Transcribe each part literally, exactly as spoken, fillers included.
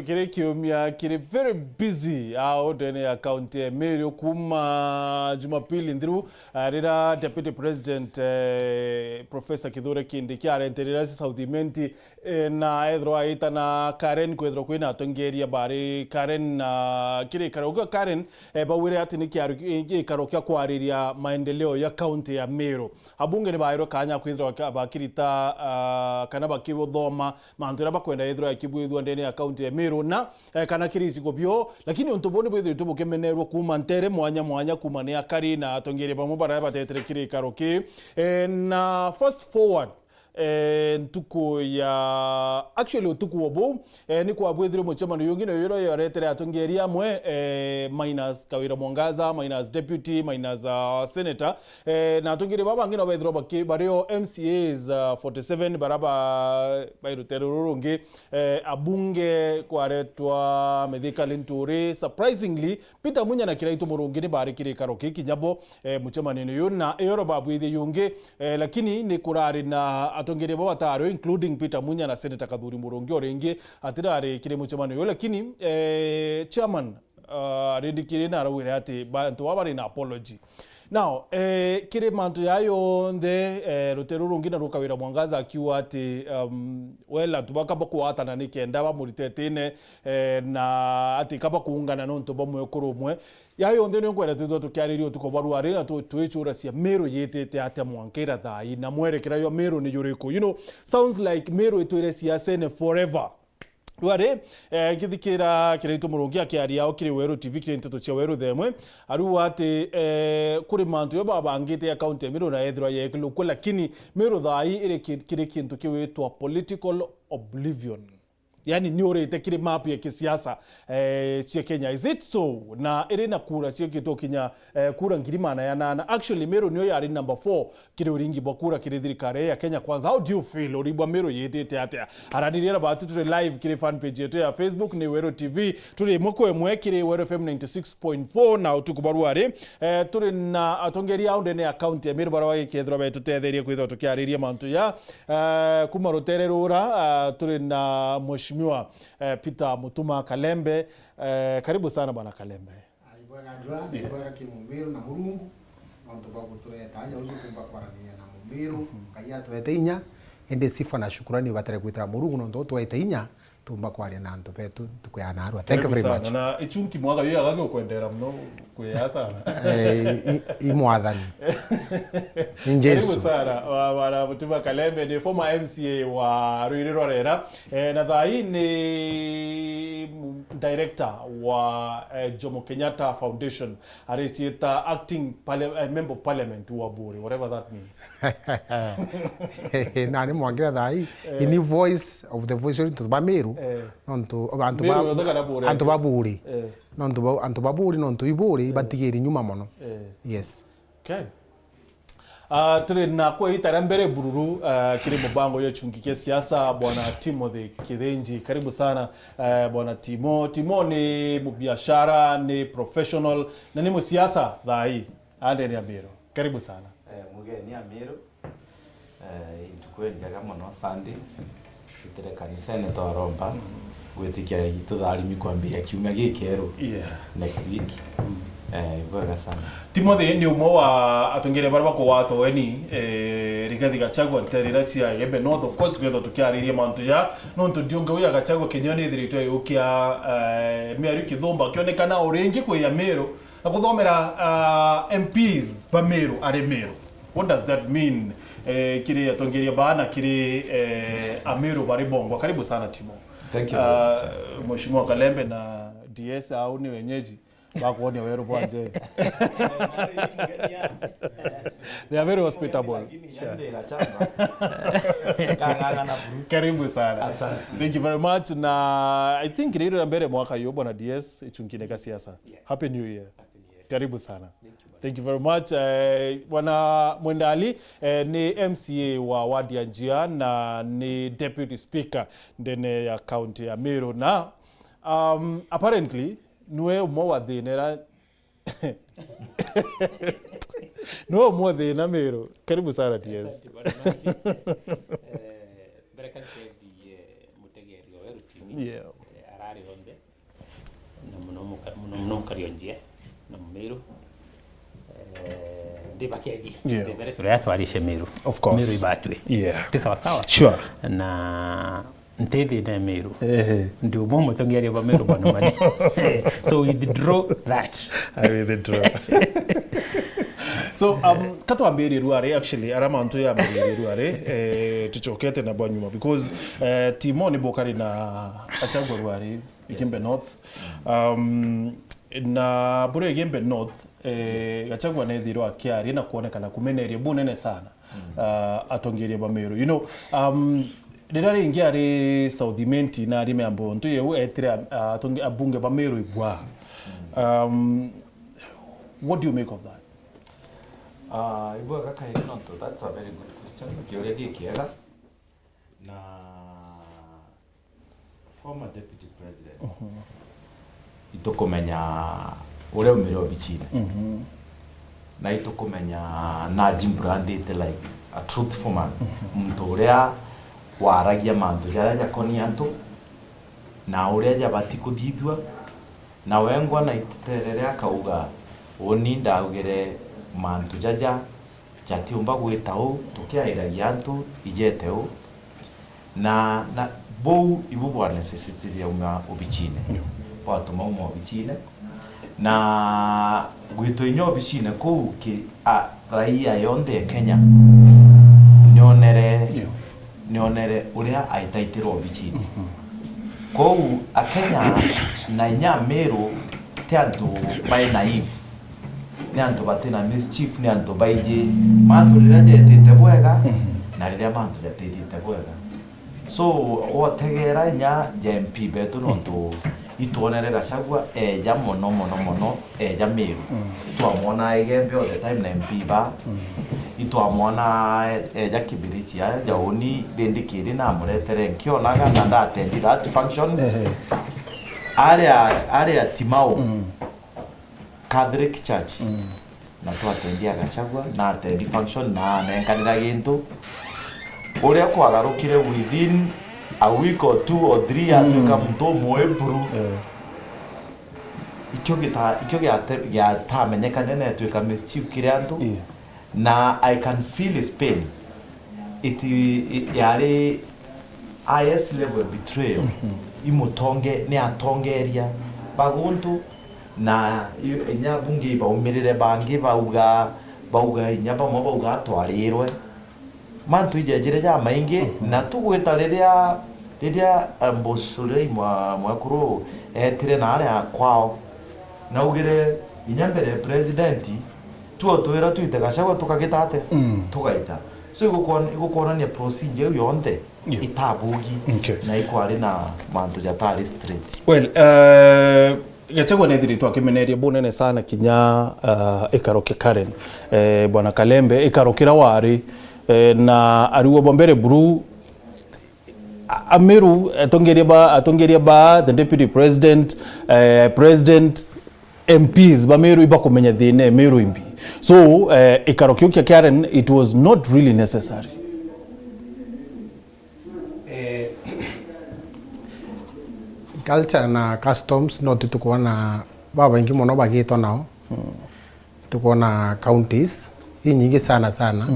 Kiri kiumia kiri very busy au ndene ya kaunti ya Meru kuuma Jumapili nthiru, ah, rira Deputy President, eh, Professor Kithure Kindiki arenterera South Imenti, eh, na ethirwa aitana Karen kwethirwa kwina atongeria bari Karen na kiri karuga Karen, eh, bawire ati ni kiaru-, gikaro kia kwariria maendeleo ya kaunti ya Meru. Abunge ni bairwe kanya kwithirwa ka-, bakirita, ah, kana bakibuthoma mantu jaria bakwenda yethirwa yakibwithua ndene ya kaunti ya Meru na, eh, kana kiri icigo bio, lakini untu buu ni bwithiritwe bukimenerwa kuuma ntere mwanya mwanya, kuuma ni akari na atongeria bamwe baria batetere kiri gikaro ki. Eh, na fast forward, eh, ntuku ya, actually, utuku o buu, eh, ni kwabwithirwe mucemanio yungi, nayo iria yaretere atongeria amwe, eh, minus Kawira Mwangaza, minus deputy, minus, ah, senator, eh, na atongeria baba bangi no bethirwa baki-, bario M C As, ah, forty seven bara ba, bai rutere ruru rungi, eh, abunge kwaretwa Mithika Linturi. Surprisingly, Peter Munya na Kiraitu Murungi ni bari kiri gikaro ki kinya bo, eh, mucemanio uyu, na ioro babwithie yungi, eh, lakini ni kurari na atongeria baba bataro, including Peter Munya na Senator Kathuri Murungi o ringi atirari kiri mucemanio uyu, lakini, eh, chairman, ah, arindikire na araugire ati ba-, antu baba bari na apology. Now, eh, kiri mantu jaa jonthe, eh, rutere ruru rungi na rukawira Mwangaza akiuga ati, um, well, antu baka bakwatana ni kenda bamurite itine, eh, na ati kaba kuungana nontu bwa mwekuru umwe. Jaa jonthe nio nkwenda twithirwa tukiariria utuku bwa ruari na tu-, twicuracia Meru yitite atia mwanka ira thaa ii, na mwerekera jwa Meru ni juriku? You know, sounds like Meru itwire siasene forever. Riu ari, eh, ngithikira Kiraitu Murungi akiaria o kiri Weru T V, kiri nteto cia Weru themwe, ariuga ati, eh, kuri mantu yo babangite ya kaunti ya Meru na yethirwa yekirwe kuo, lakini Meru thaa ii iri ki-, kiri kintu kiwitwa political oblivion. Yani, ni urite kiri map ya kisiasa, eh, cia Kenya. Is it so? Na iri na kura ciekitwe kinya, eh, kura ngiri magana janana. Actually, Meru niyo yari number four kiri uringi bwa kura kiri thirikari ya Kenya Kwanza. How do you feel? Uribwa Meru yitite atia? Aranirie na batu turi live kiri fan page yetu ya Facebook, ni Weru T V. Turi imwe kwa imwe kiri Weru F M ninety six point four na utuku bwa ruari. Eh, turi na atongeria au ndene ya kaunti ya Meru bara bagikethirwa betutetherie kwithirwa tukiariria mantu ya, eh, kuma rutere rura, eh, turi na Mheshimiwa, eh, Peter Mutuma Kalembe. Eh, karibu sana Bwana Kalembe. Ai, bwega njua, ni bwega ki Mumiru na Murungu, nontu bwa gutureta aja uju tumba kwaraniria na Mumiru. Ngai atwete inya, indi sifa na shukurani ubatare gwitira Murungu nontu utwete inya, tumba kwaria na antu betu ntuku ya narua. Thank you very much. Karibu sana. Na ichunki mwaga yo yagage ukwendera muno kwiya sana. Eh, i, i, i mwathani. Ni Jesu. Karibu sana. Wa, Bwana Mutuma Kalembe ni former M C A wa Ruiri rwa Rera. Eh, na thaa ii ni director wa, eh, Jomo Kenyatta Foundation, ariciita acting parlia-, eh, member of parliament wa Buri, whatever that means. Nani mwangira thaa ii, eh, ini voice of the voice of ba Meru, eh, nontu antu Meru ba, yothe kana Buri antu ba Buri. Eh. Nontu ba, antu ba Buri, nontu i Buri, eh, ibatigiri nyuma mono. Eh. Yes. Okay. Ah, turi na kwa ita ria mbere bururu, ah, kiri mubango ya chungi kia siasa, Bwana Timothy Kithinji. Karibu sana, eh, Bwana Timo. Timo ni mubiashara, ni professional, na ni musiasa thaa ii. Ande ni Amiru. Karibu sana. Eh, mugeni Amiru. Eh, ntuku injega mono, Sunday. Twitire kanisene twaromba, gwitikia itutharimi kwambiria kiumia gikeru, yeah, next week. Mm. Eh, ibwega sana. Timothy ni umwe wa atongeria baria bakugwata ugeni, eh, Rigathi Gachagua nteere iria cia Igembe North. Of course, tukethirwa tukiariria mantu ja, nontu ndiunga uyu ya Gachagua kinya nithiritwe yukia, eh, miario kithumba kionekana o ringi kwi Amiru na kuthomera, ah, M Ps ba Miru ari Miru. What does that mean, eh, kiri atongeria baa na kiri, eh, Amiru bari bongwa? Karibu sana, Timo. Thank you very much. Ah, Mheshimiwa Kalembe na D S au ni wenyeji, bakuonia weru bwa njeri. They are very hospitable. Sure. Karibu sana. Asante. Thank you very much. Na I think riri ria mbere mwaka uyu, Bwana D S, ichungine ka siasa. Yeah. Happy New Year. Happy New Year. Karibu sana. Thank you, bwana. Thank you very much. Eh, Bwana Mwendali, eh, ni M C A wa ward ya Njia na ni deputy speaker ndene ya county ya Meru. Na, um, apparently, niwe umwe wa thina ira-, niwe umwe wa thina Meru. Karibu sana, D S. Asante, bwana Nancy. Eh, mbere kabisa, eh, mutegeri wa Weru T V. Yeah. Eh, arari Muno muno mukari o njie na Mumiru. Eh, ndi bakeni. Yeah. Ndi mbere turia twarishe Miru. Of course. Miru ibatwi. Yeah. Ti sawa sawa. Sure. Na ntithi ne Miru. Ehe. Ndi umwe mutongeria ba Miru bwana mani. So withdraw that. I withdraw. So, um, katwambirie ruari, actually, ara mantu yambirie ruari, eh, tucokete na bwa nyuma, because, eh, Timo ni bokari na Gachagua ruari, Igembe North. Um, na bure Igembe North, eh, Gachagua nethirwa akiaria na kuonekana kumeneria bunene sana, uh, atongeria ba Miru. You know, um, riria ringi ari South Imenti na ari miambo ntu yeu etire, uh, atonge-, abunge ba Miru ibwa. Um, what do you make of that? Ah, ibwega kairi nontu, that's a very good question. Kiuria gikiega. Na former deputy president, itukumenya uria umire obichine. Na itukumenya Najib Brandite like a truthful man. Muntu uria waragia mantu jaria jakoni antu, na uria jabati kuthithua, na wengwa na itetere ria akauga, uni ndaugire mantu jaja jatiumba gwita uu, tukiairagia antu ijete uu. Na, na buu ibu bwa necessity ya uma obichine. Bwatuma uma obichine. Na gwitwa inya obichine kuu ki, a, raia yonthe ya Kenya nionere, nionere uria aitaitirwe obichine. Kou Akenya na inya Amiru ti antu bai naive. Ni antu bati na mischief, ni antu baiji mantu riria jetite bwega na riria mantu jatitite bwega. So, wotegera inya ja M P betu nontu itwonere Gachagua eja mono, mono, mono, eja Miru. Itwamwona Igembe all the time na M P ba. Itwamwona eja Kibirichia, ja uni rindi kiri na amuretere nkionaga na ndatendi that function. Aria, aria Timau. Catholic Church. Na twatendia Gachagua, na atendi function, na anenkanira gintu. Uria kwagarukire within a week or two or three, atuika muntu umwe buru. Ikio gita-, ikio giate-, giatamenyekane na atuika mischief kiri antu. Na I can feel his pain. It, it, yari highest level of betrayal. Imutonge-, ni atongeria ba guntu, na i-, inya bungi ibaumirire bangi bauga, bauga inya bamwe bauga atwarirwe. Mantu ijejire jamaingi, na tugwita riria, riria, eh, Mbucuri mwa-, mwekuru etire na aria kwao, naugire inya mbere ya president, tuo twira twite Gachagua tukagita atia? Tugaita. So igukwon-, igukwonania procedure iu yonthe itabugi, na ikwari na mantu jatari straight. Well, eh, Gachagua nethiritwe akimeneria bunene sana kinya, eh, ikaro kia Karen. Eh, Bwana Kalembe, ikaro kiria wari, eh, na ariuo bwa mbere buru, a-, Amiru, atongeria ba, atongeria ba, the deputy president, eh, president, M Ps ba Miru ibakumenya thina e Miru imbi. So, eh, ikaro kiu kia Karen, it was not really necessary. Eh, culture na customs no tu tukwona babaingi mono bagitwa nao. Tukwona counties inyingi sana sana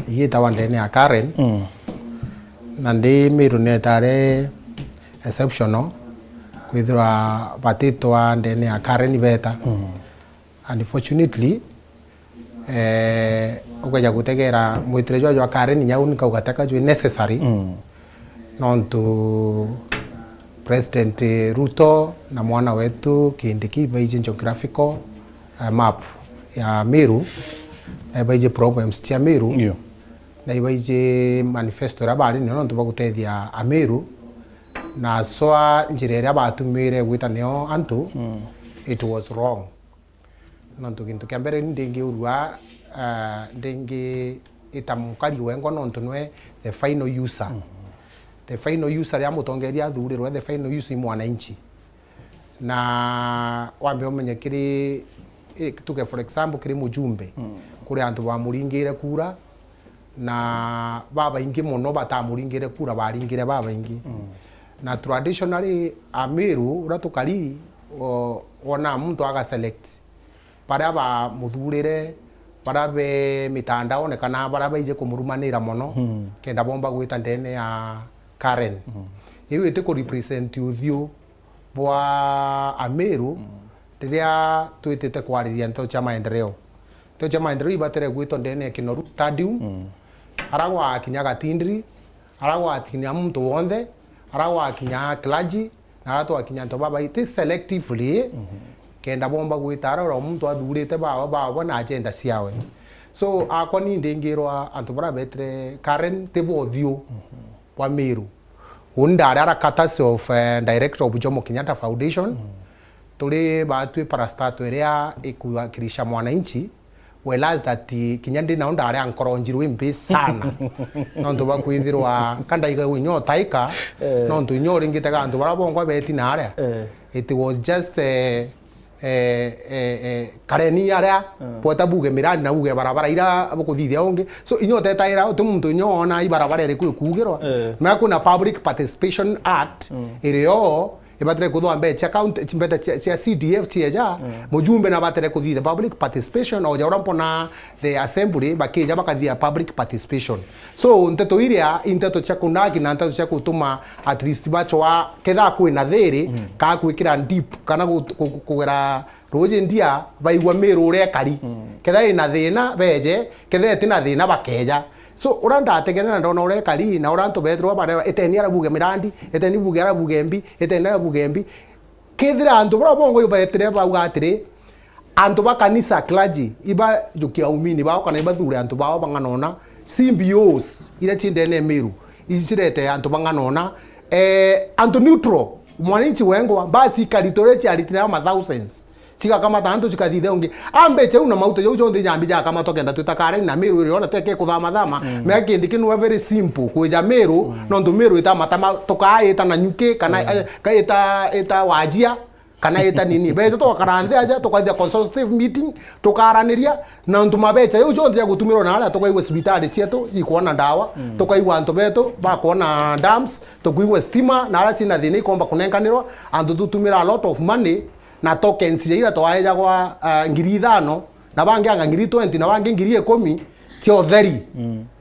igitawa ndene ya Karen. Na ndi Miru netare exceptional kwithirwa batitwa ndene ya Karen beta. Unfortunately, eh, ukaja gutegera mwitire jwa jwa Karen nyau nkauga teka jwi necessary. Nontu President Ruto na mwana wetu Kindiki baiji geographical, eh, map ya Miru, na ibaiji problems cia Miru, na ibaiji manifesto iria bari nio nontu bagutethia Amiru, na swa njira iria batumire gwita nio antu, it was wrong. Nontu gintu kia mbere ni ndingiurua, ah, ndingiita mukari wengwa nontu nwe the final user. The final user ria mutongeria athurirwe, the final user i mwananchi. Na wambe umenye kiri, eh, tuge for example, kiri mujumbe, kuri antu bamuringire kura, na babaingi mono batamuringire kura, baringire babaingi. Na traditionally, Amiru, uria tukari, o-, wona muntu aga select baria bamuthurire, baria be mitandaone kana baria baije kumurumanira mono, kenda bomba gwita ndene ya Karen. Iu iti ku represent uthiu bwa Amiru riria twitite kwariria nteto cia maendeleo. Nteto cia maendeleo ibatire gwitwa ndene ya Kinoru Stadium, ara gwakinya Gatindiri, ara gwakinya muntu wonthe, ara gwakinya clergy, na ara twakinya antu babaiti selectively, kenda bomba gwita ara ura muntu athurite bawe, bawe na agenda ciawe. So, akwa ni ndingirwa antu bara betire Karen ti bothiu bwa Miru. Uni ndari ara courtesy of, eh, director of Jomo Kenyatta Foundation. Turi batwi parastato iria ikuwakilisha mwananchi, whereas that kinya ndi nao ndari ankoronjirwe mbi sana. Nontu bwa kwithirwa ka ndaiga inya utaika, nontu inya uringite ga antu bara bongwa beti na aria. It was just, eh, eh, eh, eh, kareni aria bweta buge miradi na buge barabara ira bukuthithia ungi. So, inya utetaira uti muntu inya ona ibarabara iriku ikugirwa. Mea kwina Public Participation Act irio ibatire kuthwa mbeca cia county, mbeca cia, cia C D F cieja, mujumbe nabatire kuthithia public participation, oja ura mpona the assembly bakija bakathia public participation. So, nteto iria i nteto cia kunagi na nteto cia gutuma at least bachwa ketha kwina thiri, ka gwikira dip, kana gu-, gu-, kugera ruji ndia, baigua Miru uria ekari. Ketha ina thina, beje, ketha itina thina, bakeja. So, ura ndategere na ndona uria ekari, na ura antu bethirwa barewa, iteni ara buge mirandi, iteni buge ara buge mbi, iteni ara buge mbi. Kethira antu bara bongo ibaetire bauga atiri, antu ba kanisa, clergy, ibajukia aumini bao kana ibathure antu bao bang'anona, C B Os iria ci ndene Miru, ici cirete antu bang'anona, eh, antu neutral, mwananchi wengwa, basi ikari turia ciaritire ama thousands, cigakamata antu cikathithe ungi. Ambeche u na mauto jau jonthe nyambi jakamatwa kenda twita Karen na Miru iri ona teke kuthama thama. Mea kindi kinwa very simple, kwija Miru, nontu Miru itamatama, tukaita na nyuki, kana, eh, ka ita, ita wajia, kana ita nini. Becha twakara nthi aja, tukathia consultative meeting, tukaraniria, na ntu mabecha jau jonthe ja gutumirwa na aria tukaigua cibitari cietu ikwona ndawa, tukaigua antu betu bakwona dams, tukaigua stima, na aria cina thina ikomba kunenkanirwa, antu tutumira a lot of money, na tokens ja ira twaejagwa, ah, ngiri ithano, na bangi anga ngiri twenty, na bangi ngiri ikumi, cia utheri.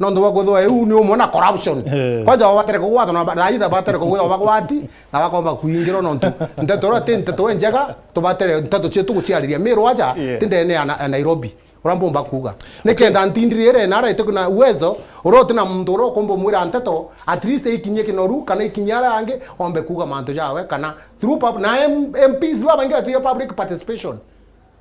Nontu bwa kwithirwa iu ni umwe na corruption. Eh. Kwanja babatire kugwatwa na ba-, na either babatire kugwatwa bagwati, na bakomba kuingirwa nontu nteto iria ti nteto injega, tubatire nteto cietu guciariria Miru aja, ti ndene ya Na-, ya Nairobi. Uria mbumba kuuga. Nikenda ntindiri iria ina aria itikwina uwezo, uria utina muntu uria ukumba umwira nteto, at least ikinyie Kinoru, kana ikinyie aria angi, ombe kuuga mantu jawe, kana through pub-, na M-, M Ps babaingi batire public participation.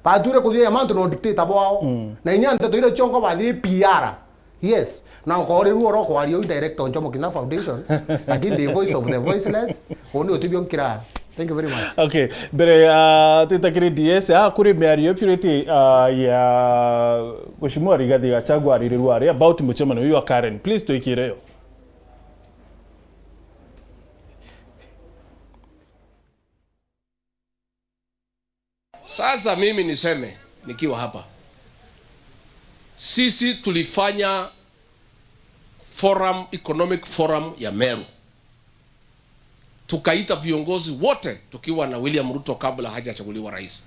Bature kuthia mantu no dictator bwao. Na inya nteto iria ciongo bathie P R. Yes. Na ukoriru oro kwaria u director Jomo Kenyatta Foundation, lakini the voice of the voiceless, uni utibio nkira. Thank you very much. Okay, mbere ya twita kiri D S, ah, kuri miario Purity, ah, ya Mheshimiwa Rigathi Gachagua aririrwa ari about mucemanio uyu wa Karen. Please tuikire yo. Sasa mimi niseme nikiwa hapa, sisi tulifanya forum, economic forum ya Meru, tukaita viongozi wote tukiwa na William Ruto kabla hajachaguliwa rais,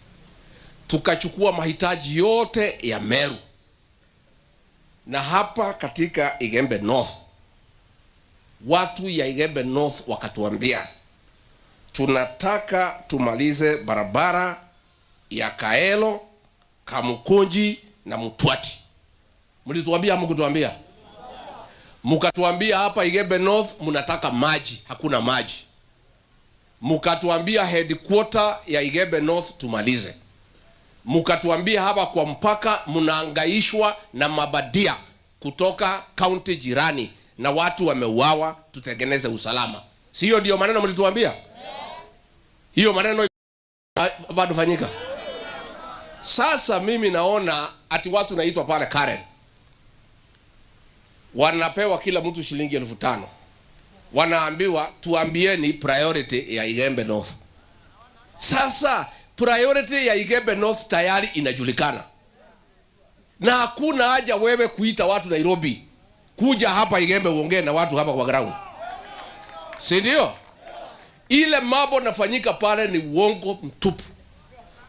tukachukua mahitaji yote ya Meru. Na hapa katika Igembe North, watu ya Igembe North wakatuambia, "Tunataka tumalize barabara ya Kaelo, Kamukunji na Mutwati." Mlituambia, hamkutuambia? Mkatuambia hapa Igembe North mnataka maji, hakuna maji. Mkatuambia headquarter ya Igembe North tumalize. Mkatuambia hapa kwa mpaka mnaangaishwa na mabadia kutoka kaunti jirani na watu wameuawa, tutengeneze usalama. Si hiyo ndio maneno mlituambia? Hiyo maneno bado fanyika. Sasa mimi naona ati watu naitwa pale Karen. Wanapewa kila mtu shilingi elfu tano. Wanaambiwa, "Tuambieni priority ya Igembe North." Sasa priority ya Igembe North tayari inajulikana. Na hakuna haja wewe kuita watu Nairobi. Kuja hapa Igembe uongee na watu hapa kwa ground. Si ndio? Ile mambo nafanyika pale ni uongo mtupu.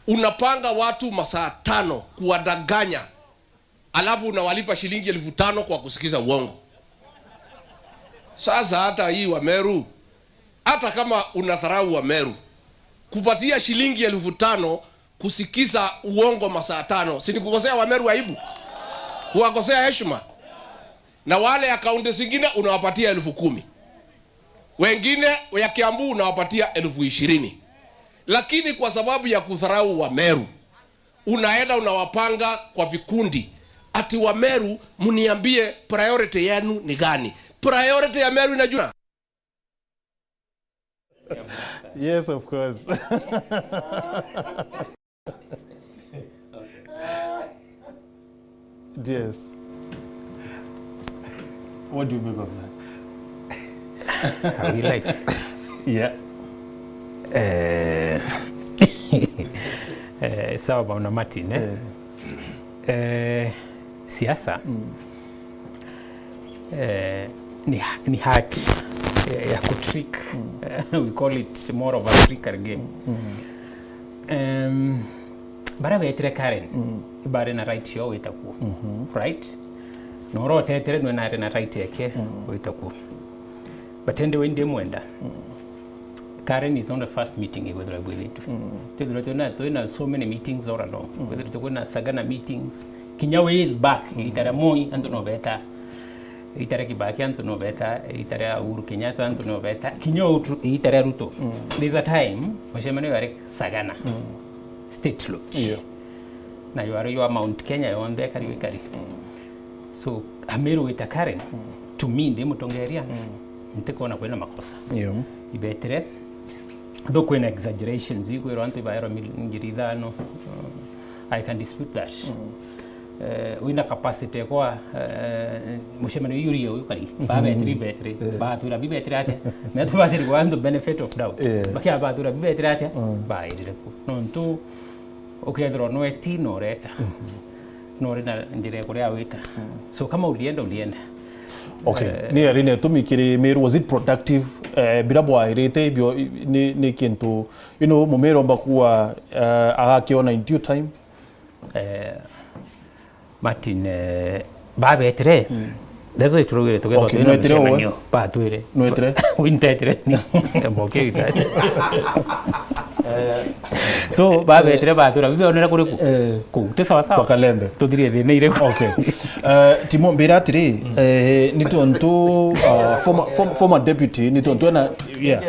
Unapanga watu masaa tano kuwadanganya, alafu unawalipa shilingi elfu tano kwa kusikiza uongo. Sasa hata hii Wameru, hata kama unadharau Wameru, kupatia shilingi elfu tano kusikiza uongo masaa tano, si ni kukosea Wameru aibu? Kuwakosea heshima? Na wale ya kaunti zingine unawapatia elfu kumi, wengine ya Kiambu unawapatia elfu ishirini, lakini kwa sababu ya kudharau Wameru unaenda unawapanga kwa vikundi, ati Wameru, mniambie priority yenu ni gani? Priority ya Meru inajua? Yes, of course. Yes. What do you make of that? Are we live? Yeah. Eh, eh, sawa bwana Martin, eh? Eh, siasa eh, ni, ni haki ya, ya kutrick. We call it more of a trickery game. Em, baria betire Karen bari na right yo wita kuo, right? Na uria utetere nwe nari na right yake wita kuo. But indi we ndimwenda. Karen is not the first meeting igwithirwa ibwithitu. Twithirwa twina, twina so many meetings all along. Kwithirwa twina Sagana meetings. Kinya ways back, ita ria Moi, antu no beta. Ita ria Kibaki, antu no beta. Ita ria Uhuru Kenyatta, antu no beta. Kinya utu, ita ria Ruto. There's a time, mucemanio yari Sagana. State Lodge. Yeah. Na yari ywa Mount Kenya yonthe, ikari ikari. So, Ameru wita Karen, to me, ndi mutongeria, ntikona kwina makosa. Yeah. Ibetire, though kwina exaggerations, ikwirwa antu ibaerwa mil-, ngiri ithano, uh, I can dispute that. Eh, wina capacity kwa, eh, mucemanio yuri uyu kari, babetiri, betiri, batwira bibetire atia? Na tubatiri kwa antu benefit of doubt. Yeah. Bakia batwira bibetire atia? Bairire ku. Nontu ukethirwa nweti na ureta, na uri na njira ya kuria wita. So kama ulienda, ulienda. Okay. Ni ari ne tumikiri Meru, was it productive? Eh, bira bwairite ibio ni, ni kintu, you know, Mumeru omba kuwa, eh, agakiona in due time? Eh, Martin, eh, babetire. That's why turugire tugethwa Okay, twina nwetire we? Micemanio. Batwire. Nwetire? Wintetire ni. I'm okay with that. So, babetire batwira, bibionere kuri ku? Eh. Ku, ti sawa sawa? Kwa Kalembe. Tuthirie thina iriku? Okay. Uh, Timo, mbira atiri, eh, ni tontu, uh, former, form-, former deputy, ni tontu ena, yeah.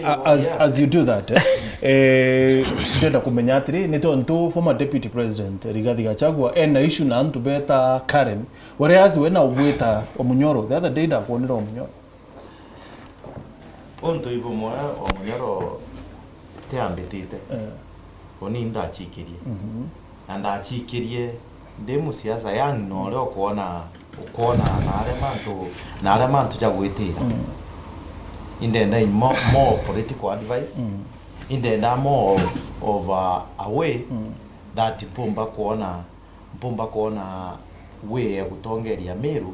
Uh, as, as you do that, eh, eh, ndenda kumenya atiri, ni tontu former deputy president Rigathi Gachagua ena issue na antu beta Karen, whereas we na ugwita Omunyoro, the other day ndakwonera Omunyoro. Untu ibumwe Omunyoro tiambitite. Eh. Uni ndachikirie. Mhm. Na ndachikirie ndi musiasa young, na uria ukwona, ukwona na aria mantu, na aria mantu ja gwitira. Mm. Indenda more, more political advice. Mm. Indenda more of, of a, a way, mm, that mpumba kwona, mpumba kwona way ya gutongeria Meru.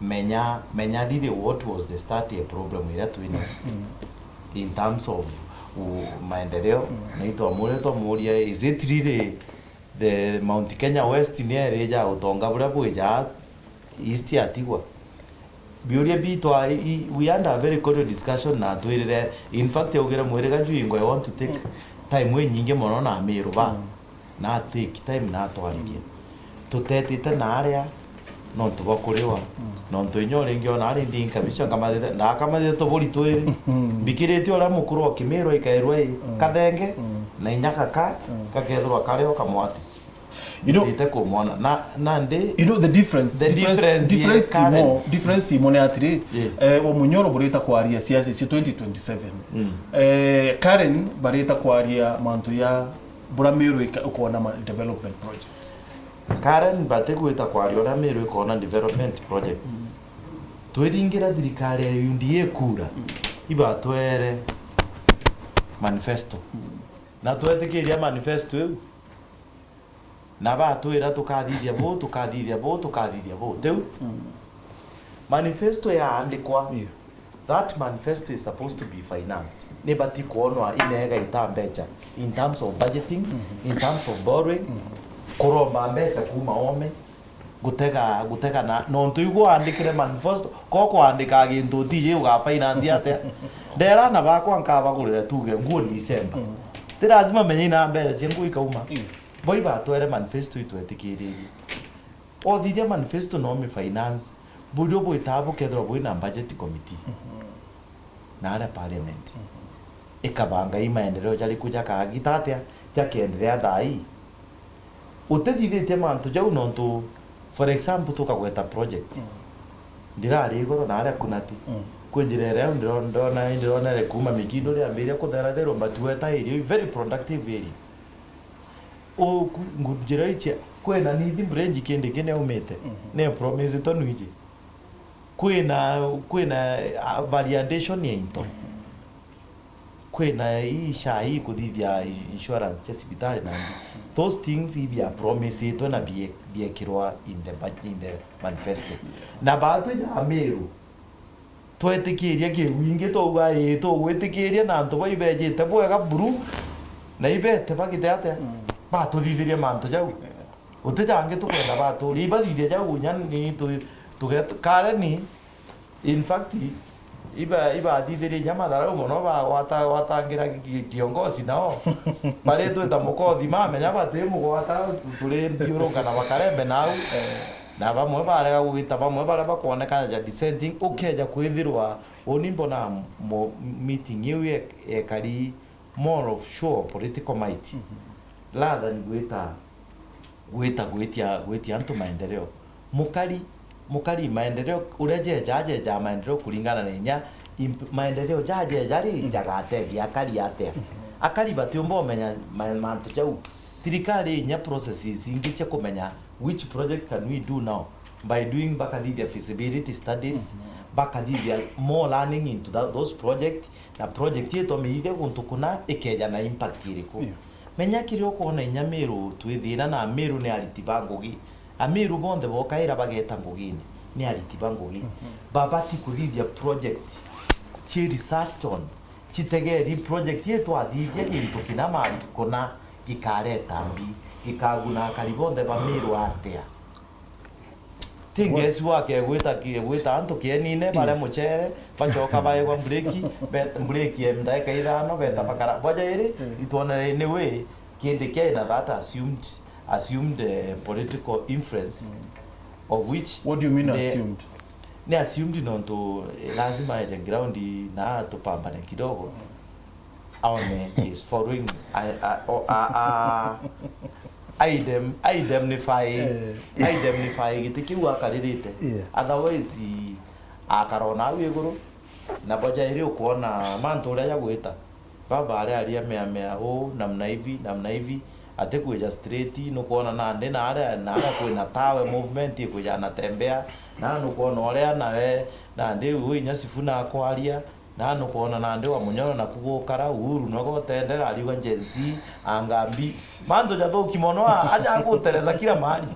Menya, menya really what was the start ya problem iria twina in terms of, uh, maendeleo. Na itwamwire, twamuria, is it really the Mount Kenya West ni iri ja utonga buria bwija East yatigwa? Biuria bitu, i-, we had a very cordial discussion na atwirire, in fact, augire, "Mwiriga Juingo, I want to take time inyingi mono na Amiru ba." Na atake time na atwaririe. Tutetite na aria nontu bwa kuriwa. Nontu inya uringi ona ari ndi nkabica nkamathiria, ndakamathiria tuburi twiri. Mbikiritie uria mukuru o Kimiru ikairwa i kathenge, na inya gaka, gakethirwa kari o kamwati. You know, ndite kumwona. Na, na ndi, you know, the difference, the difference, difference, difference ti mo, difference ti mo ni atiri, eh, wa Munyoro burita kwaria siasa cia twenty twenty-seven. Eh, Karen barita kwaria mantu ya bura Meru ika-, ukona ma development projects. Karen batigwita kwaria uria Meru ikona development project. Twiringira thirikari ya U D A kura, ibatwere manifesto. Na twetikiria manifesto iu, na batwira tukathithia buu, tukathithia buu, tukathithia buu. Tiu? Manifesto yaandikwa. Yeah. That manifesto is supposed to be financed. Nibati kwonwa inega ita mbecha in terms of budgeting, in terms of borrowing, kuromba mbecha kuma oome, gutega, gutega na, nontu igu wandikire manifesto, ko kwandika gintu utiji uga finance atia? Ndera na bakwa nkabagurire tuge nguo December. Ti lazima menye ina mbecha cia nguo ikauma. Bo ibatwere manifesto itwetikiririe. Othithia manifesto no mi finance, burio bwitaga bukethirwa bwina budget committee na aria parliament ikabanga i maendeleo jariku jakagita atia, jakenderea thaa ii. Utithithitie mantu jau nontu, for example, tukagweta project. Ndirari igoro na aria Kunati. Kwi njira iria ndiro-, ndona, ndironere kuma Mikindo riambiria kuthera therwa, but weta irio very productive area. U-, ku-, ngu-, njira icia, kwina Nithi Bridge kindi kine aumite, ne promise to nwiji. Kwina, kwina, ah, variation ya into. Kwina ii SHA ii kuthithia insurance cia cibitari na nthi. Those things ibia promisetwe na bie-, biekirwa in the budget, in the manifesto. Na batwi ja Meru, twetikiria kiwingi twauga, ii, tugwitikiria na antu bau ibejite bwega buru, na ibete bagite atia? Batuthithirie mantu jau. Guti jangi tukwenda baturie, ibathithia jau, nya ni tu-, tuget-, Karen, in fact, iba-, ibathithirie inya matharau mono, ba-, wata-, watangira ki-, ki-, kiongozi nao. Baritwita mukothi, mamenya bati mugwata, turi nthiurunka na bakarembe nau. Na bamwe barega gwita, bamwe baria bakwonekana ja dissenting, ukeja kwithirwa, uni mbona mo-, meeting iu ye-, yekari more of show political might rather than gwita, gwita, gwitia, gwitia antu maendeleo. Mukari, mukari maendeleo, uria jeja, jeja maendeleo kuringana na inya imp-, maendeleo ja jeja ri, jagatethia akari atia? Akari batiumba umenya ma-, mantu jau. Thirikari inya processes ingi cia kumenya which project can we do now by doing, bakathithia feasibility studies, bakathithia more learning into tha-, those project, na project ii twamiithia guntu kuna ikeja na impact iriku. Menya kiria ukwona inya Meru twi thina, na Meru ni ariti ba ngugi. Ameru bonthe bokaira bageta ngugine, ni ariti ba ngugi. Babati kuthithia project ci researched on, citegeri project ii twathithia gintu kina mari kuna gikareta mbi, gikaguna akari bonthe ba Meru atia. Ti guess work egwita ki-, egwita antu kienine, baria mucere, bacoka baegwa mbureki, bet-, mbureki ya ndagika ithano, beta bakara. Bwa jairi, itwonere ni wi kindi kia ina that assumed, assumed, eh, political influence, of which What do you mean ni, assumed? Ni assumed nontu, eh, lazima eje ground na tupambane kidogo. Aone is following, a, a, o, a, a, a idem-, a indemnify, Eh. a indemnify giti kiu akaririte. Yeah. Otherwise, akarona au iguru, na boja iri ukwona mantu uria jagwita. Baba ari aria mea mea uu, namna hivi, namna hivi, atikwija straight, nukwona nandi na aria, na aria kwina tawe movement ikwija anatembea, na nukwona uria nawe, nandi uu inya Sifuna akwaria, na nukwona nandi wa Munyoro naku gukara, Uhuru nwe gotendera, ariuga Gen Z, angambi. Mantu jathuki mono, a-, aja gutereza kila mahali.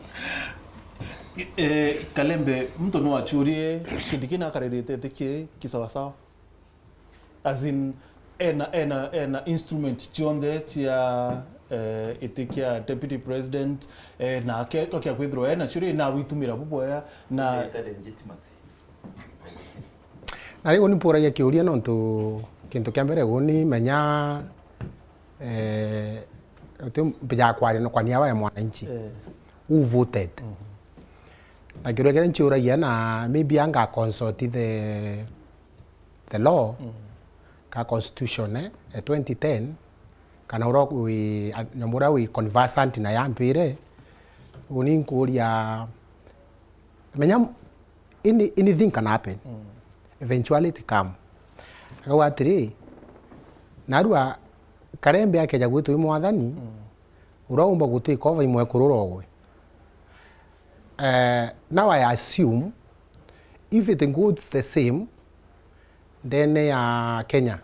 Eh, Kalembe, muntu no achurie, kindi kina akaririte iti ki, kisawasawa? As in, ena, ena, ena instrument cionthe cia, eh, iti kia deputy president, eh, na ke-, ko kia kwithirwa ena cio ri, na witumira bubwea, na Ita legitimacy. Na riu ni mpuragia kiuria nontu kintu kia mbere uni menya, eh, uti mbija kwaria no kwa niaba ya mwananchi. Eh. Who voted? Na kiuria kiria nchiuragia na maybe anga consult the, the law, ka constitution, eh, ya twenty ten, kana uria wi, a, nyamu uria wi conversant na ya mpire, uni nkuria, menya any-, anything can happen. Eventuality come. Akauga atiri, narua Karembe akeja gwitwa i mwathani, uria umba gutake over i mwekuru urogwe. Eh, now I assume if it goes the same ndene ya Kenya,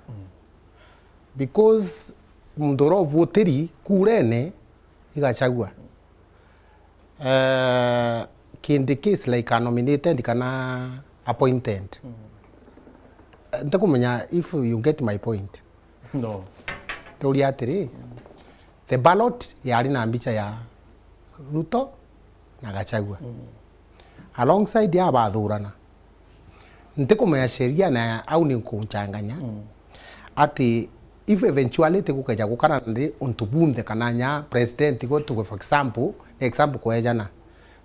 because muntu uria uvutiri kurene i Gachagua. Eh, Kindiki is like a nominated kana appointed. Ntikumenya if you get my point. No. Turia atiri, the ballot yari na mbicha ya Ruto na Gachagua. Mm. Alongside ya bathurana. Ntikumenya sheria na au ni nkunchanganya. Mm. Ati if eventuality gukeja gukara ndi untu bunthe kana nya president go tuge for example, example kwejana.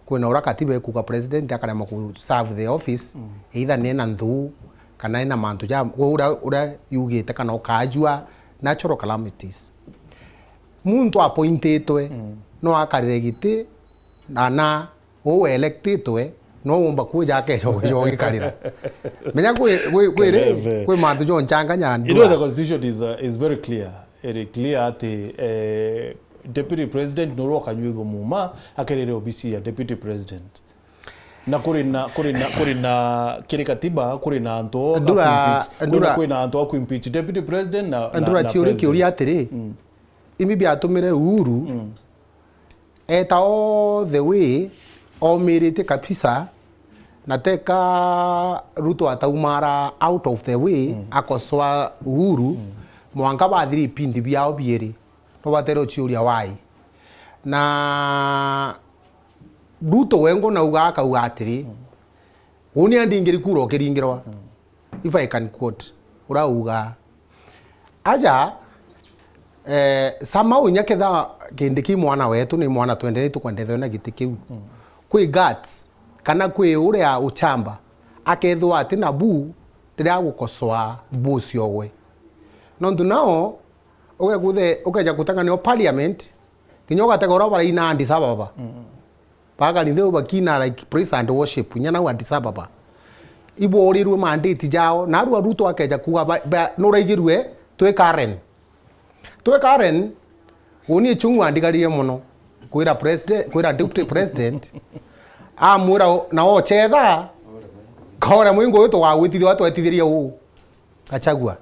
Kwina uria katiba ikuga president akaremwa ku serve the office, mm, either ni ena nthuu, kana ena mantu ja, uria, uria yugite kana ukaajua natural calamities. Muntu appointitwe, mm, no akarire giti, na, na uu electitwe, no umba kuja akeja ugikarira. Menya kwi, kwi, kwi ri, Keleve. Kwi mantu jonchanganya. You know, ndua. The constitution is, uh, is very clear. Iri clear ati, eh, deputy president nuru akanyuithwa muuma akerire obisi ya deputy president. Na kuri na, kuri na, kuri na, kiri katiba, kuri na antu o Ndura, akuimpeach, kuri na, Ndura, kuri na antu akuimpeach deputy president na, na, Ndura na chiuri president. Kiuria atiri, mm, imi biatumire Uhuru, mm, eta all the way, omirite kabisa, na teka Ruto ataumara out of the way, mm, akosoa Uhuru, mm, mwanka bathiri ipindi biao bieri, no batere uchiuria why. Na Ruto we ngo nauga akauga atiri, mm, uni andingiri kura ukiringirwa. Mm. If I can quote, urauga, aja, eh, somehow inya ketha Kindiki mwana wetu, ni mwana twendete, tukwendete na giti kiu. Mm. Kwi guts, kana kwi uria uchamba, akethwa ati na bu, riria agukosoa boss ogwe. Nontu nao, ugekuthe, ukeja kutang'ania o parliament, kinya ugatega uria baraina Addis Ababa. Mm. Bakarinthe bakina like praise and worship, inya nau Addis Ababa. Iborirwe mandate jao, na arua Ruto akeja kuga ba, ba, nuraigirue, twi Karen. Twi Karen, uni Ichung'wa andigarire mono. Kwira president, kwira deputy president, amwira, na ochetha, kaore mwingo uyu tugagwitithia, twetithirie uu. Gachagua.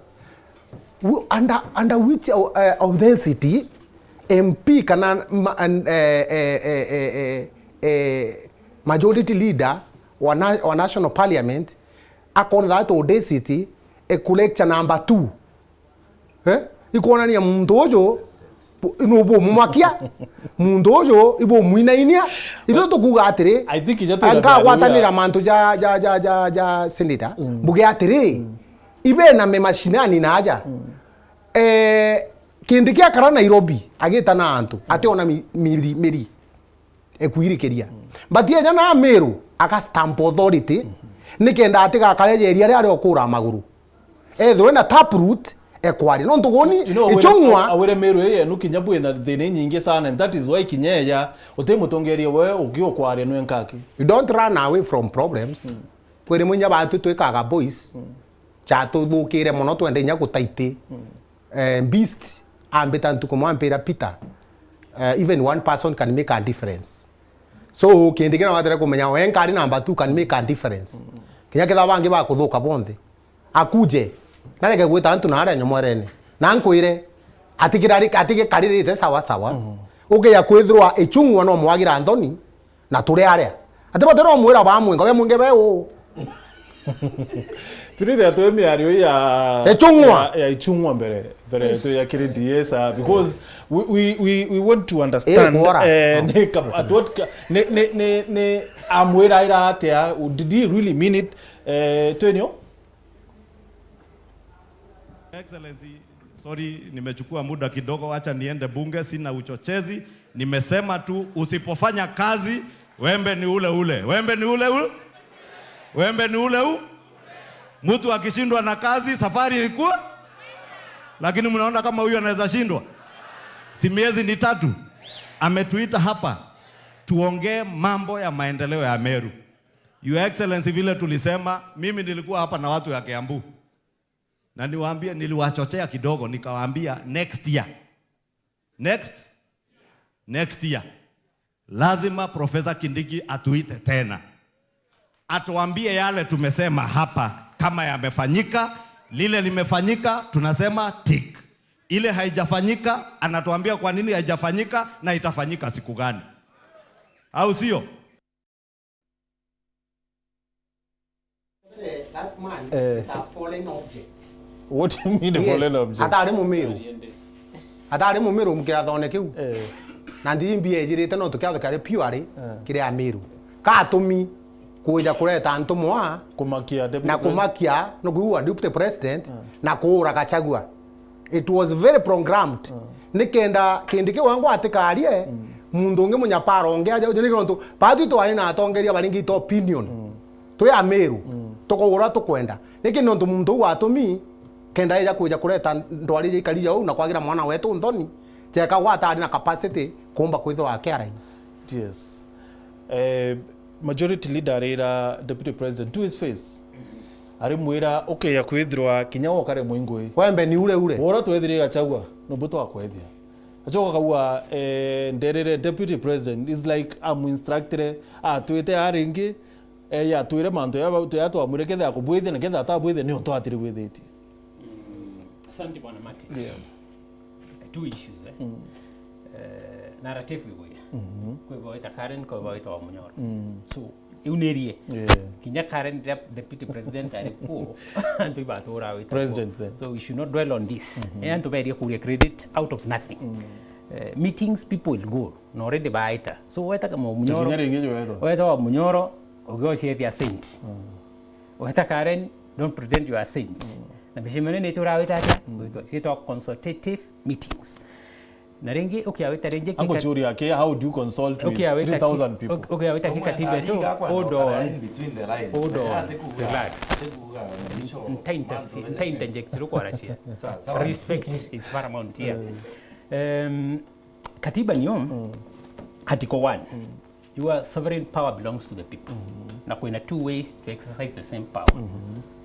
Wu-, under, under which, uh, audacity M P kana ma-, an-, eh, eh, eh, eh, eh, eh, majority leader wa na-, wa national parliament akona that audacity e ku lecture number two? Eh? Ikwonania muntu uju bu-, nubumumakia, muntu uju ibumwinainia. Ithu tukuuga atiri, I think inya twina nkagwatanira mantu ja, ja, ja, ja, ja senator, mm, mbuge atiri, mm, ibe na me mashinani na aja. Mm. Eh, Kindiki akara Nairobi, agita na antu, ationa mi-, miri, miri ekuirikiria. Mm. But enya na Meru, aga stamp authority, mm-hmm, nikenda atigakare jeria ria ria ukura maguru. Ethwe na taproot, ekwaria. Nontu guni, you know, awire, Ichung'wa awire Meru ii yenu kinya bwina thina inyingi sana, and that is why kinya eja, uti mutongeria we ugiukwaria nwe nkaki. You don't run away from problems. Mm. Kwi rimwe inya bantu twikaga boys, mm, jatuthukire mono, twende inya gutaiti. Mm. Eh, Beast ambita ntuku imwe ampira, Peter, eh, even one person can make a difference. So, kindi kiria watere kumenya, we nkari number two can make a difference. Mm. Kinya kethira bangi bakuthuka bonthe. Akuje, nareke gwita antu na aria nyomorene. Na nkwire, atikirari-, atigikaririite sawa sawa. Mm. Ukiya kwithirwa Ichung'wa no mwagira nthoni, na turi aria. Ati batero mwira ba mwinga, we mwinge be u. Turithia twi miario ya Ichung'wa. Ya, ya Ichung'wa mbere, mbere. Yes. Tu ya kiri D S, ah, because we, we, we, we want to understand, eh, kuora, eh, ni ka-, at what ka-, ni, ni, ni, ni amwira ira atia, did he really mean it? Eh, twenio? Excellency, sorry, nimechukua muda kidogo, wacha niende bunge, sina uchochezi. Nimesema tu, usipofanya kazi, wembe ni ule ule. Wembe ni ule ule. Wembe ni ule u. Mtu akishindwa na kazi, safari ilikuwa. Lakini mnaona kama huyu anaweza shindwa? Si miezi ni tatu. Ametuita hapa, tuongee mambo ya maendeleo ya Meru. Your Excellency, vile tulisema, mimi nilikuwa hapa na watu ya Kiambu. Na niwaambie, niliwachochea kidogo, nikawaambia next year. Next? Next year. Lazima Professor Kindiki atuite tena. Atuambie yale tumesema hapa, kama yamefanyika, lile limefanyika, tunasema tick. Ile haijafanyika, anatuambia kwa nini haijafanyika na itafanyika siku gani. Au sio? That man Eh. is a fallen object. What do you mean a Yes. fallen object? Atari mumiru. Atari mumiru mukirathone kiu. Eh. Na ndiri mbia ejirite no tukiatho kiari purely Eh. kiri amiru. Katumi kuja kureta antu mwa Kumakia deputy na president. Kumakia no kuua deputy president na kuura Gachagua. It was very programmed. Nikenda kindi kiu wangu atikarie muntu ungi munyapara ungi aja uju ni nontu batu twari na atongeria baringi ito opinion. Twi amiru tukaura tukwenda. Niki nontu muntu uu atumi kenda eja kuja kureta ndwari iria ikari jau na kwagira mwana wetu nthoni. Teka gwatari na capacity kumba kwithwa akiarai. Yes. Eh, majority leader arira deputy president to his face. Arimwira ukeya kwithirwa kinya wokare muingui. Wembe ni ure ure. Wora twethire Gachagua, no buto akwethia. Achoka kaua, eh, nderere deputy president is like amuinstructire atwite aringi, eh, ya twire mantu ya twamwire ketha akubwithia na ketha atabwithia ni untu atiri bwithitie. Asante bwana Martin. Yeah. Two issues eh. Eh, narrative igwi. Kwi bawita Karen, kwi bawita wa Munyoro. So iu ni rie. Yeah. Kinya Karen dep- deputy president ari kuo antu ibatura wita President kuo. Then. So we should not dwell on this. Eh, antu berie kuria credit out of nothing. Eh, meetings people will go na already baita. So weta kama Munyoro. Kinya ringi jwetho. Weta wa Munyoro ugiociethia saint. Weta Karen, don't pretend you are saint. Na micemanio ni turawita atia? Gwitwa ciitwa consultative meetings. Na ringi ukiawita ringi Ango churia ke, how do you consult with Ukiawita three thousand people? Ukiawita kikatiba tu. Hold on. Hold on. Relax. Ntainterject Ntainterject rukwaracia. Respect is paramount here. Um, katiba niyo article one. Your sovereign power belongs to the people. Na kwina two ways to exercise the same power.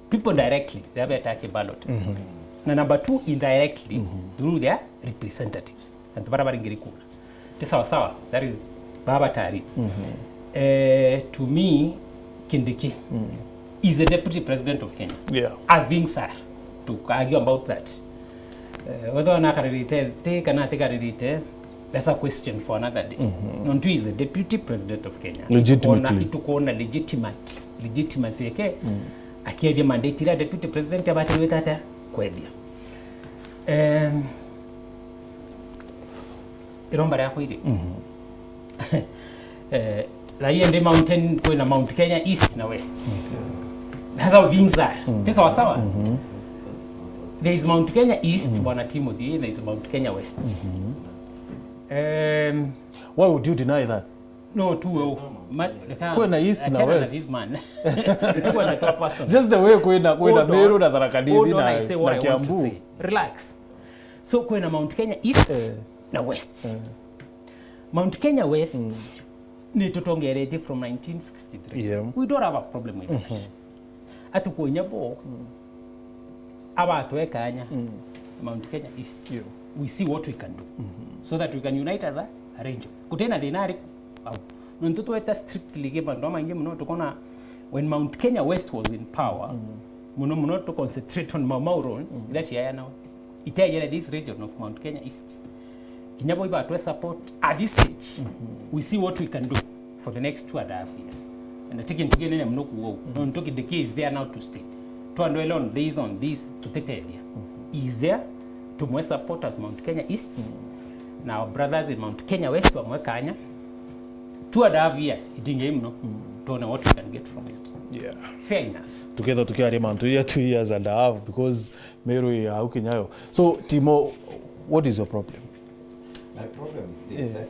People directly, they have attack ballot. Na number two, indirectly, through their representatives. Antu bara baringiri kura. Ti sawa sawa, that is baba tari. Eh, to me, Kindiki is the deputy president of Kenya. Yeah. As things are, to argue about that. Eh, whether ona akaririte ti kana atikaririte, that's a question for another day. Nontu is the deputy president of Kenya. Legitimately. Itukuona, itukuona legitimacy, legitimacy yake akiethia mandate iria deputy president abatire gwita atia kwethia. Em, iromba riakwa iri. Eh, raia ndi mountain, kwina Mount Kenya East na West. That's how things are. Ti sawa sawa? There is Mount Kenya East, Bwana Timothy, there is Mount Kenya West. Um, Why would you deny that? No, tu wewe. Ma- Kwina East na achana West. This man. Tuko na top person. Just the way kwina, kwina Hold on. Meru na Tharaka Nithi Hold on, na, I say what na I want to Kiambu. Say. Relax. So kwina Mount Kenya East Eh. na West. Mount Kenya West ni tutongeretie from nineteen sixty-three. Yeah. We don't have a problem with that. Atukunya bo abatwe kanya Mount Kenya East. Yeah. We see what we can do so that we can unite as a, a region. Kutena thina ari au. Nontu tweta strictly ke bandu amaingi muno tukona when Mount Kenya West was in power, muno muno to concentrate on Mau Mau runs, ila ciaya nao. Iteyere this region of Mount Kenya East. Kinya bo ibatwe support at this stage. We see what we can do for the next two and a half years. Na ti kintu kinene muno kuuga uu. Nontu Kindiki is there now to stay. Twandwele on this, on this, tutitethia. He is there to mwe support as Mount Kenya East. Na our brothers in Mount Kenya West bamwe kanya. Two and a half years, itingi muno. Tuone what we can get from it. Yeah. Fair enough. Tukethwa tukiaria mantu ya two years and a half because Meru i au kinyayo. So, Timo, what is your problem? My problem is this. Eh.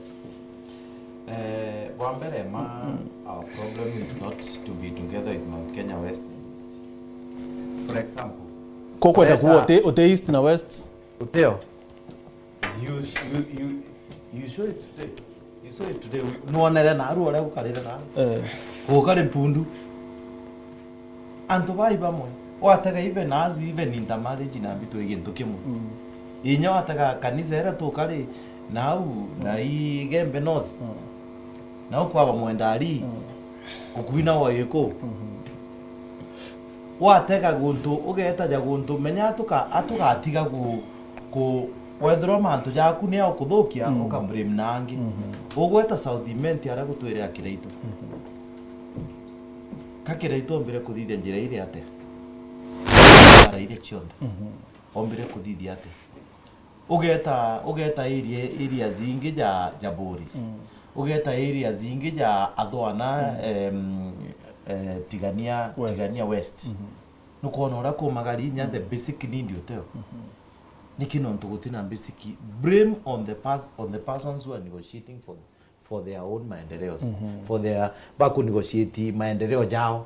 Eh, wa mbere ma, our problem is not to be together with Mount Kenya West and East. For example, Ko kwenda Leta- kuwa uti, uti East na West? Uteo. You, you, you, you show it today. You saw it today. Nuonere naru uria gukarire naru. Eh. Gukari mpundu. Antu bai bamwe. Watega even as even intermarriage na mbitu i gintu kimwe. Inya watega kanisa iria tukari nau na i Igembe North. Nau kwa bamwe ndari. Gukuina wa giku. Watega guntu, ugetaja guntu, menya atuka-, atugatiga gu-, gu-, wethirwa mantu jaku ni akuthukia, uka blame na angi. Ugweta South Imenti aria gutwire a Kiraitu. Ka Kiraitu ombire kuthithia njira iri atia? iria cionthe. Mhm. Ombire kuthithia atia? Ugeta, ugeta area, area zingi ja, ja Buri. Mm. Ugeta area zingi ja Athwana, mm, em, eh, Tigania, West. Tigania West. Mhm. Nukwona uria kumagari inya the, mm, basic need uteo. Mhm. Niki nontu gutina basic? Blame on the pers-, on the persons who are negotiating for, for their own maendeleos, mhm, for their, baku negotiate maendeleo jao.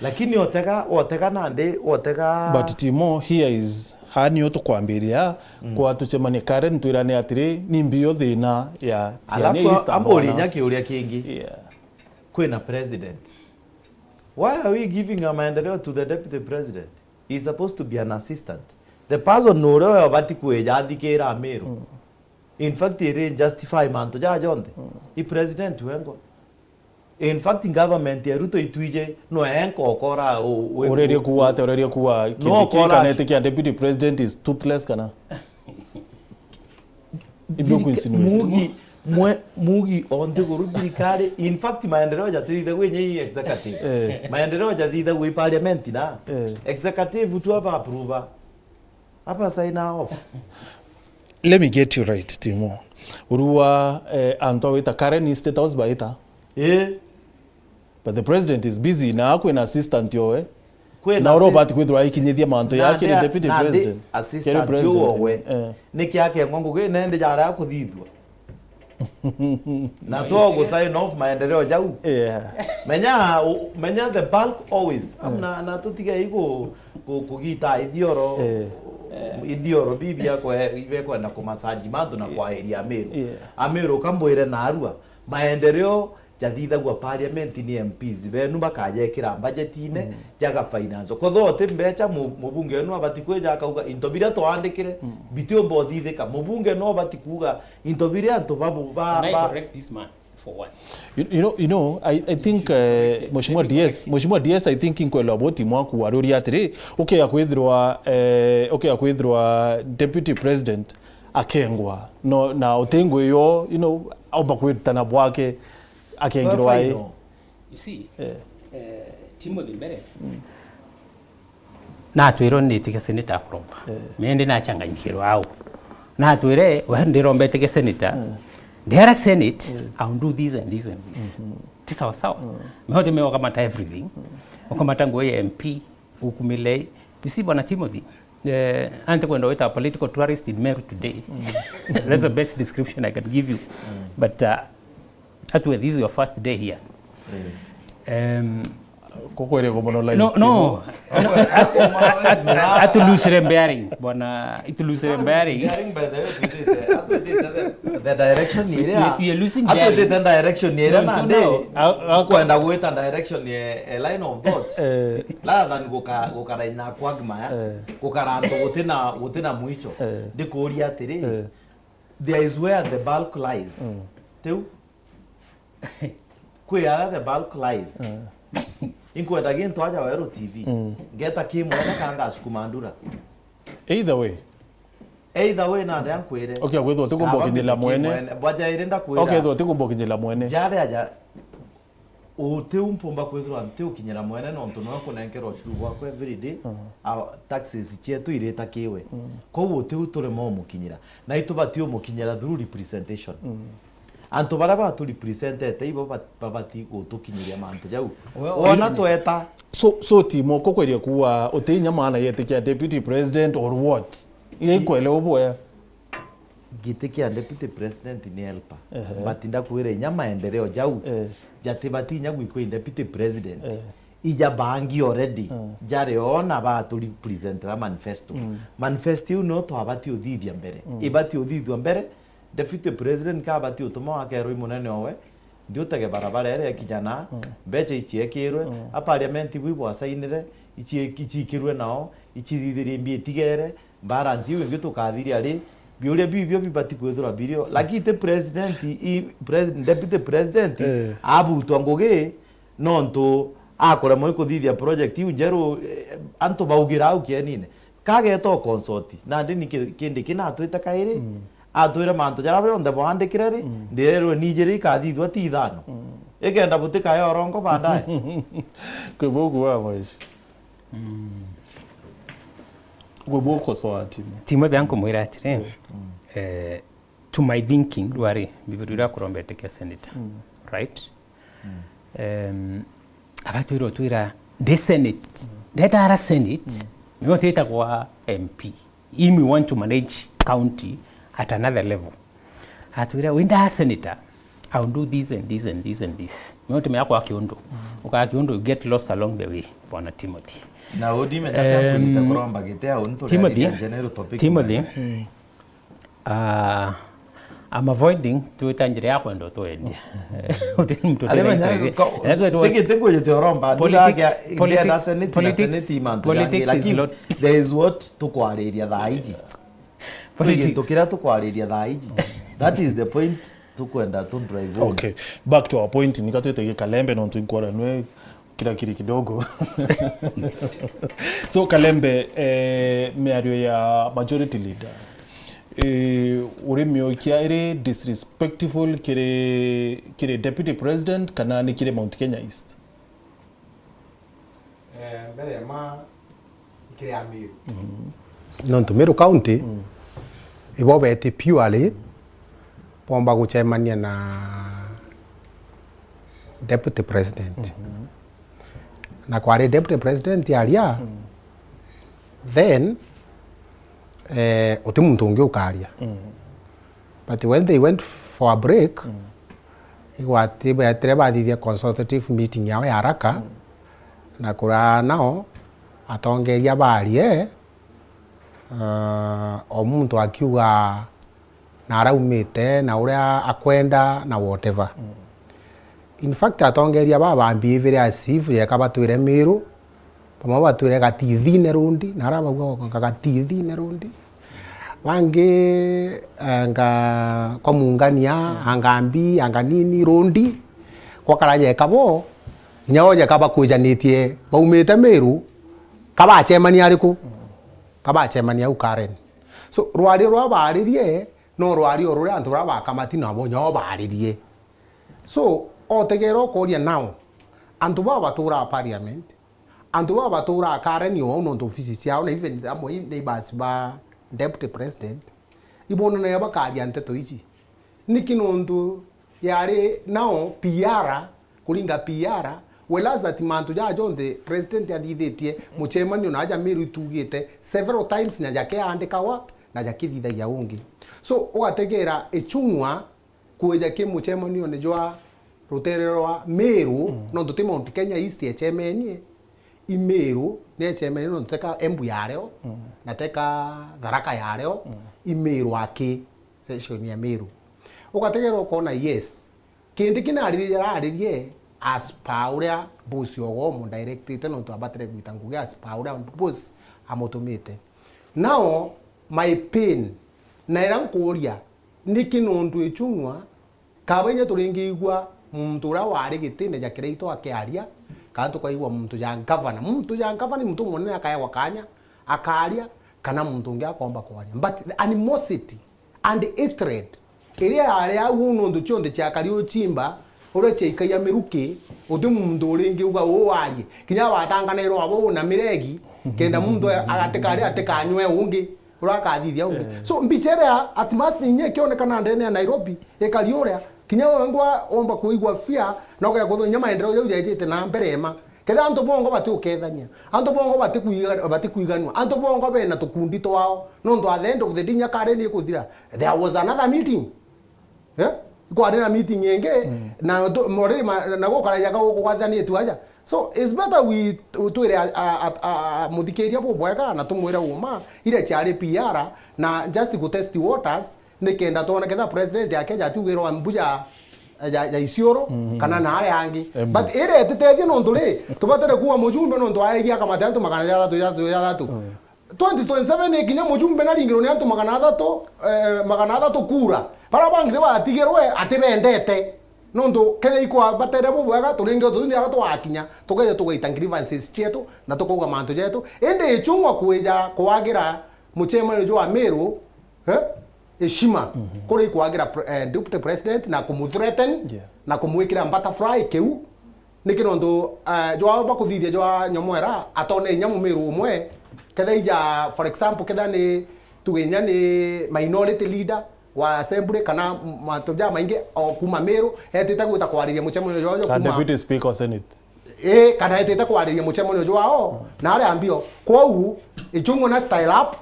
Lakini otega, otega nandi, otega. But Timo, here is, haa nio tukwambiria, mm, kwa tucemanie Karen, twirane atiri, ni mbio thina ya Tigania East and Athwana. Alafu amburi inya kiuria kingi. Yeah. Kwina president. Why are we giving a maendeleo to the deputy president? He's supposed to be an assistant. The person uria we ubati kwija athikira Amiru. Mm. In fact, iri justify mantu jaa jonthe. Mm. I president wengwa. In fact, government ya Ruto itwije no enka ukora u-, u-, urerie kuwa ate, urerie kuwa no kindu kii ukora kana ati kia deputy president is toothless kana? Ibyo ku insinuate. Mugi, mwe, mugi o nthiguru thirikari. In fact, maendeleo jathithagua inya i executive. Eh. Maendeleo jathithagua i parliament na, eh, executive tu aba approve. Aba sign off. Let me get you right, Timo. Urua, eh, antu awita Karen State House baita. Eh. But the president is busy na kwina assistant yowe. Kwina na uria assi-, ubati kwithirwa aikinyithia mantu ya nandi kiri a-, deputy nandi president. Assistant kiri president uwe. Eh. Niki akengwa ngugi nende jara ya kuthithua? Na to gu sign off maendeleo jau. Yeah. Menya, u-, menya the bulk always. Mm. Amna, na tutige igu ku-, kugita ithioro. Eh. Ithioro bibi akwe ibe kwenda kumasaji mantu na, yeah, kwaeria Amiru. Yeah. Amiru kambwire narua. Maendeleo jathithagua parliament ni M Ps benu bakajekira budgetine, mm, jaga finance. Kwethirwa uti mbecha mu-, mubunge wenu abati kwija akauga into biria twandikire, mm, bitiumba uthithika. Mubunge no abati kuuga into biria antu babu-, ba-, Can I ba- correct this man for what? You, you know, you know, I, I think, uh, Mheshimiwa D S, Mheshimiwa D S, I think inkwelewa boti mwaku waruria atiri, ukea kwithirwa, eh, ukea kwithirwa deputy president akengwa, no, na utingwi yo, you know, aumba kwirutana bwake, akengirwa i. You see, eh, eh, Timothy mbere, mm, natwirwo nitike senator akuromba. Eh. Mende nachanganyikirwa au. Natwire, we ndirombete ke senator. Mm. Ndera Senate, mm, I'll do this and this and this. Mhm. Ti sawa sawa. Mm. Mehote me wakamata everything. Mm. Wakamata nguo ya M P, ukumile. You see, Bwana Timothy, eh, ante kwenda wita political tourist in Meru today. Mm. That's the best description I can give you. Mm. But, uh, Atwe, this is your first day here. Eh. Um, kukweria kumono live no, stream. No. Atulusire bearing, bwana, itulusire bearing. Bearing, by the way, the, the direction ni iria. You, you are losing bearing. Atulusire direction ni iria. No, na no, ndi, a-, a-, kwenda gwita direction ye, a line of thought. Eh. Rather than guka-, gukara ina quagmire, eh, gukara antu gutina, gutina mwicho. Eh. Ndikuria atiri, eh, there is where the bulk lies. Mm. Tiu? Kwi aria the bulk lies. Mm. Inkwenda gintu aja Weru T V. Mm. Ngeta ki mwene ka ngacukuma ndura. Either way. Either way, na ndea nkwire. Okay, gwithwa ti kumba ukinyira mwene. Bwaja iri ndakwira. Okay, gwithwa ti kumba ukinyira mwene. Jare aja, utiu mpumba kwithirwa nti ukinyira mwene nontu noe kunenkerwa ushuru bwakwa every day. Mm. A, taxes cietu irita kiwe. Mm. Koguo utiu turema umukinyira. Na itubati umukinyira through representation. Mm. Antu baria batu representete ibo ba-, babati gutukinyiria mantu jau. We, wona we, tweta. So, so Timo, kukweria kuwa uti inya maana yetikia deputy president or what? Inya ikwelewa bwea. Giti kia deputy president ni helper. Ehe. But ndakwira inya maendeleo jau, eh, jatibati inya gwikwa i deputy president. Eh. Ija bangi already. Mm. Jari ona batu representera manifesto. Mm. Manifesto iu no twabati uthithia mbere. Mm. Ibati uthithua mbere, deputy president kabati utuma wakerwa i munene owe, nthi utege barabara iria ikinya na, mm, mbecha iciekirwe, mm, a parliament bwi bwasainire, ici-, iciikirwe nao, icithithirie mbia itigere, balance iu ingi tukathiria ri, biuria biu ibio bibati kwithirwa birio. Lakini ti president, i, president, deputy president, eh, abutwa ngugi, nontu akuremwa i kuthithia project iu njeru, eh, antu baugira au kienine. Kageta o consort, nandi ni ki-, kindi kinatwite kairi, mm, atwire mantu jaria bonthe bwandikire ri, mm, ndirerwe ni ijiri ikathithua ti ithano. Mm. Ikenda butikaya orongo baadaye. Kwi buku wa mwici. Mm. Gwe bwokosoa Timo. Timothy ankumwira atiri, eh, to my thinking, rwari, Bibilia irakurombete ke senator, right? Em, abatwira utwira, ndi senate, ndetara senate, niyo titagwa M P. If we want to manage county at another level. Atwira, "Winda senator, I will do this and this and this and this." No tumenya kwa kiundu. Ukaa kiundu, you get lost along the way, Bwana Timothy. Na udimenya Em, kuromba gite au ntu Timothy, general topic. Timothy, ah, I'm avoiding, twita njira ya kwenda utwendia. Uti mtu tena history. Tigite ngujite uromba, politics, politics, politics is lot. There is what tukwariria thaa iji. Politics. Gintu kiria tukwariria thaa iji. That is the point tukwenda tu drive home. Okay, back to our point, nika twite gi Kalembe nontu inkwara nwe kira kiri kidogo. So Kalembe, eh, miario ya majority leader, eh, uri miokia iri disrespectful kiri, kiri deputy president kana ni kiri Mount Kenya East? Eh, mbere ya ma ikiri ya Meru. Nontu Meru County ibo beti purely bomba gucemania na deputy president. Na kwari deputy president aria, then eh, uti muntu ungi ukaria. But when they went for a break, igwati betire bathithia consultative meeting yao ya haraka, na kuraa nao atongeria barie, uh, o muntu akiuga na araumite na uria akwenda na whatever. In fact, atongeria baba mbivire as if yeka batwire Meru, bamwe batwire Gatithine Road, na ara bauga Gatithine Road. Bangi, eh, nga, kwa Mungania, Angambi, Anganini Road, kwa Karaja eka bo, inya oja ka bakwijanitie, baumite Meru, kabacemania ariku? Kabacemania au Karen. So, rwari rwa baririe, no rwari o ruria antu bara bakamati nabo nyao baririe. So, otegera ukoria nao, antu baba baturaa parliament, antu baba baturaa Karen o au nontu ofisi ciao, na even amwe i neighbors ba deputy president, ibonanagia bakaria nteto ici. Niki? Nontu yari nao P R, kuringa P R, whereas that mantu jaa jonthe president athithitie, mucemanio na aja Meru itugite several times, na jakeandikawa, na jakithithagia ungi. So, ugategera Ichung'wa kwija ki mucemanione jwa rutere rwa Meru, nontu ti Mount Kenya East ecemenie, i Meru ni ecemenie, nontu teka Embu yario, na teka Tharaka yario, i Meru aki, session ya Meru. Ugategera ukona, yes, kindi kina ariririe, araririe as per uria boss ogo omudirectite, nontu abatire gwita ngugi as per uria boss amutumite. Now, my pain, na ira nkuria, niki? Nontu Ichung'wa, kaba inya turingiigua muntu uria wari gitine ja Kiraitu akiaria, kana tukaigua muntu ja ngavana. Muntu ja ngavana ni muntu munene akaewa kanya, akaria, kana muntu ungi akomba kwaria. But the animosity and hatred iria yari au uu nontu cionthe ciakari uchimba, uria ciaikagia miruki, uti muntu uringiuga uu arie. Kinya batanganairwo abo uu na miregi, kenda muntu agatikari atikanywe ungi, uria akathithia ungi. So, mbicha iria at most inya ikionekana ndene ya Nairobi, ikari uria, kinya wewe ngwa omba kuigua fear, na ukaya kwithirwa inya maendeleo jau jejite na mbere ema. Kethira antu bongo batiukethania, antu bongo batikwiga-, batikwiganua, antu bongo bena tukundi twao, nontu at the end of the day, inya Karen ikuthira, there was another meeting. Eh? Ikwari na meeting ingi, na tu-, already ma-, na gukaraja ka guku gwathanitue aja. So, it's better we tu-, twire a, a, a, a, muthikiria bubwega na tumwire uma, iria ciari P R, na just ku test waters, nikenda twone ketha president ya Kenya atiugirwa mbuja ya, ya Isiolo, kana na aria angi. But ire ititethie nontu ri, tubatire kuuga mujumbe nontu aegia akamate antu magana jathatu, jathatu, jathatu. Twenty twenty-seven ikinya mujumbe naringirwe ni antu magana athatu, eh, magana athatu kura. Bara bangi ni batigirwe atibendete. Nontu ketha ikwa batere bubwega, turinge uthuni ara twakinya, tukeja tugaita grievances cietu, na tukauga mantu jetu. Indi Ichung'wa kwija kwagira mucemanio jwa Meru, eh, heshima, kuria ikwagira pre-, eh, deputy president na kumuthreaten, na kumwikira butterfly kiu. Niki? Nontu, eh, jwao bakuthithia jwa Nyamwera, atone inya mumiru umwe, Kethira ija, for example, kethira ni tuge inya ni minority leader wa assembly kana m-, mantu ja maingi o kuma Meru, etite gwita kwariria mucemanio jojo. Na kuma deputy speaker wa senate. Ii, kana etite kwariria mucemanio jwao, na aria mbio. Kwou, ichung'we na style up,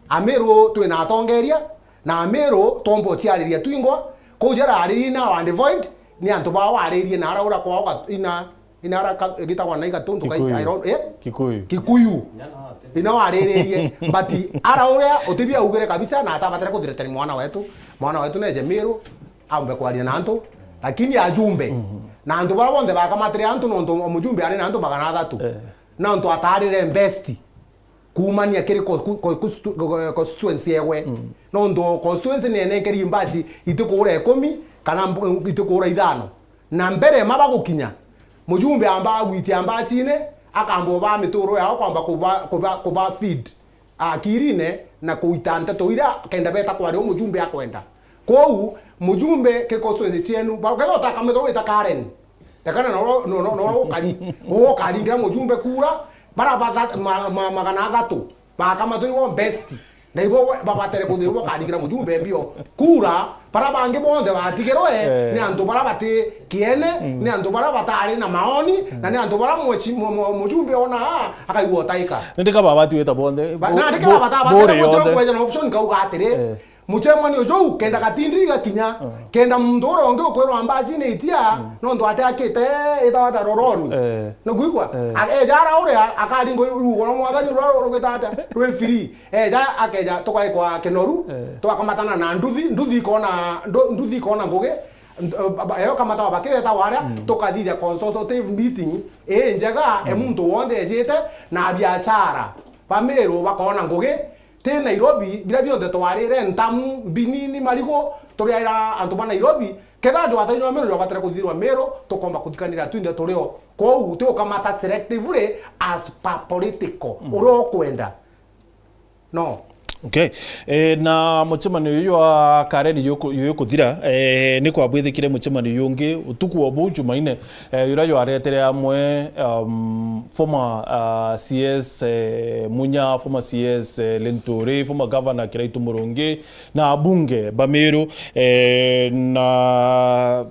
Ameru twina atongeria, na Ameru twomba uciariria twingwa, kwou jararirie na and void, ni antu bao waririe na araura kwao ga-, ina, ina ara ka-, gitagwa na igatuntu kai-, Kikuyu. I don't, eh? Kikuyu. Kikuyu. Ina wariririe, but ara uria utibia augire kabisa, na atabatire kuthreaten mwana wetu, mwana wetu neje Meru, aumbe kwaria na antu, lakini ajumbe. Mhm. Na antu bara bonthe bakamatire antu, nontu o mujumbe ari na antu magana athatu. Eh. Nontu atarire best. Kuumania kiri co-, co-, co-, constitu-, co-, constituency ewe. Mm. Nontu constituency ni enenkeri mbachi itikuura ikumi kana mb-, itikuura ithano. Na mbere ma bagukinya, mujumbe amba agwitia mbachine, akamba uba mituro yao kwamba kuba, kuba, kuba feed akirine na kuita nteto ira kenda beta kwaria u mujumbe akwenda. Kwou, mujumbe ki constituency cienu, ba-, kethira utakamithirwa wita Karen, Rekana noro, no, no, noro ukari, ukaringira mujumbe kura, bara batha-, ma-, ma-, magana athatu, bakamatwirwo best. Na ibo we, babatere kuthirwo bakaringira mujumbe mbio kura, bara bangi bonthe batigirwe, eh, ni antu bara bati kiene, mm, ni antu bara batari na maoni, mm, na ni antu bara mwechi-, mu-, mu-, mujumbe ona akaigua utaika. Nindi ka babati wita bonthe, ba-, bo-, na ndikira bo-, bata-, bata bore bonthe yonthe. Kweja na option kauga atiri, eh. Mucemanio juu, kenda gatindiri gakinya, mm, kenda muntu uria ungi ukwirwa mbacine itia, mm, nontu ateakite itawa ta roroni. Eh. Nukwigua? Eh. A-, eja ara uria, akaringo rugo rwa mwathani ruria rugita atia, rwi free. Eja akeja, tugaikwa kinoru, eh, twakamatana na nduthi, nduthi ikona, ndu-, nduthi ikona ngugi, nd-, ba-, ba-, eyo kamatawa bakireta waria, mm, tukathithia consultative meeting, ii njega, e, mm, muntu wonthe ejite, na biashara, ba Meru bakona ngugi, ti Nairobi, biria bionthe twarire, ntamu, mbinini, marigu, turiaira antu ba Nairobi, kethira jwatairwa Meru jwabatire kuthithirwa Meru, tukomba kuthikanira twinthe turio. Kwou, ti ukamata selectively as per political, mm, uria ukwenda. No. Okay. E, na mucemanio uyu jwa Karen juku-, jukuthira, e, ni kwabwithikire mucemanio jungi utuku wa buu Jumaine, eh, uria jwaretere amwe, um, former, uh, C S, eh, Munya, former C S, eh, Linturi, former governor Kiraitu Murungi, na abunge ba Meru, eh, na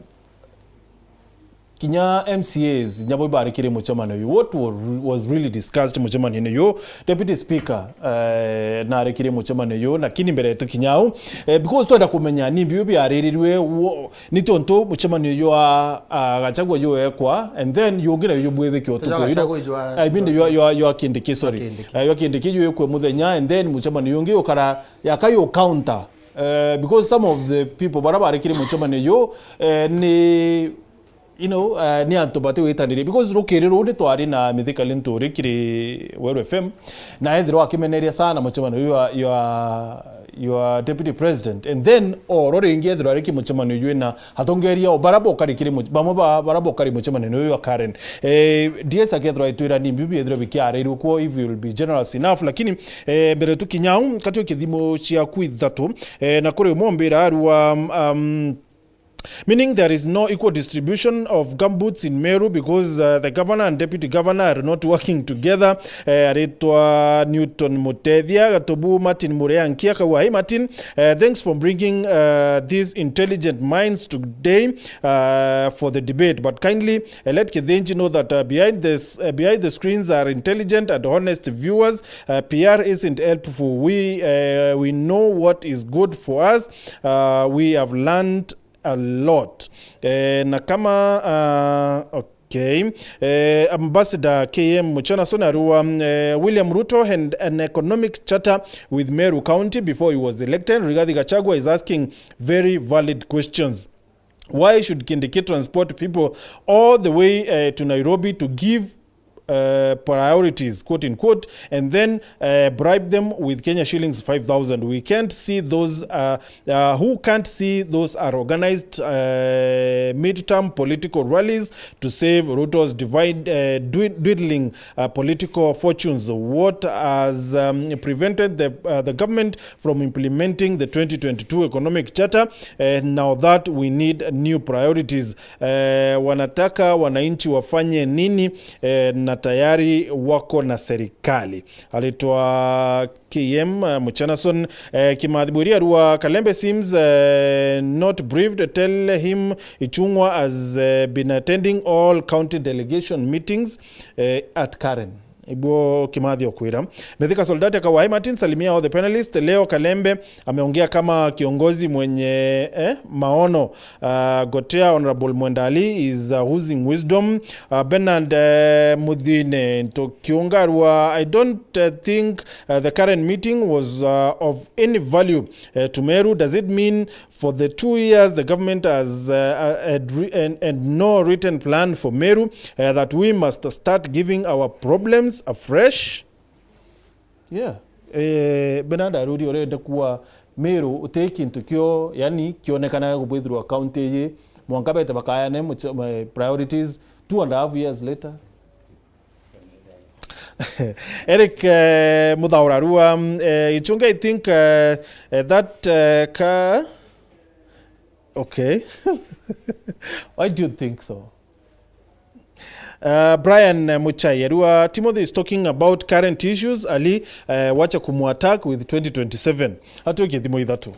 kinya M C As, nyabo ibarikire mucemanio uyu. What wa-, was really discussed mucemanio uyu? Deputy Speaker, eh, narikire mucemanio uyu, lakini mbere tukinya au, eh, because twenda kumenya ni mbiu biaririrwe, wo-, Ni tontu mucemanio jwa, ah, Gachagua jwekwa, and then jungi nayo jubwithike utuku, you know, Gachagua jwa, I mean, jwa, jwa, jwa, jwa Kindiki, sorry. Jwa Kindiki. Ah, jwa Kindiki jwikwe muthenya, and then mucemanio jungi ukara, yaka yu counter. Eh, because some of the people bara barikire mucemanio ju, eh, ni, you know, eh, ni antu bati witanirie. Because rukiri ruu ni twari na Mithika Linturi kiri Weru F M, na ethirwa akimeneria sana mucemanio jwa, jwa your deputy president, and then oro ringi ethirwa ari kimucemanio jwina atongeria o bara bokari kiri mu-, bamwe ba bara bokari mucemanio uyu wa Karen. Eh, D S akethirwa itwira ni mbiu biethirwa bikiaririrwe kwo, if you will be generous enough, lakini, eh, mbere tukinya au, katio kithimo ciaku ithatu, eh, na kuri umwe mbira arua, um, meaning there is no equal distribution of gumboots in Meru because, uh, the governor and deputy governor are not working together. Eh, aritwa Newton Mutethia, Gatubu Martin Mureanki akauga, "Hey Martin, eh, thanks for bringing, uh, these intelligent minds today, uh, for the debate. But kindly, uh, let Kithinji know that, uh, behind this, uh, behind the screens are intelligent and honest viewers. Uh, P R isn't helpful. We, uh, we know what is good for us. Uh, we have learned a lot." Eh, na kama, uh, okay. Eh, Ambassador K M Muchanason arua, eh, William Ruto had an economic charter with Meru County before he was elected. Rigathi Gachagua is asking very valid questions. Why should Kindiki transport people all the way, eh, to Nairobi to give, uh, priorities, quote unquote, and then, uh, bribe them with Kenya shillings five thousand? We can't see those, uh, uh, who can't see those are organized, uh, midterm political rallies to save Ruto's divide, uh, dwin-, dwindling, uh, political fortunes? What has, um, prevented the, uh, the government from implementing the twenty twenty-two economic charter? Uh, now that we need new priorities, eh, wanataka wananchi wafanye nini? Eh, na tayari wako na serikali. Aritwa K M, eh, Muchenason, eh, Kimathi Bwiri arua Kalembe seems, eh, not briefed. Tell him Ichung'wa has, eh, been attending all county delegation meetings, eh, at Karen. Ibuo Kimathi okwira. Mithika Soldati akauga, "Hi Martin, salimia all the panelists. Leo Kalembe ameongea kama kiongozi mwenye, eh, maono." Uh, Gotea, Honorable Mwendali is, uh, oozing wisdom. Uh, Bernard, uh, Muthine Ntokiungarua, "I don't, uh, think, uh, the current meeting was, uh, of any value, uh, to Meru. Does it mean for the two years the government has, uh, uh, had re-, and, and no written plan for Meru, uh, that we must start giving our problems afresh?" Yeah. Eh, Bernard aruri urende kuwa Meru uti kintu kio, yani, kionekanaga kubwithirwa county iji, mwanka bete bakayane muche-, ma-, priorities two and a half years later. Eric, eh, Muthaura arua, mm, eh, Ichunge, I think, eh, eh, that, eh, ka-, okay. Why do you think so? Uh, Brian, eh, Muchai arua, Timothy is talking about current issues, Ali, eh, wacha kumwattack with twenty twenty-seven. Atwike thimo ithatu.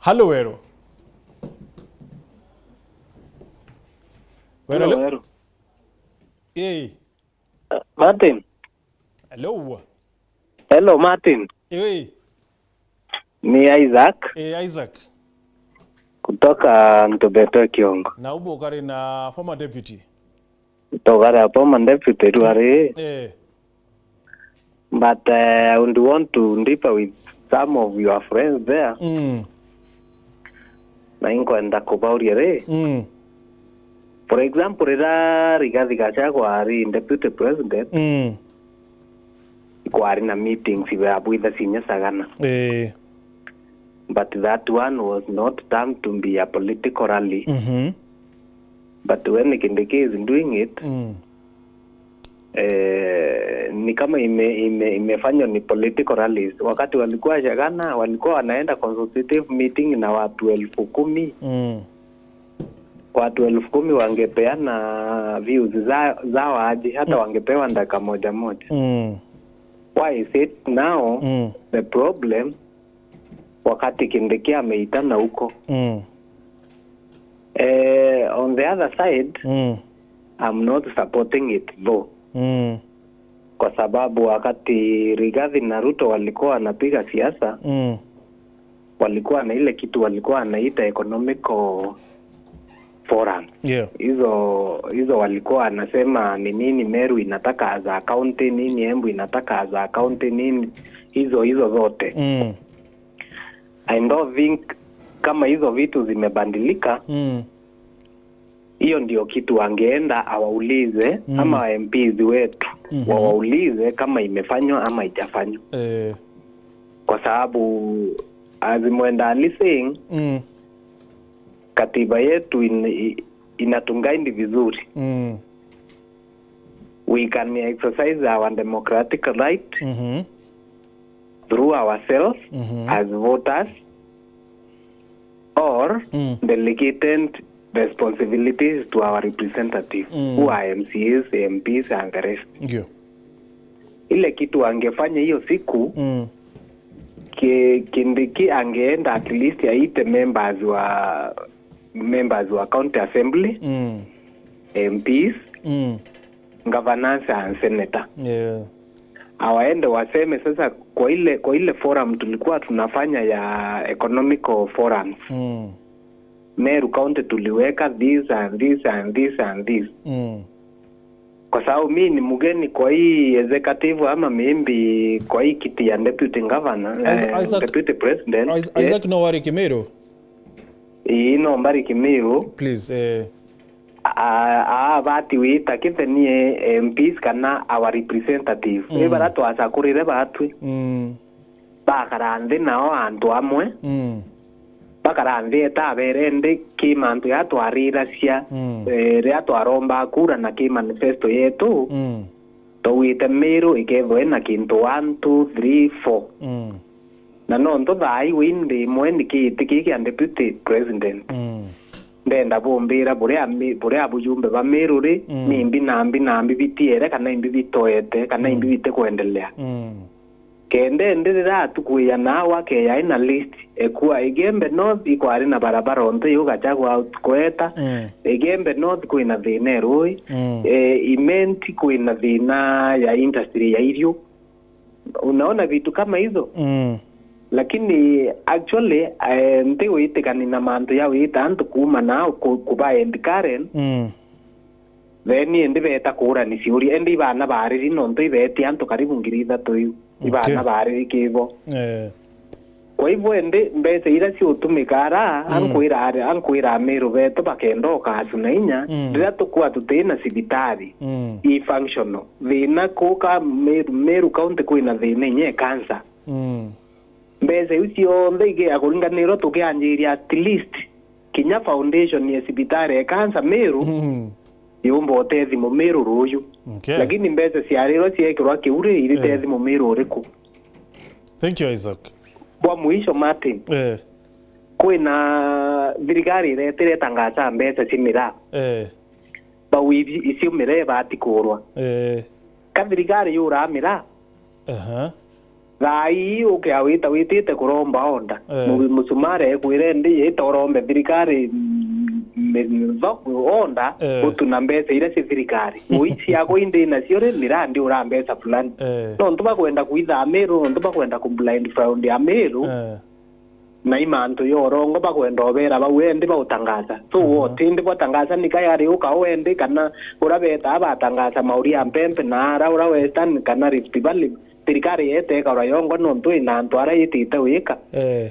Halo Weru. Weru, Hello, hello. Weru. Hey. Uh, Martin. Hello. Hello, Martin. Hey. Ni Isaac. Eh, Isaac. Kutoka Ntubetwe Kiongo. Na ubu ukari na former deputy. Tugari a former deputy riu ari. Eh. But, eh, I would want to differ with some of your friends there. Mm. Na inkwenda kubauria ri. Mm. For example, riria Rigathi Gachagua ari deputy president, Mm. ikwari na meetings ya bwitha cinya Sagana. Eh. But that one was not termed to be a political rally. Mhm. But when Kindiki is doing it, Mm. eh, ni kama ime-, ime-, imefanywa ni political rallies. Wakati walikuwa Sagana, walikuwa wanaenda consultative meeting na watu elfu kumi. Mm. Watu elfu kumi wangepeana views za-, zao aje, hata Mm. wangepewa dakika moja moja. Mm. Why is it now Mm. the problem wakati Kindiki ameitana huko? Mm. Eh, on the other side, Mm. I'm not supporting it though. Mm. Kwa sababu wakati Rigathi na Ruto walikuwa wanapiga siasa, Mm. walikuwa na ile kitu walikuwa wanaita economical forum. Yeah. Hizo, hizo walikuwa wanasema ni nini Meru inataka as a county, nini Embu inataka as a county, nini hizo, hizo zote. Mm. I don't think kama hizo vitu zimebadilika, Mm. hiyo ndio kitu wangeenda awaulize, Mm. ama M Ps wetu, Mhm. wawaulize kama imefanywa ama haijafanywa. Eh. Kwa sababu, as Mwenda Ali saying, Mm. katiba yetu in-, i-, inatuguide vizuri. Mm. We can exercise our democratic right Mhm. through ourselves Mhm. as voters or Mm. delegated responsibilities to our representatives Mm. who are M C As, M Ps and the rest. Ndio. Ile kitu angefanya hiyo siku, Mm. ki-, Kindiki angeenda at least aite members wa, members wa county assembly, Mm. M Ps, Mm. governors and senator. Yeah. Awaende waseme sasa, kwa ile, kwa ile forum tulikuwa tunafanya ya economical forums, Mm. Meru County tuliweka this and this and this and this. Mm. Kwa sababu mi ni mgeni kwa hii executive ama maybe kwa hii kiti ya deputy governor, Is-, eh, Isaac, deputy president, Is-, eh. Isaac, no wari Kimiru? Ii, no mbari Kimiru. Please, eh. A, a, abati wita kithenie M Ps kana our representative. Mm. Ni bara twacakurire batwi. Mm. Bakara nthi nao antu amwe. Mm. Bakara nthi eta abere ndi ki mantu ya twariracia, Mm. eh, ria twaromba kura na ki manifesto yetu. Mm. Twauite Miru ikethwe na kintu one, two, three, four. Mm. Na nontu thaa iu indi imwe ni kiiti kii kia deputy president. Mm. Ndenda bumbira buria mi-, buria bujumbe ba Meru ri, Mm. ni imbi na mbi na mbi bitiere, kana imbi bitoete, kana Mm. imbi bitikwendelea. Mm. Kenda indi riria atuku ya nao akeya ina list, ekua Igembe North ikwari na barabara onto iu Gachagua out kweta, Mm. Igembe North kwina thina e rui, Mm. eh, Imenti kwina thina ya industry ya irio. Unaona vitu kama hizo? Mm. Lakini actually, eh, nti witikani na mantu ya wita antu kuuma nao ku-, kuba end Karen, Mm. then indi beeta kuurani ciuria, indi ibana bariri nontu ibeetie antu karibu ngiri ithatu iu. Ibana Okay. bariri kibo. Eh. Kwa hivyo indi mbeca iria ciutumika ara, Mm. ankwira ari, ankwira Amiru betu bakenda ukasu na inya, Mm. riria tukua tutina cibitari Mm. i functional. Thina kuka Meru, Meru County kwina thina inya e cancer. Mm. Mbeca iu cionthe igeea kuringanirwa tukianjiria at least kinya foundation ya cibitari ya cancer Meru Mm. yumba utethimo Meru ruuju. Okay. Lakini mbeca ciarirwa ciekirwa kiu ri, iri Eh. tethimo Meru uriku? Thank you, Isaac. Bwa mwisho, Martin, Eh. kwina thirikari iretire itangaza mbeca cia miraa. Eh. Bau ici-, icio miraa ibati kuurwa. Eh. Ka thirikari yuraa miraa? Aha. Thaa ii ukea wita witite kuromba onda. Eh. Mu-, musumari ekwire ndi ita urombe thirikari, mm, mi-, tho-, onda Eh. gutuna mbeca iria cia thirikari. Ui ciakwa indi nacio ri, miraa ndi ura mbeca fulani. Eh. Nontu bakwenda kuitha Amiru, nontu bakwenda ku blind found Amiru. Eh. Na i mantu ya urongo bakwenda ubera bau endi bautangaza. So, Mhm. what, indi bwatangaza ni kai ari uka u endi kana ura betaa batangaza mauri ya Mpempe na ara ura Western kana Rift Valley, thirikari yete ikarwa yongo nontu ina antu ara itite wika. Eh.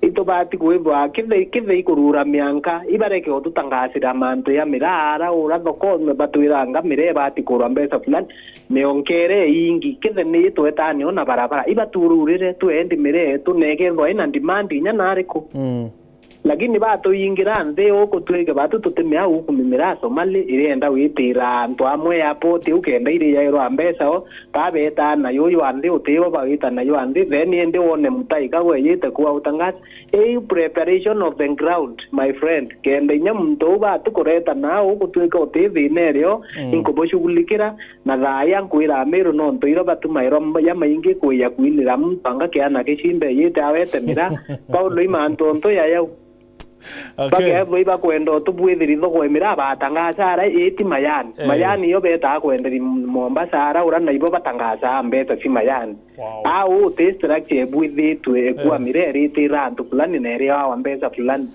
Itubati kwithwa kithe, kithe ikurura mianka, ibareke ututangasira mantu ya miraa ara ura thokone batwiranga miraa ibati kurwa mbeca fulani. Mionkere ingi, kithe ni itwetane ona barabara, ibatururire twendi miraa yetu, na ikethwa ina demand inya nariku. Mm. Lakini batuingira nthi uku twike batu tutimea uku mimira Somali irienda witira antu amwe airport iu kenda iriairwa mbeca o, babeta na yuyu anthi utibo bawita na yu anthi, then indi wone mutai kagwe yite kuwa utangaza. Iu preparation of the ground, my friend, kenda inya muntu u batu kureta na uku twika uti thina irio, Mm. inkubushughulikira, na thaaya nkwira Amiru nontu irio batumairwa ya maingi kwia kwinira muntu anga kiana gicimbe yite awete mira. Paulo i mantu ontu ya yau. Okay. Bakethwa ibakwenda utubwithiri thoko imira batangaza ara iti mayani. Eh. Mayani iyo betaa kwenderi Mombasa ara ura na ibo batangaza mbeca ci mayani. Wow. Au uti structure ebwithitwe ekua Eh. mira eritira antu fulani na iri awa mbeca fulani.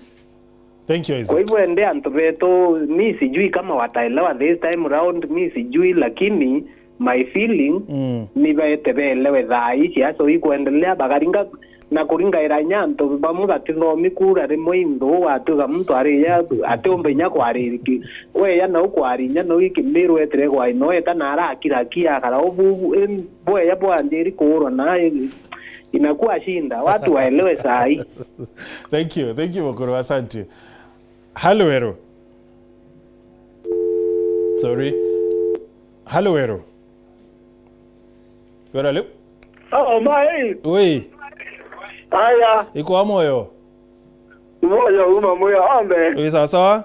Thank you, Isaac. Kwa hivyo ende antu betu, mi sijui kama wataelewa this time round, mi sijui, lakini my feeling Mm. ni baete beelewe thaa hii siasa hii kuendelea, bakaringa na kuringaira inya antu bamwe batithomi kura rimwe into watwika muntu ari ya atiumbe inya kwariri ki-, we ya nau kwari inya nau ikimiru etire kwa ino eta na arakira ki akara ubu, em, bweya bwanjiri kuurwa na, eh, inakuwa shinda. Watu waelewe saa hii. Thank you, thank you, Mukuru, asante. Halo, Weru. Sorry. Halo, Weru. Weru, halo? Oh, mai. Ui. Aya. Iko wa moyo? Moyo uma moyo ombe. Ui, sawa sawa?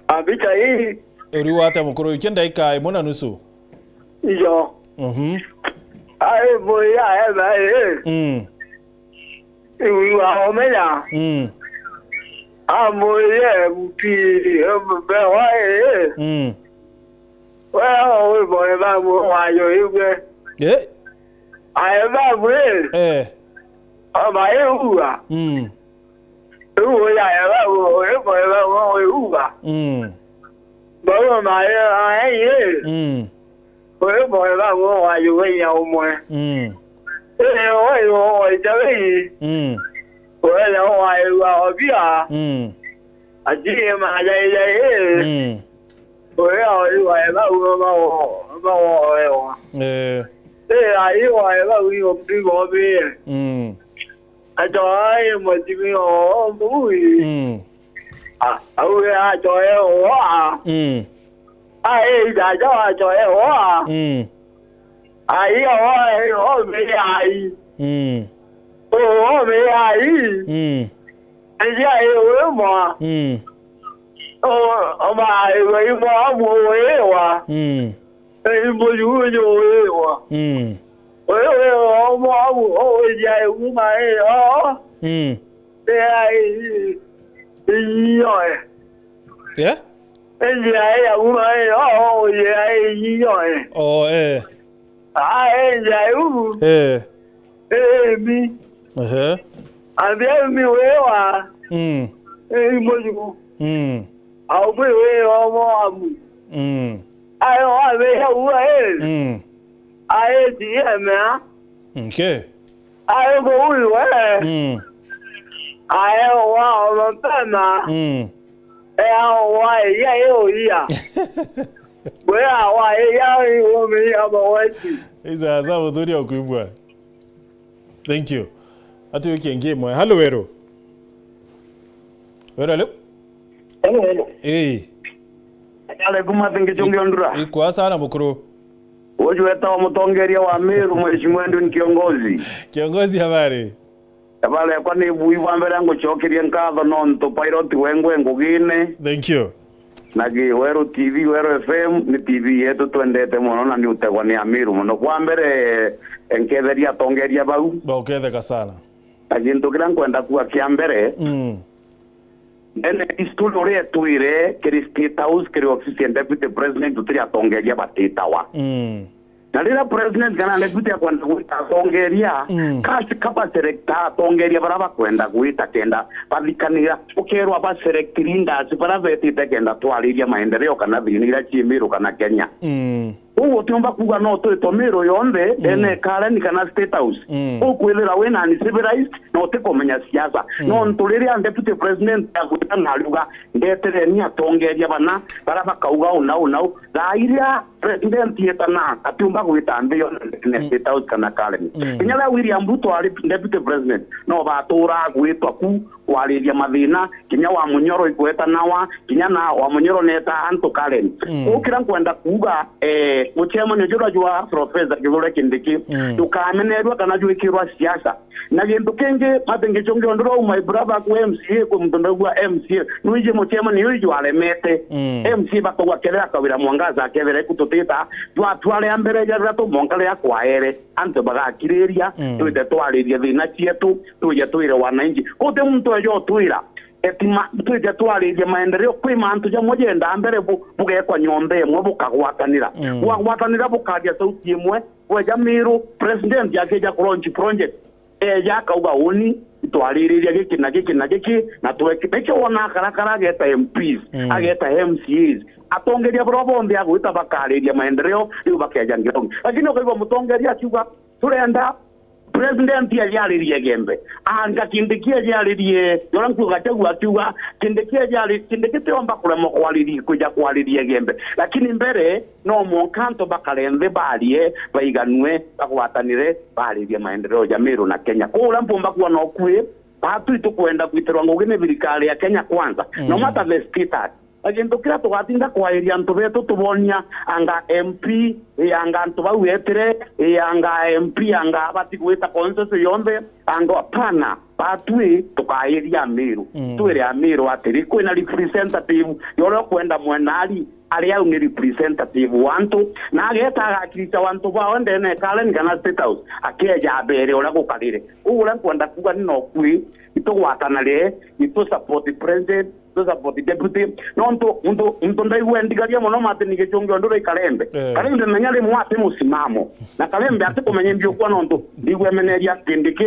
Abita hii. Uri wate mukuru, wiki ndaika imwe na nusu. Iyo. Mhm. Ai, moya, eba, eh. Mm. Iwi wa omenya. Mm. Amwire mutiri, mbewa, eh. Mm. Wewe, we, boy, babu, wayo, iwe. Eh? Aye, babu, eh. Eh. Ama, eh, uwa. Mm. Uwa, ya, ya, babu, eh, boy, babu, we, uwa. Mm. Babu, ma, eh, aye, eh. Mm. Uri mwega gwo wayugeia umwe. Mm. Iri uri woita wei. Mm. Wega waigua obia. Mm. Atie majaijai. Mm. Uri ori wega uno mawo, mawoewa. Eh. Iri ai wega uyo mbigo bie. Mm. Ajoa imwe timi o mbui. Mm. A, auge ajoe oa. Mm. A, e, jaja ajoe oa. Mm. Ai, oa, e, o me ai. Mm. O, o me ai. Mm. Ai, ai, we mwa. Mm. O, o ma, iwe imo amu uiwa. Mm. Imo yuyo uiwa. Mm. Uyu uiwa omo amu uiya uma e o. Mm. Ea i, i, i, i, o, e. Yeah? Indi ai auma e o, uiya i, i, o, e. Oh, eh. Aenja iu. Eh. Emi. Ehe. Athi emi wewa. Mm. Ei muju. Mm. Au mwi wewa Moabu. Mm. Ayo abeya uwa e. Mm. Aeti emea. Okay. Ayo mwi we. Mm. Ayo wa olotana. Mm. Ea wa iya yo iya. Bwe awa iya iumi ya maweti. Isaasa muthuri okuibwa. Thank you. Ati wiki ingi imwe. Halo Weru. Weru, halo? Halo, halo. Ii. Kale kuma thingi chungi ondura. Ikwa sana mukuru. Uju wetawa mutongeria wa Meru, Mheshimiwa Edwin Kiongozi. Kiongozi, habari? Ebara yakwa ni bui bwa mbere ngucokerie nkatho nontu pilot wengwe ngugine. Thank you. Na gi Weru T V, Weru F M ni T V yetu twendete mono na ni utegwa ni Amiru mono. Kwa mbere, nketheria atongeria bau. Bauketheka sana. Na gintu kiria nkwenda kuga kia mbere, mm, ndene history uria etwire kiri State House, kiri ofisi ya Deputy President, tutiri atongeria batitawa. Mm. Na riria president kana deputy akwenda gwita atongeria, mm, kasi kaba selecta atongeria bara bakwenda gwita kenda bathikanira, ukerwa ba select leaders bara betite kenda twariria maendeleo kana thina iria cii Meru kana Kenya. Mm. Uu utiumba kuuga no twitwe Meru yonthe, mm, ndene Karen kana State House. Mm. Ukwithira wina uncivilized na utikumenya siasa. Mm. Nontu riria deputy president agwita na ariuga, ndetereni atongeria bana bara bakauga unau unau, thaa iria president yetana atiumba gwita nthi yone ndene, mm, State House kana Karen. Mm. Kinya riria William Ruto ari deputy president, no batura gwitwa ku kwariria mathina, kinya wa Munyoro ikwetanawa, kinya na wa Munyoro neta antu Karen. Mm. Uu kiria nkwenda kuuga, eh, mucemanio juria jwa Professor Kithure Kindiki, mm, jukamenerua kana jwikirwa siasa. Na gintu kingi, Martin Gichungi, ondura u my brother ku M C A, kwi muntu ndaugua M C A, nwiji mucemanio uyu jwaremete. Mm. M C A bakauga kethira Kawira Mwangaza akethira iku tutita, jwatware mbere ja riria tumonka riria kwaere, antu bagakiriria, mm, twite twaririe thina cietu, twije twire wananchi. Guti muntu eja utwira, eti ma-, twije twaririe maendeleo, kwi mantu jamwe jenda mbere bu-, bugekwa nyomba imwe bukagwatanira. Mm. Bwagwatanira bukaria sauti imwe, bweja Miru, president akija ku launch project. Eja akauga, uni, itwaririria giki na giki na giki, na tweki-, nikio wona akarakara ageta M Ps, mm, ageta M C As. Atongeria baria bonthe agwita bakariria maendeleo, riu bakeja ground. Lakini ukaigua mutongeria akiuga, turenda president ajaririe Igembe. Anga Kindiki ajaririe, jora nkuuga Gachagua akiuga, Kindiki ajari-, Kindiki tiomba kuremwa kwariria, kuja kwariria Igembe. Lakini mbere, no mwanka antu bakare nthi barie, baiganue, bagwatanire, baririe maendeleo ja Meru na Kenya. Kwou uria mpumba kuona ukui, batu itukwenda gwitirwa ngugi ni thirikari ya Kenya Kwanza. Mm. No matter the status. Na gintu kiria tugatinda kwariria antu betu tubonia anga M P, ii anga antu bau etire, ii anga M P, anga abati gwita constituency yonthe, anga apana, batwi tukairia Amiru. Mm. Twire Amiru atiri, kwina representative ya uria ukwenda mwenari, ari au ni representative wa antu, na ageta agakirisha wantu bao ndene ya Karen kana State House, akeja abere uria gukarire. Uu uria nkwenda kuuga ni nokui, itugwatanare, itu support president, itu support deputy. Nontu muntu, muntu ndaigua ndigaria mono Martin Gichungi ondu ri Karembe. Eh. Karembe menya rimwe ati musimamo. Na Karembe ati kumenya imbi ukwa nontu ndigua emeneria Kindiki.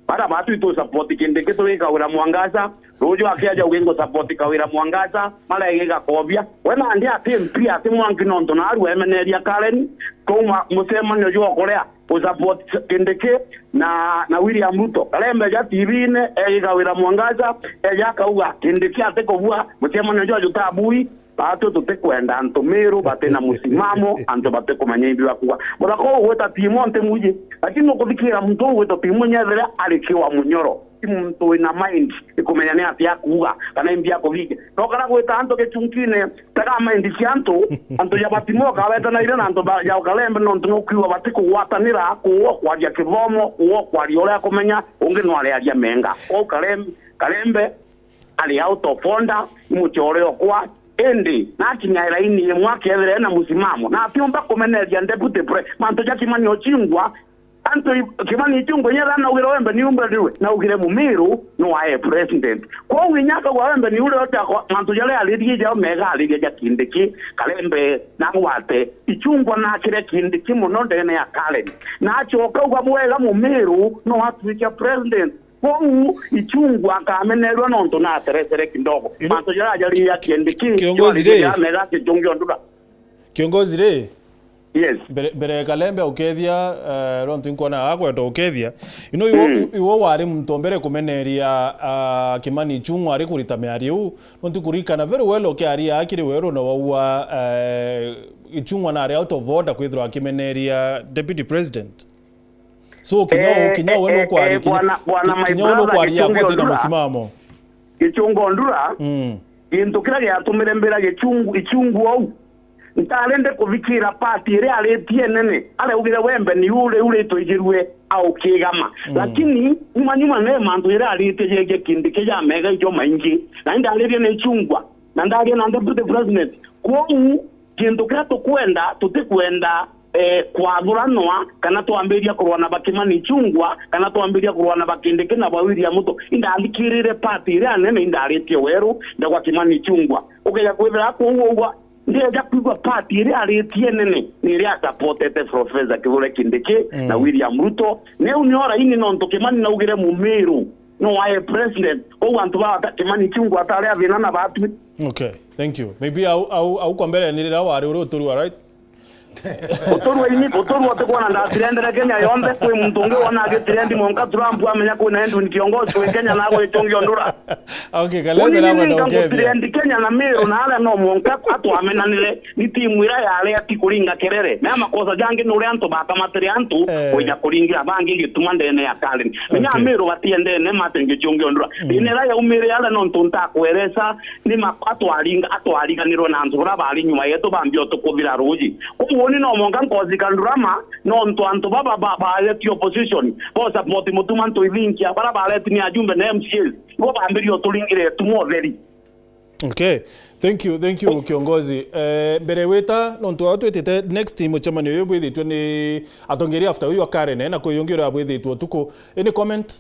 Bara batu itu support Kindiki turi Kawira Mwangaza. Ruju akiaja ugi ngu support Kawira Mwangaza, mara igi gakobia. We nandi ati M P ati mwanki nontu naru emeneria Karen. Kauma mucemanio jwa kuria u support Kindiki na, na William Ruto. Karembe eja T V-ine, egi Kawira Mwangaza, eja akauga Kindiki atikubua, mucemanio jwa jutabui, batu tutikwenda antu Miru, batina musimamo, antu batikumenya imbi bakuga. Muthaka uu gwita Timo ntimuji, lakini nukuthikira muntu uu gwita Timo nyethire ari kiwa Munyoro. Ti muntu wina mind ikumenya ni atia akuuga kana imbi akuthingia. No kana gwita antu gichunkine, tega mind cia antu, antu ja Batimo ukawetanaire na antu ba, ja Ukalembe, nontu nukwigua batikugwatanira, kuua kwaria kithomo, kuua kwaria uria akumenya, ungi no ariaria menga. Kwou Kalem-, Kalembe ari out of order, i muchore okwa, Indi nakinya iraini imwe akethira ena musimamo, na atiumba kumeneria deputy pre-, mantu ja Kimani Ichung'wah. Antu i-, Kimani Ichung'wah inya ethira naugire wembe ni umbe ndiwe, naugire Mumiru no ae president. Kwou inya akauga wembe ni uria utakwa, mantu jaria aririe jao mega ariria ja Kindiki, Kalembe, nagwate. Ichung'wah nakire Kindiki muno ndene ya Karen. Na acoka auga bwega Mumiru no atuike president. Kwou Ichung'wah akamenerua nontu naterecere kidogo. Ino- Mantu jaria jariria Kindiki, Kiongozi jariria ri? Mega Kichungi Ondura. Kiongozi ri? Yes. Mbere, mbere Kalembe ukethia, eh, rontu inkwona akwenda ukethia. Ino iwo, Mm. iwo wari muntu mbere kumeneria, ah, Kimani Ichung'wah ari kurita miario iu. Rontu kurikana very well ukiaria akiri weru na waua, eh, Ichung'wah nari out of order kwithirwa akimeneria deputy president. So kinya Eh, u-, kinya eh, we eh, nukwari-, eh, kinya, bwana, bwana, ki-, my kinya we brother, nukwari Gichungi akwati na Ondura. Musimamo. Gichungi Ondura, Mm. gintu kiria giatumire mbira Gichungu, Ichung'wah ou, ntarende kuthikira party iria aritie nene, araugire wembe ni uri uritwijirue aukigama. Mm. Lakini nyuma nyuma ne mantu iria aritie jegie Kindiki ja mega ijo maingi, na indaririe ni Ichung'wah, na ndaria na deputy president. Kwou Kintu kiria tukwenda, tutikwenda, eh, kwathuranwa, kana twambiria kurwana ba Kimani Ichung'wah, kana twambiria kurwana ba Kindiki na ba William Ruto. Indathikirire party iria nene indaritie weru, ndagwa Kimani Ichung'wah. Ukeja kwithira kuu ugwa, ndieja kwigua party iria aritie nene, ni iria supportete Professor Kithure Kindiki Mm. na William Ruto. Neu nio raini nontu Kimani naugire Mumiru no ae president. Kou antu ba Kimani Ichung'wah atari athina na batwi. Okay, thank you. Maybe au, au, au kwa mbere ni riria wari uri uturua, right? Uturwa-ini, uturwa utikwona ndatirendere Kenya yonthe, kwi muntu ungi wona agitirendi mwanka Trump amenya kwina Edwin Kiongozi wi Kenya na agwichungia Ondura. Okay, Kalembe. Uni ni nakwenda ninga ukethia. Ngutirendi Kenya na Miru na aria no mwanka atwamenanire, ni timu iria yari ati kuringa kerere. Mea makosa jangi ni uria antu bakamatire antu Eh. kwija kuringira bangi gituma ndene ya Karen. Menya Okay. Miru batiendene mate ngichungia Ondura. Mm. Thina iria yaumire aria nontu ntakweresa, ni ma-, atwaringa-, atwariganirwe na antu baria bari nyuma yetu bambi utukuthira ruuji. Kwou uni no mwanka nkothika ndurama, nontu antu baba ba-, baretie opposition, bo support Mutuma Ntoithinkia, baria bareti ni ajumbe na M C As, ibo bambirie uturingira ituma utheri. Okay. Thank you, thank you, kiongozi. Eh, mbere wita, nontu au twitite next mucemanio uyu bwithitwe ni atongeria after uyu wa Karen, eh, na kwi ungi uria bwithitwe utuku. Any comment?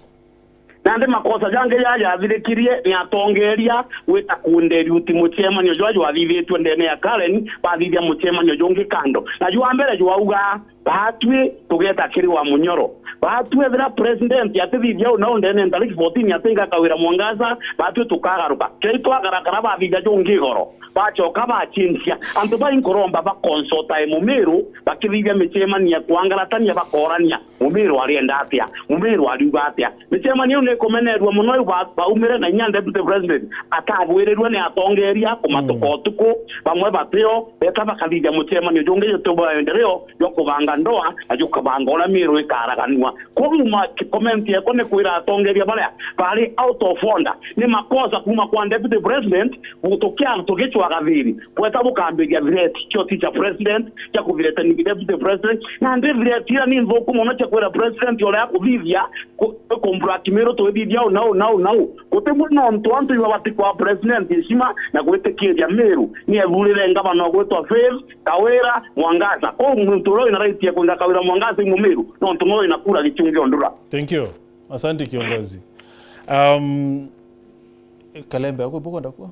Nandi makosa jangi jaria jathirikirie ni atongeria gwita kunderuti mucemanio jwa jwathithitue ndene ya Karen, bathithia mucemanio jungi kando. Na jwa mbere jwauga, batwi tugeta kiri wa Munyoro. Batwi ethira president atithithia au nau ndene ntariki fourteen atinga Kawira Mwangaza, batwi tukagaruka. Kei twagarakara bathithia jungi igoro. Bacoka bacinjia. Antu bai nkuromba bakonsultae Mumiru, bakithithia micemanio ya kwangaratania bakorania. Mumiru arienda atia? Mumiru ariuga atia? Micemanio iu nikumenerua mono iu ba-, baumire na inya deputy president akabwirirua ni atongeria kumatuka Mm. utuku, bamwe batio, beta bakathithia mucemanio jungi juti bwa maendeleo jwa kubanga ndoa na jukabanga uria Miru ikaraganua. Kwou ma-, comment yekwa ni kwira atongeria baria bari out of order, ni makosa kuma kwa deputy president, tukia-, tugicwaga thiri, bweta bukambiria threat cio ti cia president, cia kuthreaten deputy president. Nandi threat iria ni nthuku mono cia kwira president uria akuthithia, ku-, ku blackmail twithithia au nau, nau, nau. Guti mwe nontu antu iba batikwa president heshima na gwitikiria Miru ni ethurire ngavana ugwitwa Faith Kawira Mwangaza. Kwou muntu uria wina right ya kwinga Kawira Mwangaza i Mumiru, nontu nowe wina kura Gichungi Ondura. Thank you. Asante, kiongozi. Um, Kalembe, akwe bukwenda kuo?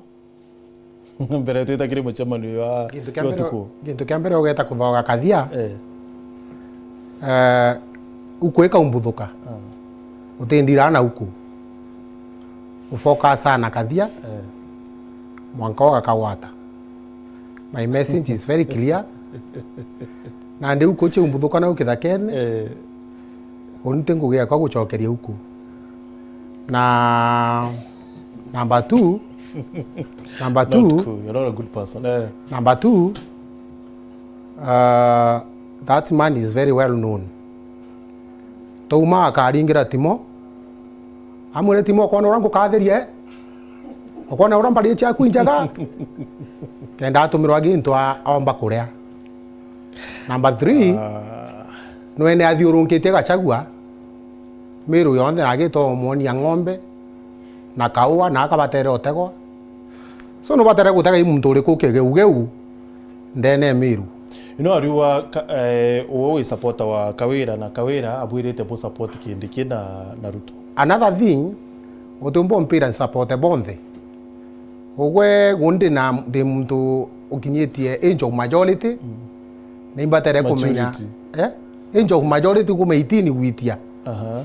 Mbere twita kiri mucemanio wa, Gintu kia wa mbere, utuku. Gintu kia mbere ugeta kuthoga kathia. Eh. Eh, uku ikaumbuthuka. Ah. Utindira na uku. Ufocus sana kathia. Eh. Mwanka ugakagwata. My message is very clear. Nandi uku chiumbuthuka nau kithakene. Eh. Uni ti ngugi yakwa gucokeria uku. Na number two, number two, Not cool. You're not a good person. Eh. Number two, uh, that man is very well known. Touma akaringira Timo, amwire, "Timo, ukona uria ngukathirie, ukona uria mbari ciaku injega." Kenda atumirwa gintu a-, aomba kuria. Number three, Ah. Nwene athiurunkitie Gachagua, Miru yonthe na agita umwonia ng'ombe na kaua na akabatere utegwa. So nubatere gutega i muntu uriku kigeugeu ndene ya Miru. Ino ariuga ka- eh, uwe wi supporter wa Kawira na Kawira abwirite bu support Kindiki na, na Ruto. Another thing, utiumba umpira nsupport bonthe. Ugwe gundi na ndi muntu ukinyitie age of majority, nimbatere kumenya Maturity. Eh? Age of majority kuma eighteen gwitia. Aha.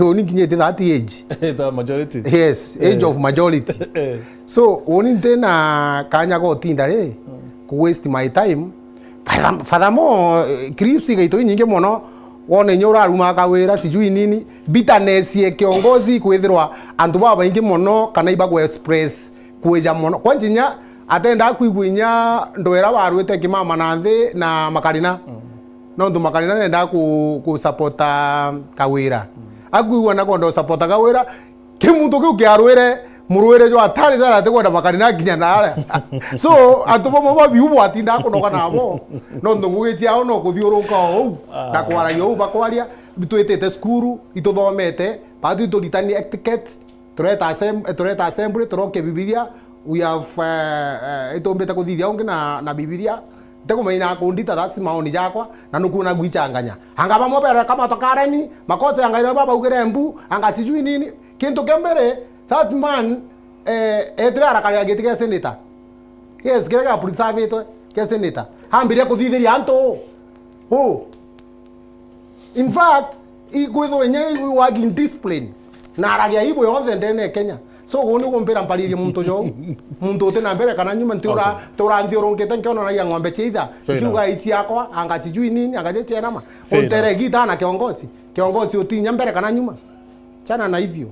Uni nkinyite that age. The majority. Yes, age Eh. of majority. Eh. So uni ntina kanya gotinda ri ku waste my time. Further- furthermore, eh, clips igaitwa inyingi mono, wone inya uraruma Kawira sijui nini, bitterness ye kiongozi kwithirwa antu babaingi mono kana ibagu express kwija mono. Kwanza inya atenda kwigua inya ndwera warwite kimama na nthi na Makarina. Nontu Makarina nenda ku, ku supporta Kawira. Akwigua na kwenda ku supporta Kawira, ki muntu kiu kiarwire murwire jwa atari jara atikwenda Makarina akinya naria. So antu bamwe babiu bwatinda kunoga nabo, nontu ngugi ciao no kuthiuruka ou na kwaragia ou bakwaria, twitite cukuru, ituthomete, batu ituritani etiquette, tureta assem-, tureta assembly, turokia Bibilia, we have, eh, eh, itumbite kuthithia ungi na, na Bibilia. Ntikumenya kundita, that's maoni jakwa, na nukwona gwichanganya. Anga bamwe bere kama tokareni, makosa anga ira babaugire mbu, anga sijui nini. Kintu kia mbere, that man, eh, etire arakarira giti kia senator. Yes, kiria gia preserve-itwe kia senator. Ambiria kuthithiria antu. Oh. In fact, ikwithwa inya working discipline na aragia ibo yonthe ndene ya Kenya. So guni gumbira mparirie muntu jou, muntu uti na mbere kana nyuma, nti ura Okay. ti uranthiurungite nkiononagia ng'ombe cia itha. Fair Nkiuga enough. Ici yakwa anga sijui nini anga je cienama. Fair Untere enough. Gita na kiongozi, kiongozi utinya mbere kana nyuma. Chana na hivyo.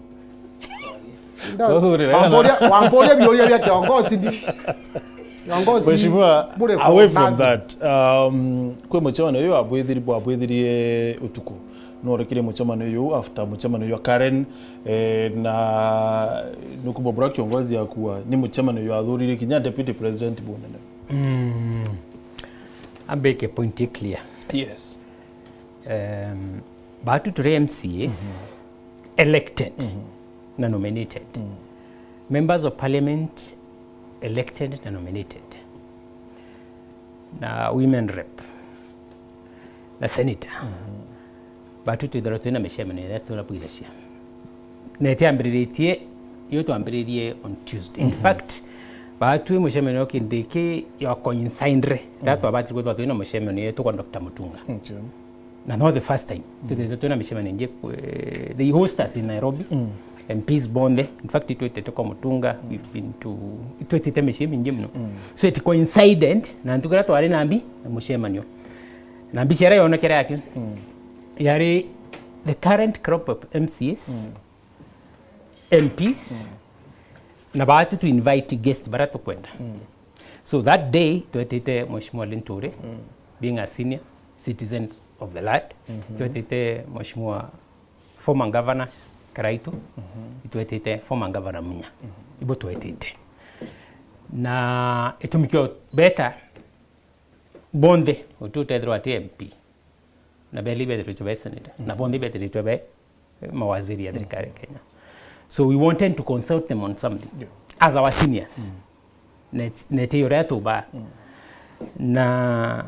Twathurira Wamburia, wamburia biuria bia kiongozi ndi. Kiongozi Mheshimiwa, bure for away from nothing. That, um, kwi mucemanio uyu wabwithiri-, bwabwithirie utuku. Nworekire mucemanio uyu after mucemanio uyu wa Karen, eh, na nukumba bura kiongozi akua ni mucemanio uyu athurire kinya deputy president bunene. Mm. Ambike point clear. Yes. Um, batu turi M C As elected na nominated. Members of Parliament elected na nominated. Na women rep. Na senator. Batu twithirwa twina micemanio iria turabwithacia. Na itiambiriritie, iyo twambiririe on Tuesday. In fact, batu mucemanio kindi ki ya coincidre, riria twabati kwithirwa twina mucemanio yetu kwa Doctor Mutunga. Okay. Na no the first time. Twithirite twina micemanio ingi, eh, they host us in Nairobi. M Ps bonthe. In fact, itwitite kwa Mutunga, we've been to, itwitite micii mingi muno. So it coincided na ntuku iria twari nambi na mucemanio. Na mbica iria yonekere yake, yari the current crop of M C As, M Ps, na batu to invite guest baria tukwenda. So that day, twetite Mheshimiwa Linturi, being a senior citizens of the land. Twetite Mheshimiwa former governor Karaitu, itwetite former governor Munya. Ibo twetite. Na itumi kio beta bonthe, uti utethirwa ati M P. Na beli bethiritwe be senator. Na bonthe bethiritwe be mawaziri ya thirikari ya Kenya. So we wanted to consult them on something. Yeah. As our seniors. Net-, neti uria tuba. Na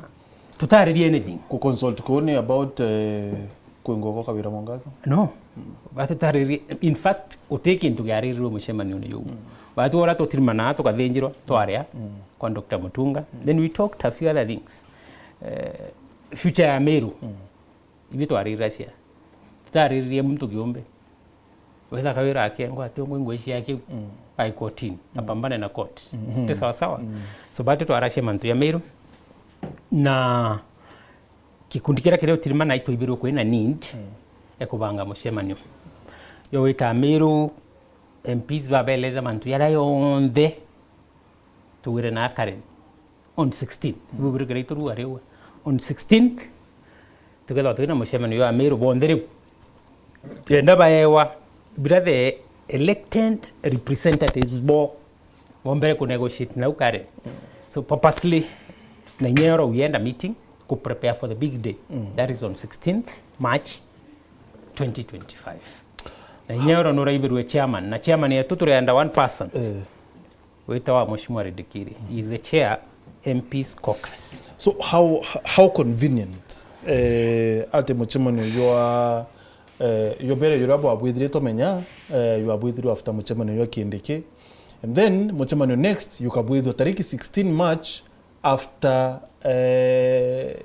tutaririe anything. Ku consult kuu ni about, eh, kwingwa gwa Kawira Mwangaza? No. Batutaririe, in fact, uti kintu giaririrwe mucemanione juu. Batu ora tutirimana, tukathinjirwa, twaria kwa Doctor Mutunga. Then we talked a few other things. Eh, future ya Meru. Ithui twariririe acia. Tutariririe muntu kiumbe. Wetha Kawira akengwa ati ungwe ngwe ciake. Ai kotini. Apambane na court. Ti sawa sawa. So batu twaracia mantu ya Meru. Na gikundi kiria kiria utirimana itwaibirwe kwina need ya kubanga mucemanio. Yo wita Meru, M Ps babeleza mantu yaria yonthe tugwire na Karen. On sixteen. Rubirikira iturua riu. On sixteenth, tukethwa twina mucemanio jwa Meru bonthe riu. Twenda baewa, bira the elected representatives bo, bombere ku negotiate nau Karen. So purposely, na inya yoro we end a meeting ku prepare for the big day. That is on sixteenth March twenty twenty-five. Na inya yoro nuraibirwe chairman. Na chairman yetu turenda one person. Eh. Wita wa Mheshimiwa Redikiri. He is the chair M P's caucus. So how, how convenient, eh, ati mucemanio jwa, eh, jwa mbere juria bwabwithire tumenya, eh, jwabwithirwe after mucemanio jwa Kindiki. And then mucemanio next jukabwithwa tariki sixteen March after, eh,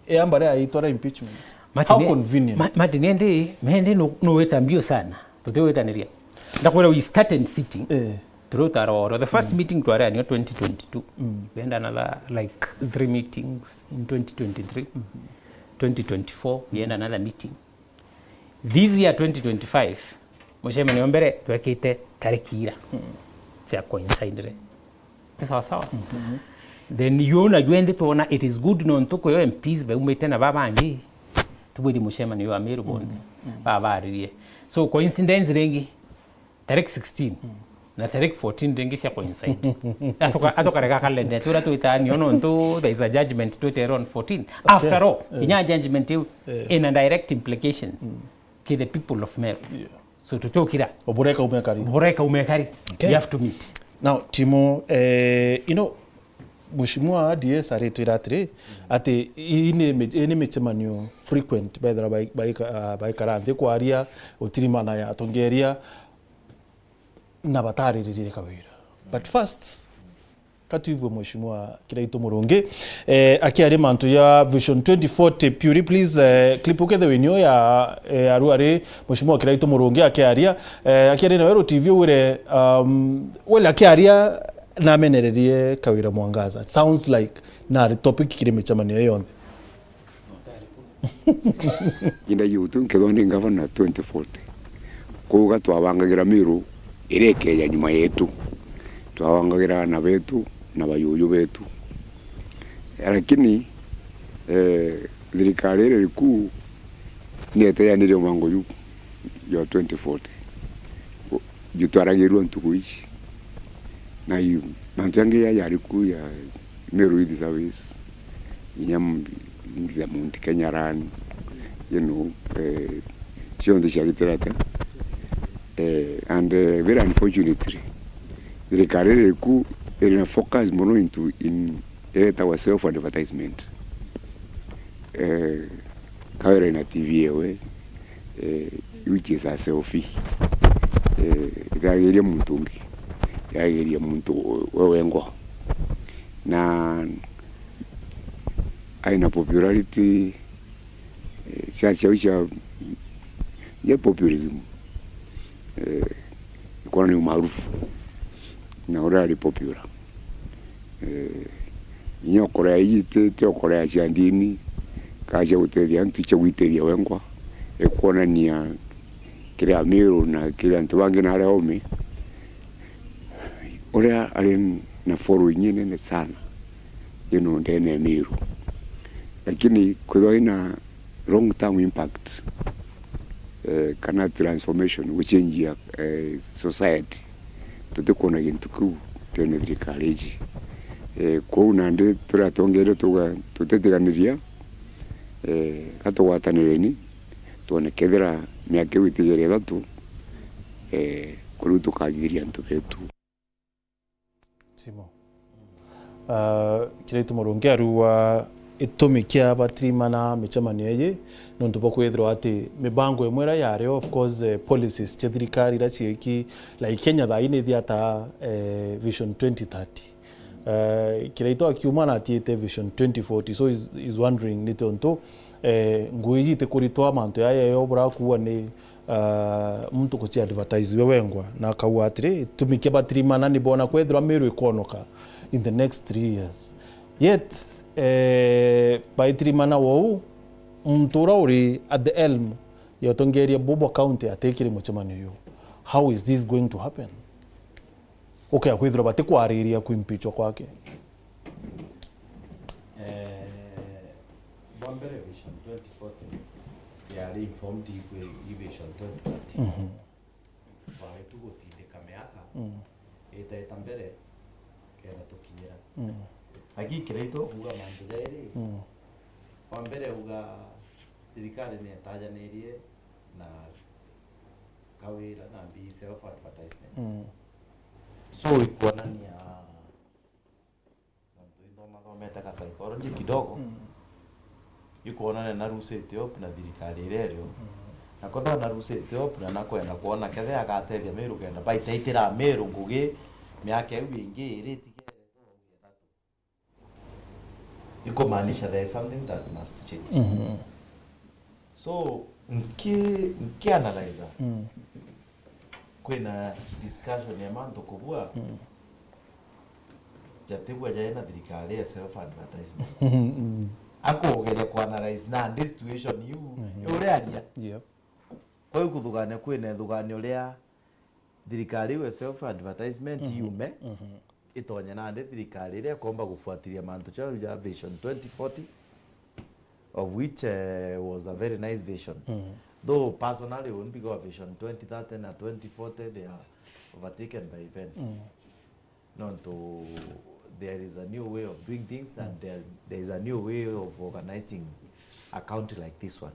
ya mbare yaitwara impeachment. Martin, how convenient. Ma-, Martin, endi, mendi nu, nu wita mbio sana. Tuti witaniria. Ndakwira we started sitting. Eh. Turi utara oro. The first meeting twari anio twenty twenty-two. Mm. We had another, like, three meetings in twenty twenty-three. Mm-hmm. Twenty twenty-four, we had another meeting. This year, twenty twenty-five, mucemanio mbere twekite tariki ira cia coincidire. Ti sawa sawa? Mm-hmm. Then yu na jwendi twona it is good nontu kuyo M Ps baumite na babangi, tubwiri mucemanio wa Meru bonthe, mm-hmm, babaririe. So coincidence ringi, tariki sixteen, mm, na tariki fourteen ringi cia coincide. Atuka-, atukarega calendar, turia twitani, ono ntu there is a judgment twitera on fourteen. Okay. After all, eh, kinya judgment iu, eh, ina direct implications, mm, ki the people of Meru. Yeah. So tutukira. Obura ikauma ikari. Obura ikauma ikari. Okay. You have to meet. Now, Timo, eh, you know, Mheshimiwa D S aritwira atiri, ati ii ni mi-, ii ni micemanio frequent, bethira bai-, baika-, ah, baikara nthi kwaria, gutirimana ya atongeria, na batariririe kawira. But first, ka tuigue Mheshimiwa Kiraitu Murungi, eh, akiaria mantu ya Vision twenty forty. Purely, please, eh, clip ukethe winio ya, eh, aru ari Mheshimiwa Kiraitu Murungi akiaria, eh, akiaria na Weru T V wire, um, wele akiaria namenererie Kawira Mwangaza. Sounds like nari topic kiri micemanio iyo yonthe. Inda iu tu nkethwa ndi ngavana twenty forty, kuuga twabangagira Meru iria ikeeja nyuma yetu, twabangagira aana betu na bayuyu betu. Lakini, eh, thirikari iria iri kuu nieteanire mwango ju jwa twenty forty, ju twaragirua ntuku ici, na i-, mantu jangi ja jari kuu ja Meru Youth Service, inya m-, the Mount Kenya Run, you know, eh, cionthe ciagitire atia? Eh, and, eh, very unfortunately, thirikari iri ku iri na focus mono into in, iretagwa self advertisement. Eh, Kawira ina T V ewe, eh, which is a selfie. Eh, itiragiria muntu ungi, itiragiria muntu we wengwa. Na aina popularity, eh, cia, cia, cia, ya populism. Eh, ikwona ni umaarufu. Na uria ari popular. Eh, inya ukorea iji ti, ti ukorea cia ndini, kana cia gutethia antu, cia gwitithia wengwa, ikwonania kiri Amiru na kiri antu bangi na aria oome, uria ari na following inene sana, you know, ndene ya Miru. Lakini kwithirwa ina long term impact, eh, kana transformation, guchenjia, eh, society, tutikwona gintu kiu ndene ya thirikari iji. Eh, kwou nandi turi atongeria tuga tutitiganaria, eh, ka tugwatanireni, twone kethira miaka iu itigere ithatu, eh, kuriu tukathithiria antu betu. Timo. Ah, Kiraitu Murungi ariuga itumi kia batirimana micemanio iji nontu bwa kwithirwa ati mibango imwe iria yario, of course, eh, policies cia thirikari iria cieki, like Kenya thaa ii ni ithiataa, eh, Vision twenty thirty. Eh, Kiraitu akiuma na atiite Vision twenty forty, so is, is wondering ni tontu, eh, ngui iji itikuritwa mantu yaya yo burakuua ni ah, muntu guci advertise we wengwa, na akauga atiri, itumi kia batirimana ni bona kwethirwa Miru ikonoka in the next three years. Yet, eh, baitirimana wou, muntu uria uri at the helm ya utongeria bubu bwa county atikiri mucemanio uyu. How is this going to happen? Ukea kwithirwa batikwariria kuimpeachwa kwake. Eh, bwa mbere Vision twenty forty yari informed ikwi i Vision twenty thirty. Mhm. Twari tu gutindika miaka, mm, itaita mbere kenda tukinyira. Mm. Lakini kiria itukuuga mantu jairi, mm, wa mbere uga thirikari ni itajanirie na Kawira na mbi self advertisement. Mm. So, ikuonania, nontu ithomathomete ka psychology kidogo, mm, ikuonania narusite hope na thirikari iria irio. Mm. Na kwethira narusite hope na nakwenda kwona kethira agatethia Meru kenda baitaitira Meru ngugi miaka iu ingi iri itigere. Ikumaanisha there is something that must change. Mhm. So, nki-, nkianalyza, mm, kwina discussion ya mantu kubua, mm, jatigua jaina thirikari ya self advertisement. Mm. Akugeria kuanalyze nandi situation iu, mhm, iuria aria. Yep. Kwa hiyo kuthugania, kwina ithugania uria thirikari iu ya self advertisement, mhm, yume, mhm, itonye nandi thirikari iria ikomba gufuatilia mantu jau ja Vision twenty forty, of which, eh, was a very nice vision. Mhm. Though personally, I wouldn't be go Vision twenty thirty na twenty forty, they are overtaken by events. Mhm. Nontu there is a new way of doing things and, mm, there, there is a new way of organizing a county like this one.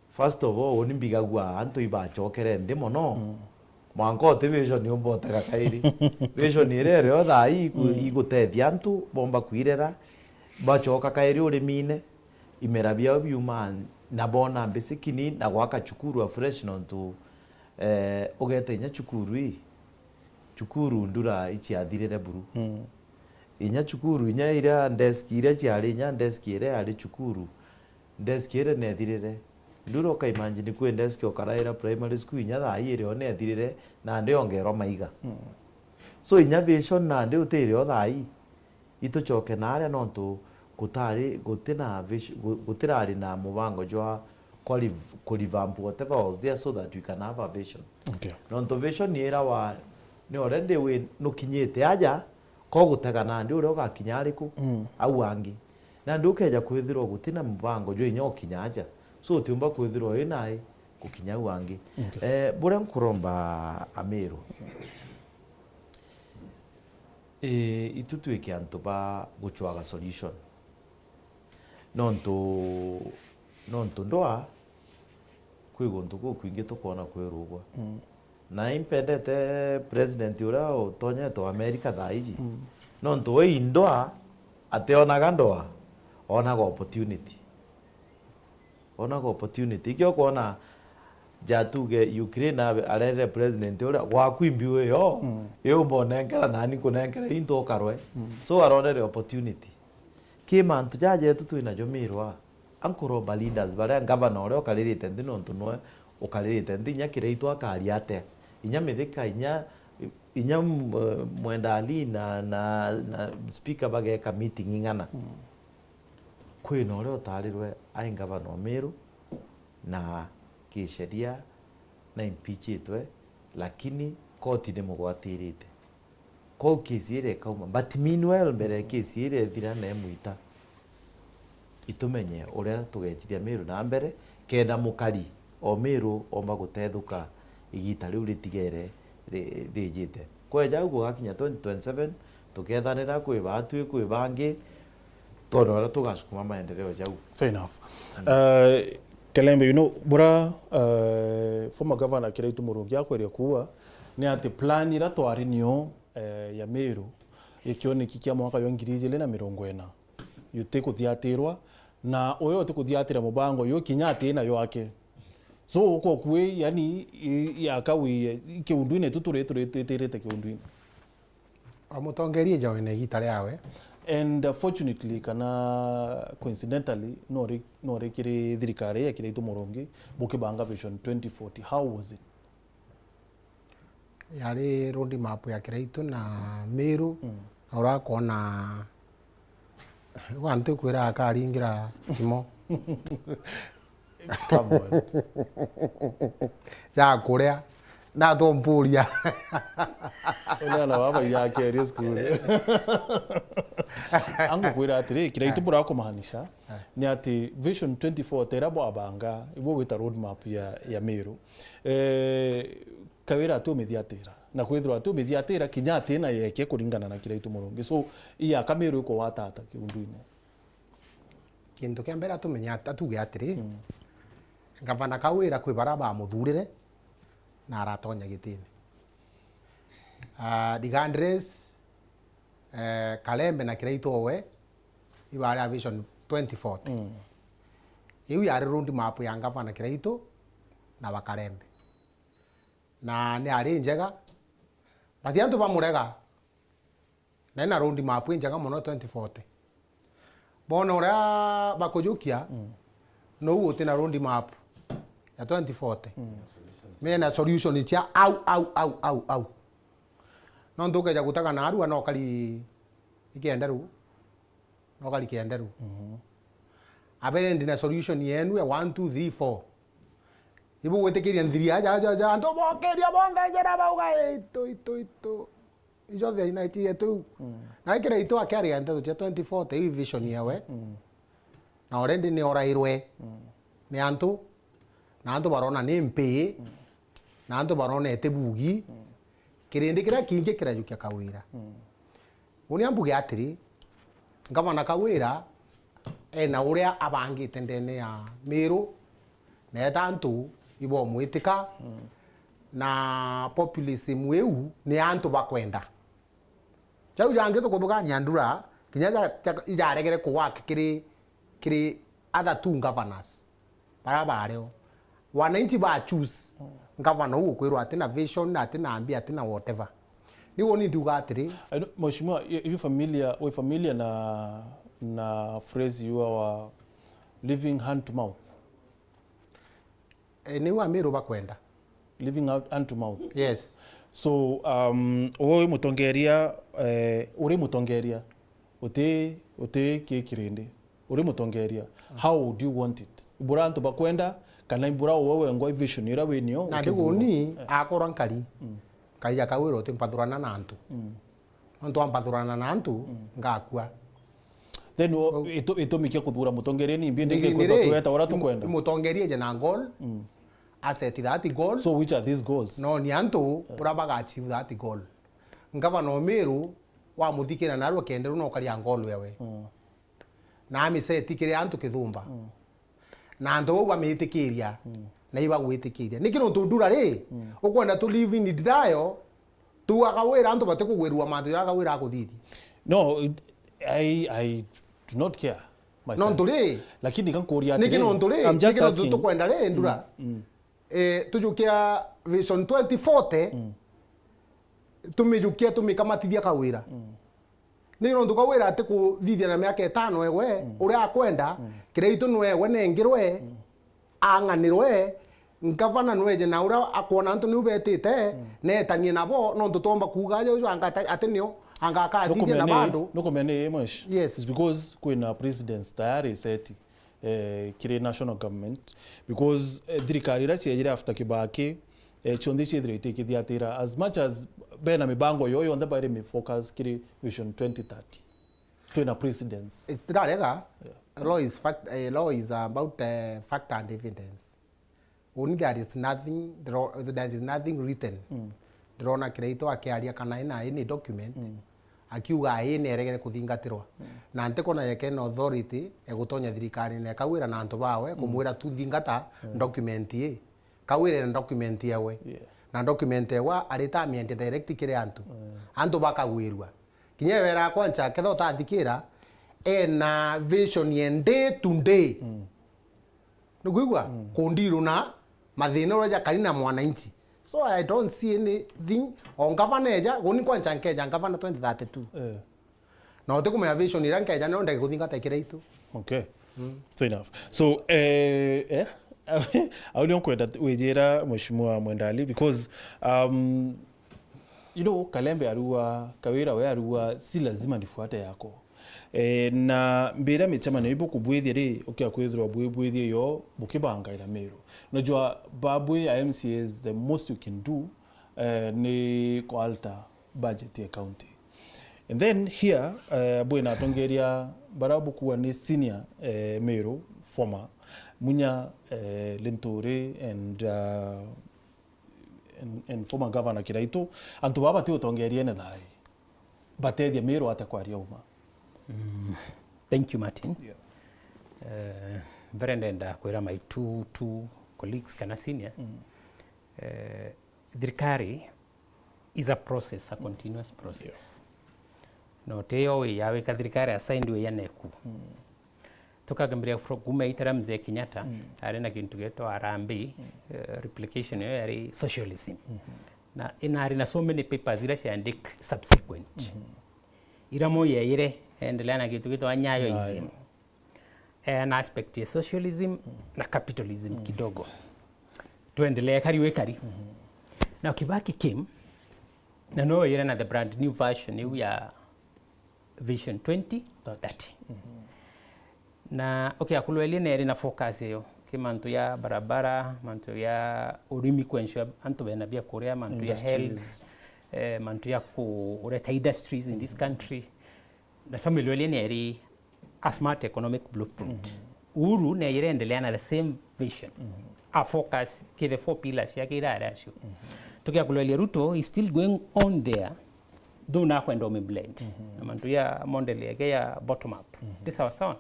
First of all, uni mbigagua antu ibachokere nthi mono. Mm. Mwanka uti vision umbotega kairi. Vision iria irio thaa ii iku-, mm, igutethia antu bomba kwirera, bachoka kairi urimine, imera biao biuma na bona mbisikini na gwaka cukuru afresh nontu, eh, ugeta inya cukuru ii, cukuru ndura ichiathirire buru. Mm. Inya cukuru, inya iria desk iria chiari, inya desk iria yari cukuru, desk iria nethirire. Ndura ukaimagine kwi desk ukaraira primary school inya thaa ii irio nethirire, nandi yongerwa maiga. Mm. So inya vision nandi utiri o thaa ii. Ituchoke naaria nontu gutari, gutina vis-, gu-, gutirari na mubango jwa kwa rev-, ku revamp whatever was there so that we can have a vision. Okay. Nontu vision ni ira wa, ni already we nukinyite aja, ko gutega nandi uria ugakinya ariku, mm, au angi. Nandi ukeja kwithirwa gutina mubango jwa inya ukinya aja. So utiumba kwithirwa wi nai gukinya au angi. Okay. Eh, buria nkuromba Amiru, Ii, itu twike antu ba guchwaga solution. Nontu, nontu ndwaa, kwi guntu gukwingi tukwona kwirugwa. Mm. Na impendete president uria utonyete wa America thaa iji. Mm. Nontu we i ndwaa, ationaga ndwaa, onaga opportunity. Onaga opportunity. Ikio kwona ja tuge Ukraine abe-, arerere president uria, gwaku imbiu iyo, mm, iu mbonenkera nani nkunenkera into ukarwe. Mm. So aronere opportunity. Ki mantu jajetu twinajo mirwa, ankuromba leaders baria ngavana uria ukaririte nthi nontu noe ukaririte nthi, inya Kiraitu akaria atia? Inya Mithika, inya, inya, mm, Mwenda Ali na, na, na speaker bageka meeting ing'ana? Mm. Kwina uria utarirwe ai ngavana o Meru na kisheria na impeachitwe, lakini koti nimugwatirite. Kwou kesi iria ikauma. But meanwhile, mbere ya kesi iria ithira na imwita, itumenye uria tugetithia Meru na mbere, kenda mukari o Meru omba gutethuka igita riu ritigere ri-, rijite. Kweja au gugakinya twenty twenty-seven, tukethanira kwi batwi, kwi bangi, twone uria tugasukuma maendeleo jau. Fair enough. Mm. Uh, Kalembe, you know, bura, uh, former governor Kiraitu Murungi akweria kuuga ni ati plan ira twari nio, eh, ya Meru, ikioneki kia mwaka jwa ngiri ijiri na mirongo ina, yutikuthiatirwa, na uyo utikuthiatira mubango uyu kinya ati nayo ake. So, uko kwi, yani, i-, yaka wi, kiundwine tu turi, turi, twitirite kiundwine. Amutongerie njawe na igita riawe. And, uh, fortunately, kana coincidentally, nori, nori kiri thirikari ya Kiraitu Murungi, bukibanga Vision twenty forty. How was it? Yari road map ya Kiraitu na Meru, mm, na urakona gwa antu ikwira akaringira kimo. Come on. Ya kuria. Natompuria. Unaona baba ya kerio school. Angukwira atiri, Kiraitu, eh, burakumaanisha, eh, ni ati Vision twenty forty ira bwabanga, ibo gwita road map ya, ya Meru. Eh, kawira ati umithiatira. Na kwithirwa ati umithiatira, kinya ati na yeke kuringana na Kiraitu Murungi. So, iyaka Meru ikugwata ata kiundwine? Kintu kia mbere atumenye at-, atuge atiri, mm, ngavana Kawira kwi bara bamuthurire na aratonya gitine. Ah, Digandres, eh, Kalembe na Kiraitu owe, ibaari a Vision twenty forty. Mm. Iu yari road map ya Ngavana Kiraitu na ba Kalembe. Na ni ari njega, but antu bamurega, na ina road map injega mono twenty forty. Bona uria bakujukia, mm, nou uti na road map ya twenty forty. Mm. Mena solution cia au, au, au, au, au. Nontu ukeja gutega narua no kari ikenderu, no kari kenderu. Mhm. Abere ndi na solution yenu ya one, two, three, four. Ibu gwitikiria nthiri aja, aja, aja, antu bokiria bonthe njira bauga, "Itu, itu, itu." Ijo the ina itie tu. Mm. Na ikira itu akiaria nteto cia twenty forty, hii vision yawe. Mm. Na already ni orairwe, mm, ni antu, na antu barona ni mpii, mm, na antu barona iti bugi. Mm. Kirindi kiria kingi kirajukia Kawira. Mm. Uni ambuge atiri, Ngavana Kawira ena uria abangite ndene ya Miru, na eta antu ibomwitika, mm, na populism iu ni antu bakwenda. Jau jangi tukuthugania ndura, kinya ja, ja, ijaregere kuwork kiri, kiri other two governors baria bario. Wananchi ba choose governor uu ukwirwa atina vision, atina mbia, atina whatever. Niu ni ndiuga atiri, I know, Mheshimiwa, you, you familiar, we familiar na, na phrase you are living hand to mouth? Eh, niu Amiru bakwenda. Living out hand to mouth. Yes. So, um, uri mutongeria, eh, uri mutongeria, uti, uti ki kirindi. Uri mutongeria. Mm. How would you want it? Ibura antu bakwenda, kana ibura uwe wengwa i vision ira winio? Na ukithurwa? Ndiguni, eh, akorwa nkari. Mm. Nkaija Kawira uti mpathurana na antu. Mm. Nontu ampathurana na antu, mm, ngakua. Then o, itu-, itumi kia kuthura mutongeria ni mbi, ni niki kwenda tueta uria tukwenda? Mutongeria eje na goal, mm, a set that goal. So which are these goals? No, ni antu, eh, uria baga achieve that goal. Ngavana o Miru, wamuthikira narua kenderu no ukaria goal wewe. Mm. Na amiseti kiri antu kithumba. Mm. Na antu bau bamitikiria, mm, na ibagwitikiria. Niki nontu ndura ri, mm, ukwenda tu live in denial, tu akawira antu batikugwirua mantu ja akawira akuthithia? No, it, I, I do not care myself. Nontu ri, lakini kankuria atiri, niki nontu ri, I'm just niki nontu asking. Tukwenda ri, ndura? Mm, mm. Eh, tujukia Vision twenty forty, mm, tumijukia tumikamatithia Kawira. Mm. Ni nontu Kawira atikuthithia na miaka itano ewe, mm, uria akwenda, mm, Kiraitu nwewe nengirwe, mm, ang'anirwe, ngavana nweje na uria akwona antu niu betite, mm, netanie nabo, nontu twomba kuuga aja uju anga ata-, ati nio, anga akathithia na bandu. Nukumenya ni, nukumenya ni, Mwesh? Yes. It's because kwina precedence tayari set, eh, kiri national government, because, eh, thirikari iria ciejire after Kibaki, eh, cionthe ciethirwa itikithiatira. As much as bena mibango yo yonthe, bairi mi focus kiri Vision twenty thirty. Twina precedence. Itirarega, yeah, law is fact, eh, law is about, eh, fact and evidence. Uni there is nothing, there is nothing written. Mm. Ndirona Kiraitu akiaria kana ina any document, mm, akiuga ii neregere kuthingatirwa. Mm. Na ntikona yeke na authority egutonya thirikarine ya Kawira na antu bawe, mm, kumwira tu nthingata, mm, document ii. Kawira ena document ewe. Yeah. Na document ewe arita amiendia direct kiri antu. Mm. Antu bakagwirua. Kinya ewe era kwancha, ketha utathikira, ena vision ya day to day. Mm. Nukwigua? Mm. Kundiruna mathina uria jakari na mwananchi. So I don't see anything. O ngavana eja, guni kwancha nkeja ngavana twenty thirty-two. Eh. Na utikumenya vision iria nkeja, no ndege kuthingata Kiraitu. Okay. Mm. Fair enough. So, eh, eh, au nio nkwenda wijira Mheshimiwa Mwendali, because, um, you know, Kalembe arua, Kawira we arua, si lazima nifuate yako. Eh, na mbira micemanio ibu kubwithia ri, ukia kwithirwa bwibwithia yo, bukibangaira Meru. Unajua, babu ya M C As, the most you can do, eh, ni ku alter budget ya county. And then here, eh, bwina atongeria bara bukua ni senior, eh, Meru, former, Munya, eh, Linturi, and, uh, and, and former governor Kiraitu. Antu baba bati utongeria ene thai. Batethia Meru ate kwaria uma. Mm. Thank you, Martin. Yeah. Eh, mbere ndenda kwira my two, two colleagues kana seniors. Mm. Eh, thirikari is a process, a continuous process. No ti yo wi ya wika thirikari assigned wi ya neku. Tukakimbiria fro-, kuma ita ria Mzee Kenyatta, ari na kintu gitwa harambee, eh, replication iyo yari socialism. Na inari na so many papers ira ciandik subsequent. Ira mo yeyire endelea na kintu gitwa Nyayoism. Eh, na aspect ya socialism na capitalism kidogo. Tuendelee kari wi kari. Now Kibaki came, na no yeyire na the brand new version iu ya Vision twenty thirty. Na okay, akulwelie neri na focus iyo ki mantu ya barabara, mantu ya urimi, ku ensure antu bena bia kuria, mantu ya health, eh, mantu ya kureta industries in this country. Na familwelie neri a smart economic blueprint. Uhuru neyire endelea na the same vision. A focus ki the four pillars yake ira ari acio. Tukia kulwelia Ruto is still going on there. Though nakwenda umiblend. Na mantu ya model yake ya bottom up. Ti sawa sawa.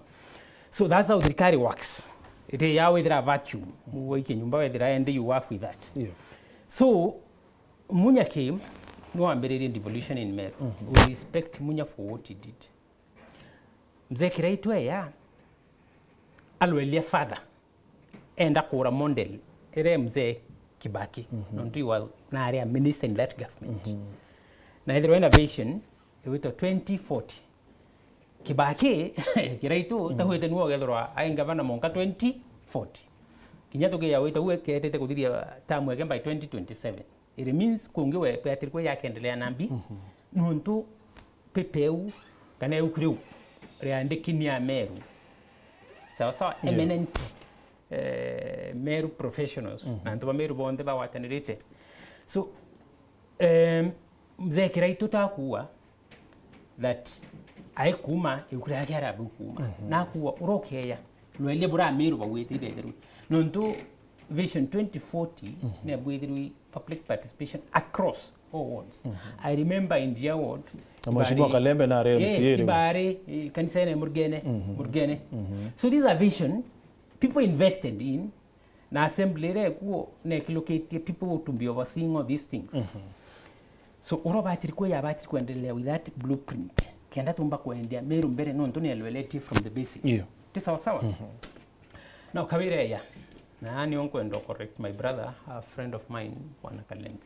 So that's how thirikari works. Iti ya withira vacuum. Uwe iki nyumba wethira and you work with that. So Munya came, no ambiririe devolution in Meru. We respect Munya for what he did. Mzee Kiraitu eya alwelia father enda kura model ire Mzee Kibaki, nontu he was nari a minister in that government. Na ethirwa ena vision igwitwa twenty forty. Kibaki, Kiraitu, tawite niwe ugethirwa ai ngavana monka twenty forty. Kinya tukiya wita uwe ketete kuthiria term yake by twenty twenty-seven. It means kungi we beatirwe yakendelea na mbi, nontu pepe eu, kana euku riu, riandiki ni Ameru. Sawa sawa, eminent, eh, Meru professionals, na antu ba Meru bonthe bagwatanirite. So, em, Mzee Kiraitu takuua that aikuma, iuku riake ari abu kuuma. Nakuua, urokeya, lwelie bura Ameru bagwite ibetherwe. Nontu Vision twenty forty nebwithirwe public participation across all wards. I remember in Njia ward, na Mheshimiwa Kalembe na ari M C A riu. Ibari, eh, kanisa ene Murgene, Murgene. So these are vision people invested in, na assembly ira ikuo nekilukitie people to be overseeing all these things. So ura batiri kwe ya batiri kuendelea with that blueprint kenda tumba kuendia Meru mbere, nontu ni elweletie from the basics. Ti sawa sawa? Na ukawira ya. Na ni nkwenda correct my brother, a friend of mine, Bwana Kalembe.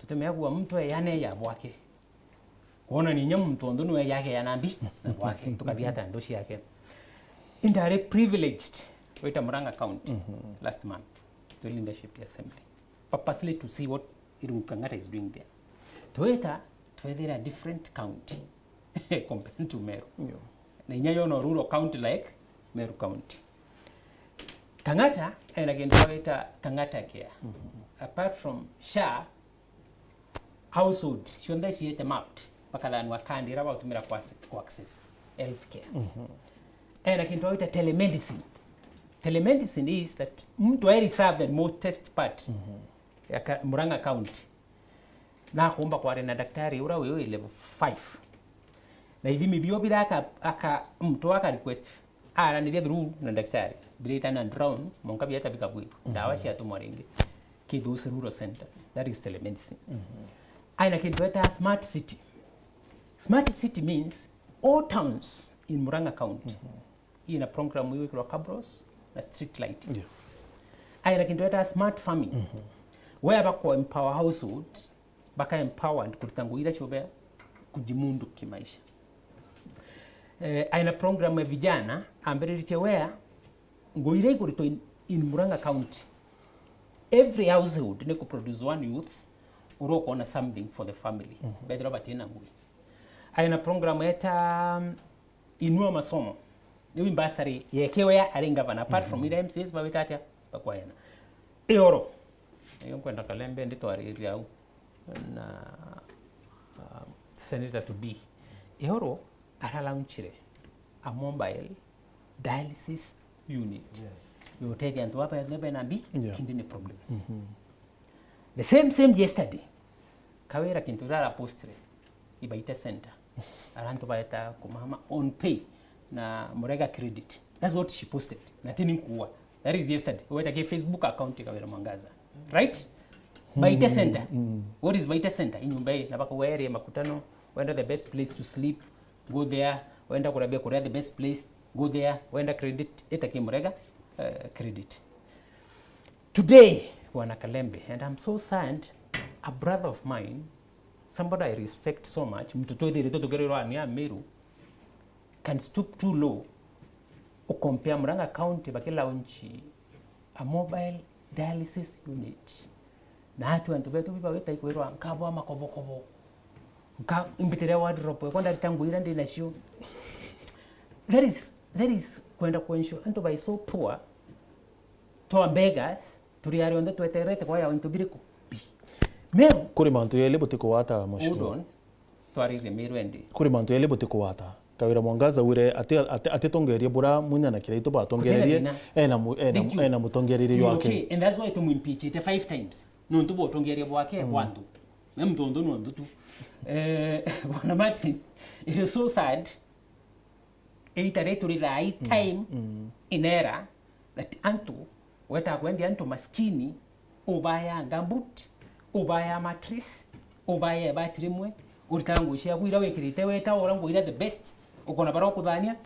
Tutemea kuwa mtu eyane ya bwake. Kwona ni inya muntu onthe niwe yake ya nambi na bwake, tukathia ata nthu ciake. Indari privileged wita Murang'a County last month to leadership ya assembly, purposely to see what Irungu Kang'ata is doing there. Twita twethira different county compared to Meru. Na inya yona rural county like Meru County. Kang'ata ena kintu wita Kang'ata Care. Apart from SHA, household cionthe ciite mapped, bakathanua kandi ira bagutumira ku acce-, ku access health care. Ena kintu wita telemedicine. Telemedicine is that muntu ai reserve the most test part ya ka-, Murang'a County nakumba kwaria na daktari ura wi level five. Na ithimi bio bira aka, aka, muntu aka request araniria through na daktari, birita na drown, monka bieta bikabwithwa. Ndawa ciatumwa ringi. Ki those rural centers, that is telemedicine. Aina kintu eta smart city. Smart city means all towns in Murang'a County ina program iwikirwa cabros na street light. Aina kintu eta smart farming. Where bako empower households baka empowered kurita ngugi iria ciobea kujimundu kimaisha. Eh, aina program ya vijana ambiriritie wea ngugi iria ikuritwa in, in Murang'a County. Every household ni ku produce one youth uria ukona something for the family. Bethira batina ngugi. Aina program eta, um, Inua Masomo. Ni bursary yeke wea ari ngavana, apart from ira M C As bawita atia bakwayana. Ioro. Iyo nkwenda Kalembe ndi twariria au na, uh, senator to be. Ioro ara launchire a mobile dialysis unit. Yes. Yotethia antu aba bena mbi, kidney problems. The same, same yesterday, Kawira kintu rara postire, Ibaite Center. Arantu baeta kumama on pay na murega credit. That's what she posted. Na tini nkuwa. That is yesterday. Weta ki Facebook account ya Kawira Mwangaza. Right? Baite Center. What is Baite Center? Inyumba ii, na bakauga area makutano, wenda the best place to sleep, go there, wenda kurabia kuria, the best place, go there, wenda credit, ita kimurega, eh, credit. Today, Bwana Kalembe, and I'm so sad, a brother of mine, somebody I respect so much, mtu twithiritwe tukirirwa ni Amiru, can stoop too low, ukompea Murang'a County bakilaunch a mobile dialysis unit. Na atu antu betu biba wita ikwirwa nkabwa makobokobo. Nka imbitire wardrobe, kwa ndarita nguo iria ndi nacio. That is, that is kwenda kuensure antu by so poor, twa beggars, turi ari onthe tweterete kwa ya into biriku? Bi. Meru. Kuri mantu yeli butikugwata, Mheshimiwa. Hold on. Twaririe Meru endi. Kuri mantu yeli butikugwata. Kawira Mwangaza wire ati, ati, atitongerie bura Munya na Kiraitu batongererie, ena mu-, ena, ena mutongererie wake. Okay, and that's why tumwimpeachite five times. Nontu bwa utongeria bwake bwa antu. Na mtu undu nontu tu. Eh, Bwana Martin, it is so sad. Iita ri turi thaa ii, time inera that antu weta kwendia antu maskini, ubaya gumboot, ubaya mattress, ubaya ibati rimwe, uritaga nguo ciaku iria wikirite weta ura nguo iria the best, ukona bara ukuthania.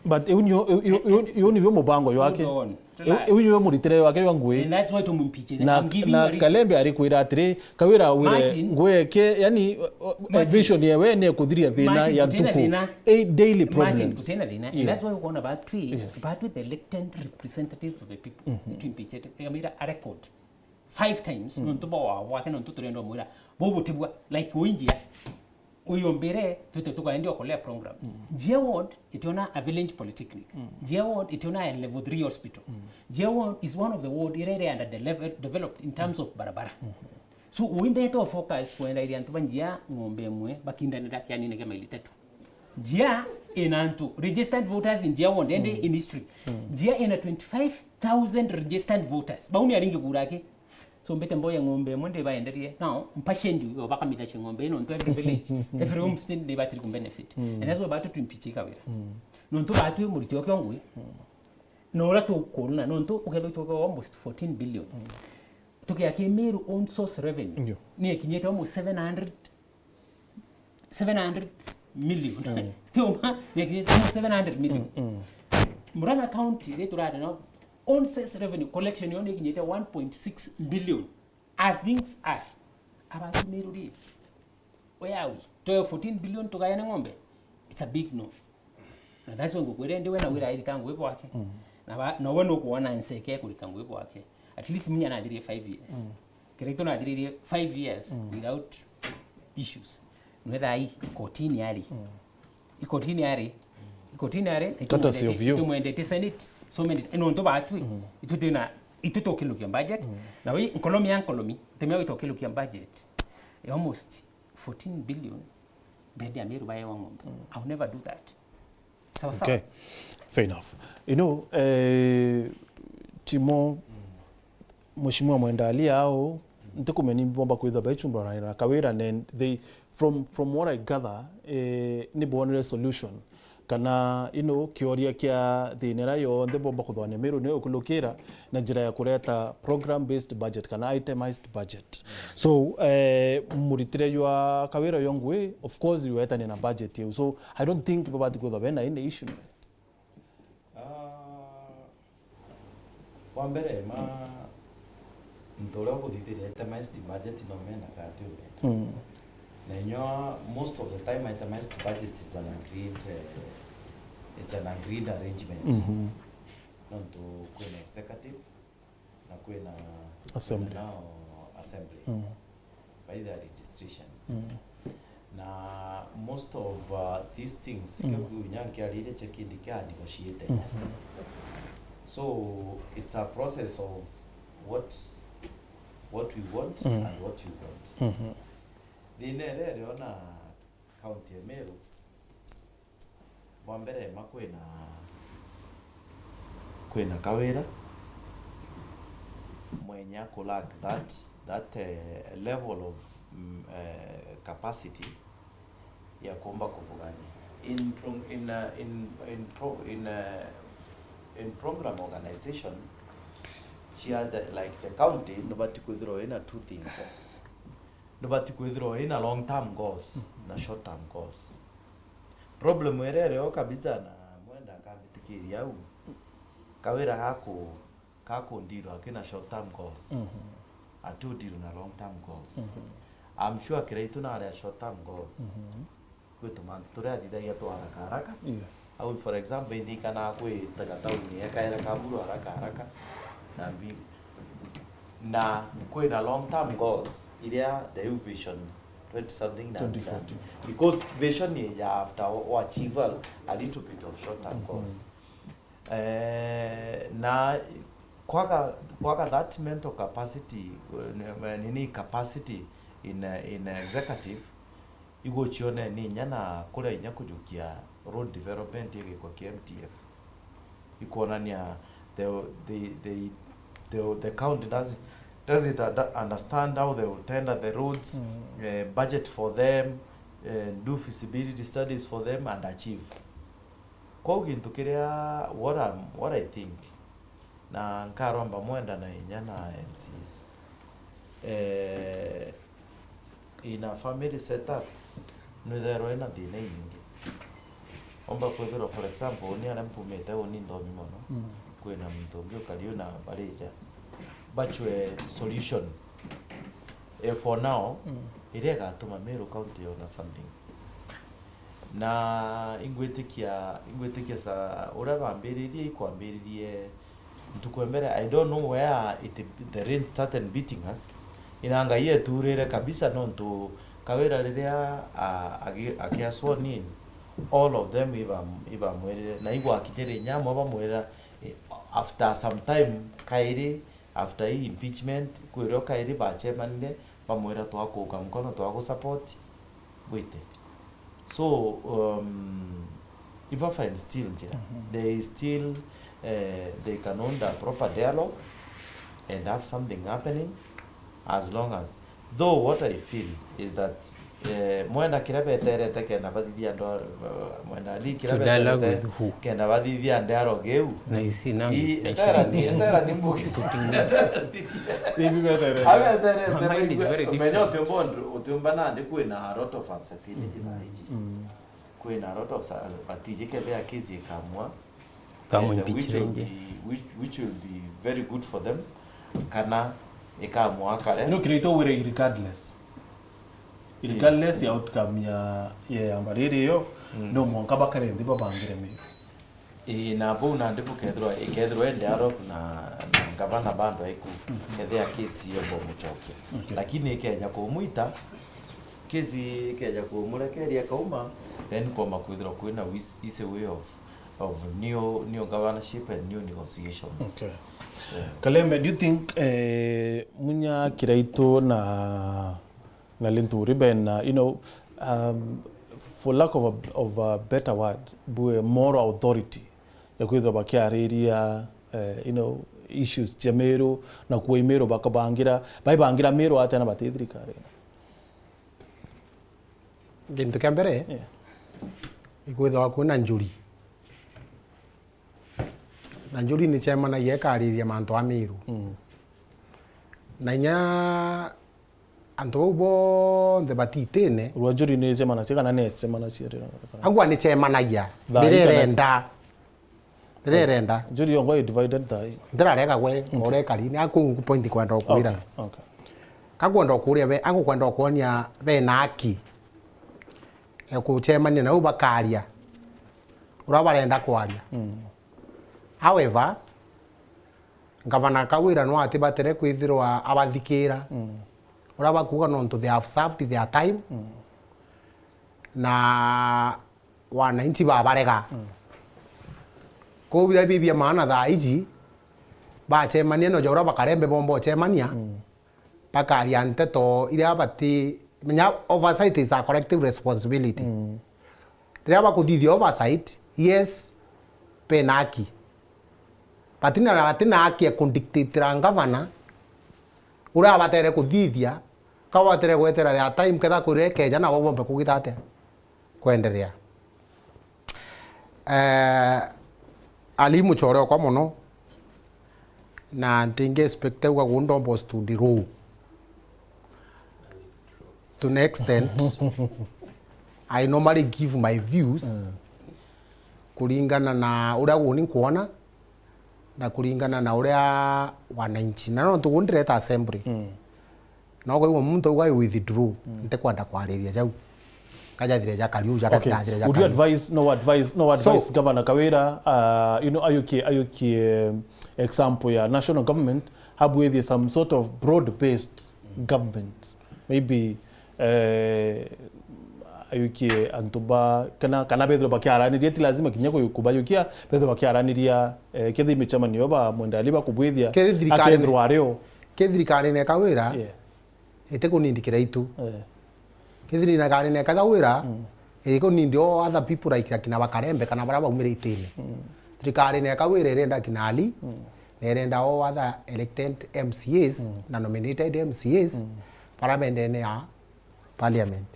But iu nio, iu, iu, iu, iu nio mubango jwake. Hold on. Iu, iu nio muritire jwake jwa ngui. And that's why tumwimpeached. Na, I'm giving you a reason. Kalembe arikwira atiri, Kawira wire ngui eke, yani, uh, uh, vision yewe ni kuthiria thina ya ntuku. A daily problems. Martin, kutina thina. And that's why ukona batwi, batwi the elected representatives of the people. Tumwimpeached. Kamira a record. Five times, nontu bwa wao bwake, nontu turenda umwira, bubutibua, like, uinjia, uyombire, tute tukaendia ukolea programs. Njia ward, itiona a village polytechnic. Njia ward, itiona a level three hospital. Njia ward is one of the ward ira iri under the level, developed in terms of barabara. So, uindete o focus kwenda iria antu ba Njia ng'ombe imwe, bakindanira kianine kia maili tatu. Njia ina antu, registered voters in Njia ward, ende in history. Njia ina twenty-five thousand registered voters. Bau ni aringi kura aki. So, mbite mboya ng'ombe imwe ndibaenderie. Now, mpashe ndio, yo bakamithacia ng'ombe ino, ntu every village, every homestead ndibatiri ku benefit. And that's why batu twimpeach Kawira. Nontu batu muriti okio ngui. Na uria tukuruna, nontu ukethwa itweka almost fourteen billion. Tukia ki Meru own source revenue. Ni ikinyite almost seven hundred seven hundred million. Tiuma, ni almost seven hundred million. Murang'a County, ri turare no, own source revenue collection yo ni ikinyite one point six billion. As things are, abantu Meru ri, where are we? Toyo fourteen billion tugayane ng'ombe? It's a big no. Na that's why ngukwira ndi we na wira irita ngui bwake. Na ba, na we nukuona nseke kurita ngui bwake. At least Munya nathirie five years. Kiraitu nathiririe five years without issues. Nwetha i kotini ari. Ikotini ari. Ikotini ari. Tumwendete Senate. So many, ino ntu batwi. Itu twina, itu tukilukia budget. Na we nkolomi ya nkolomi, temia we tukilukia budget. Almost fourteen billion. Bendi ya Meru baewa ng'ombe. I'll never do that. Sawa sawa. Okay. Fair enough. You know, eh, Timo, Mheshimiwa Mwenda Ali ao, ntikumenya ni bomba kwithwa baichumba na Kawira, and they, from, from what I gather, eh, ni bonire solution. Kana, you know, kioria kia thina ira yonthe bomba kuthwania Meru ni ukulukira na njira ya kureta program based budget kana itemized budget. So, eh, muritire jwa Kawira yo ngui, of course, yuetania na budget iu. So, I don't think babati kwithwa bena any issue. Ah, wa mbere, ma, muntu uria ukuthithiria itemized budget no mena kati urenda. Na inywa, most of the time, itemized budget is an agreed, eh, it's an agreed arrangement. Nontu kwina executive, na kwina, assembly, kwina nao assembly. By the registration. Na most of, uh, these things, kio kiu nya nkiarire cha kindi kia negotiate. So it's a process of what, what we want and what you want. Thina iria iriona county ya Meru, bwa mbere ma kwina, kwina Kawira mwenya ku lack that, that, eh, level of, mm, eh, capacity ya kumba kuvugania. In pro-, in, uh, in, in pro-, in, uh, in program organization, cia the, like, the county, nubati kwithirwa wina two things, eh. Nubati kwithirwa wina long term goals na short term goals. Problem iria irio kabisa, na Mwenda akambitikiria au, Kawira gaku, gaku deal akina short term goals. Atu deal na long term goals. I'm sure Kiraitu na aria short term goals. Kwi tumantu turia athithagia twa haraka haraka. Yeah. Au, for example, indikanaga kwi ta gatauni ekaera kaburu haraka haraka na mbili. Na kwina long term goals iria the Vision twenty something na twenty forty. Because vision ya after wa achieve a little bit of short term goals. Eh, na kwaga, kwaga that mental capacity, eh, nini, capacity in, eh, in executive, igucione ni inya na kuria inya kujukia road development igikwa kia M T F. Ikwonania the, the, the, the, the county does, doesn't under-, understand how they will tender the roads, eh, budget for them, eh, do feasibility studies for them and achieve. Kwou gintu kiria, what I'm, what I think, na nkaromba Mwenda na inya na M Cs, eh, in a family setup, nwithairwa ina thina inyingi. Omba kwithirwa, for example, ni aria mpumite, uni nthomi mono, kwina muntu ungi ukari u na barija, bachwe solution, eh, for now, iria igatuma Meru County yona something. Na ingwitikia, ingwitikia sa uria bambiririe, ikwambiririe ntuku ya mbere, I don't know where it, the rain started beating us. Ina Ngai eturire kabisa, nontu Kawira riria, a, agi-, agia sworn in, all of them iba-, ibamwirire, na igwakinyire inya amwe bamwirira, eh, after some time, kairi, after hii impeachment, kwirio kairi bachemanire, bamwira, "Twakuunga mkono, twagusupport, wite." So, um, iba fine still njira. They still, eh, they can hold a proper dialogue and have something happening as long as, though what I feel is that, eh, Mwenda kiria beterete kenda bathithia ndo-, Mwenda Ali kiria beterete kenda bathithia dialogue iu. Na you see now he's mentioning names. Etera ni, etera ni mbuge. Putting names. Abeterete. My mind is very different. Menya utiumba, utiumba nandi kwina a lot of uncertainty thaa iji. Kwina a lot of sa-, batiji kethira kesi ikamwa. Kamwe eh, which will impeach be, which, which will be very good for them, kana ikamwa kare. No, kiraitwa wire regardless. Regardless ya outcome ya, ya yamba riri iyo, no mwanka bakare nthi babangire Meru. Ii, na bau nandi bukethirwa, ikethirwa i dialogue na, na ngavana bado aiku, kethia kesi iyo bomuchokia. Okay. Lakini ikeja kumwita, kesi ikeja kumurekeria kauma, then kwamba kwithirwa kwina wis-, easy way of, of new, new governorship and new negotiations. Okay. Yeah. Kalembe, do you think, eh, Munya Kiraitu na na Linturi bena, you know, um, for lack of a, of a better word, bue moral authority ya kwithirwa bakiariria, eh, you know, issues cia Meru na kuwa i Meru bakabangira, baibangira Meru atia na bati thirikari? Gintu kia mbere, yeah, ikwithirwa kwina njuri. Na njuri ni chemanagia ikariria mantu a Meru. Mm. Na inya antu bau bonthe batitine. Rwa njuri ni icemanagia kana ni icemanagia rira? Agwa ni chemanagia. Thaa riria igana irenda. Riria irenda. Njuri yongwa i divided thaa i. Ndirarega gwe, mm, ore kari, ni aku point kwenda kwira. Okay, okay. Kakwenda kuria be, agukwenda kuonia bena haki ya kuchemania nau bakaria uria barenda kwaria. Mm. However, Ngavana Kawira no atibatire kwithirwa abathikira. Mm. Uria bakuuga nontu they have served their time. Mm. Na wananchi babarega. Mm. Kou biria bibia maana thaa iji, bachemania no ja uria bakarembe bomba uchemania, mm, bakaria nteto iria bati, menya oversight is a collective responsibility. Mm. Riria bakuthithia oversight, yes, bena haki. Batina, batina haki ya kudictatira ngavana uria abatere kuthithia, ka abatere gwetera their time ketha kwirire keja nabo bombe kugita atia? Kwenderea. Eh, Ali muchore okwa mono. Na ntingi expect uga gundomba studio ruu. To an extent, I normally give my views kuringana na uria guni nkwona na kuringana na uria wananchi. Na nontu guni ndireta assembly. No kwaigua muntu auga, "I withdraw, ntikwenda kwariria jau." Kajathire ja kariu, ja Okay. Kajathire ja Would you kariu. Advise, no advise, no So advise Governor Kawira, uh, you know, ayukie, ayukie, um, example ya national government, habwithie some sort of broad-based government. Maybe, eh, ayukie antu ba, kana, kana bethirwe bakiaraniria, ti lazima kinya ku-, kubayukia, bethirwe bakiaraniria, eh, kethirwa micemanio ba mwenda ali bakubwithia, Kethirwa thirikari akethirwa ario. Kethirikari ne Kawira, Yeah. itikunindi kiraitu. Eh. Kethirikari ne Kawira, Mm. ikunindi all other people like akina Bakarembe kana baria baumire itine. Mm. Thirikari ne Kawira irenda akina Ali, Mm. na irenda all other elected M C As Mm. na nominated M C As Mm. baria bendene ya parliament.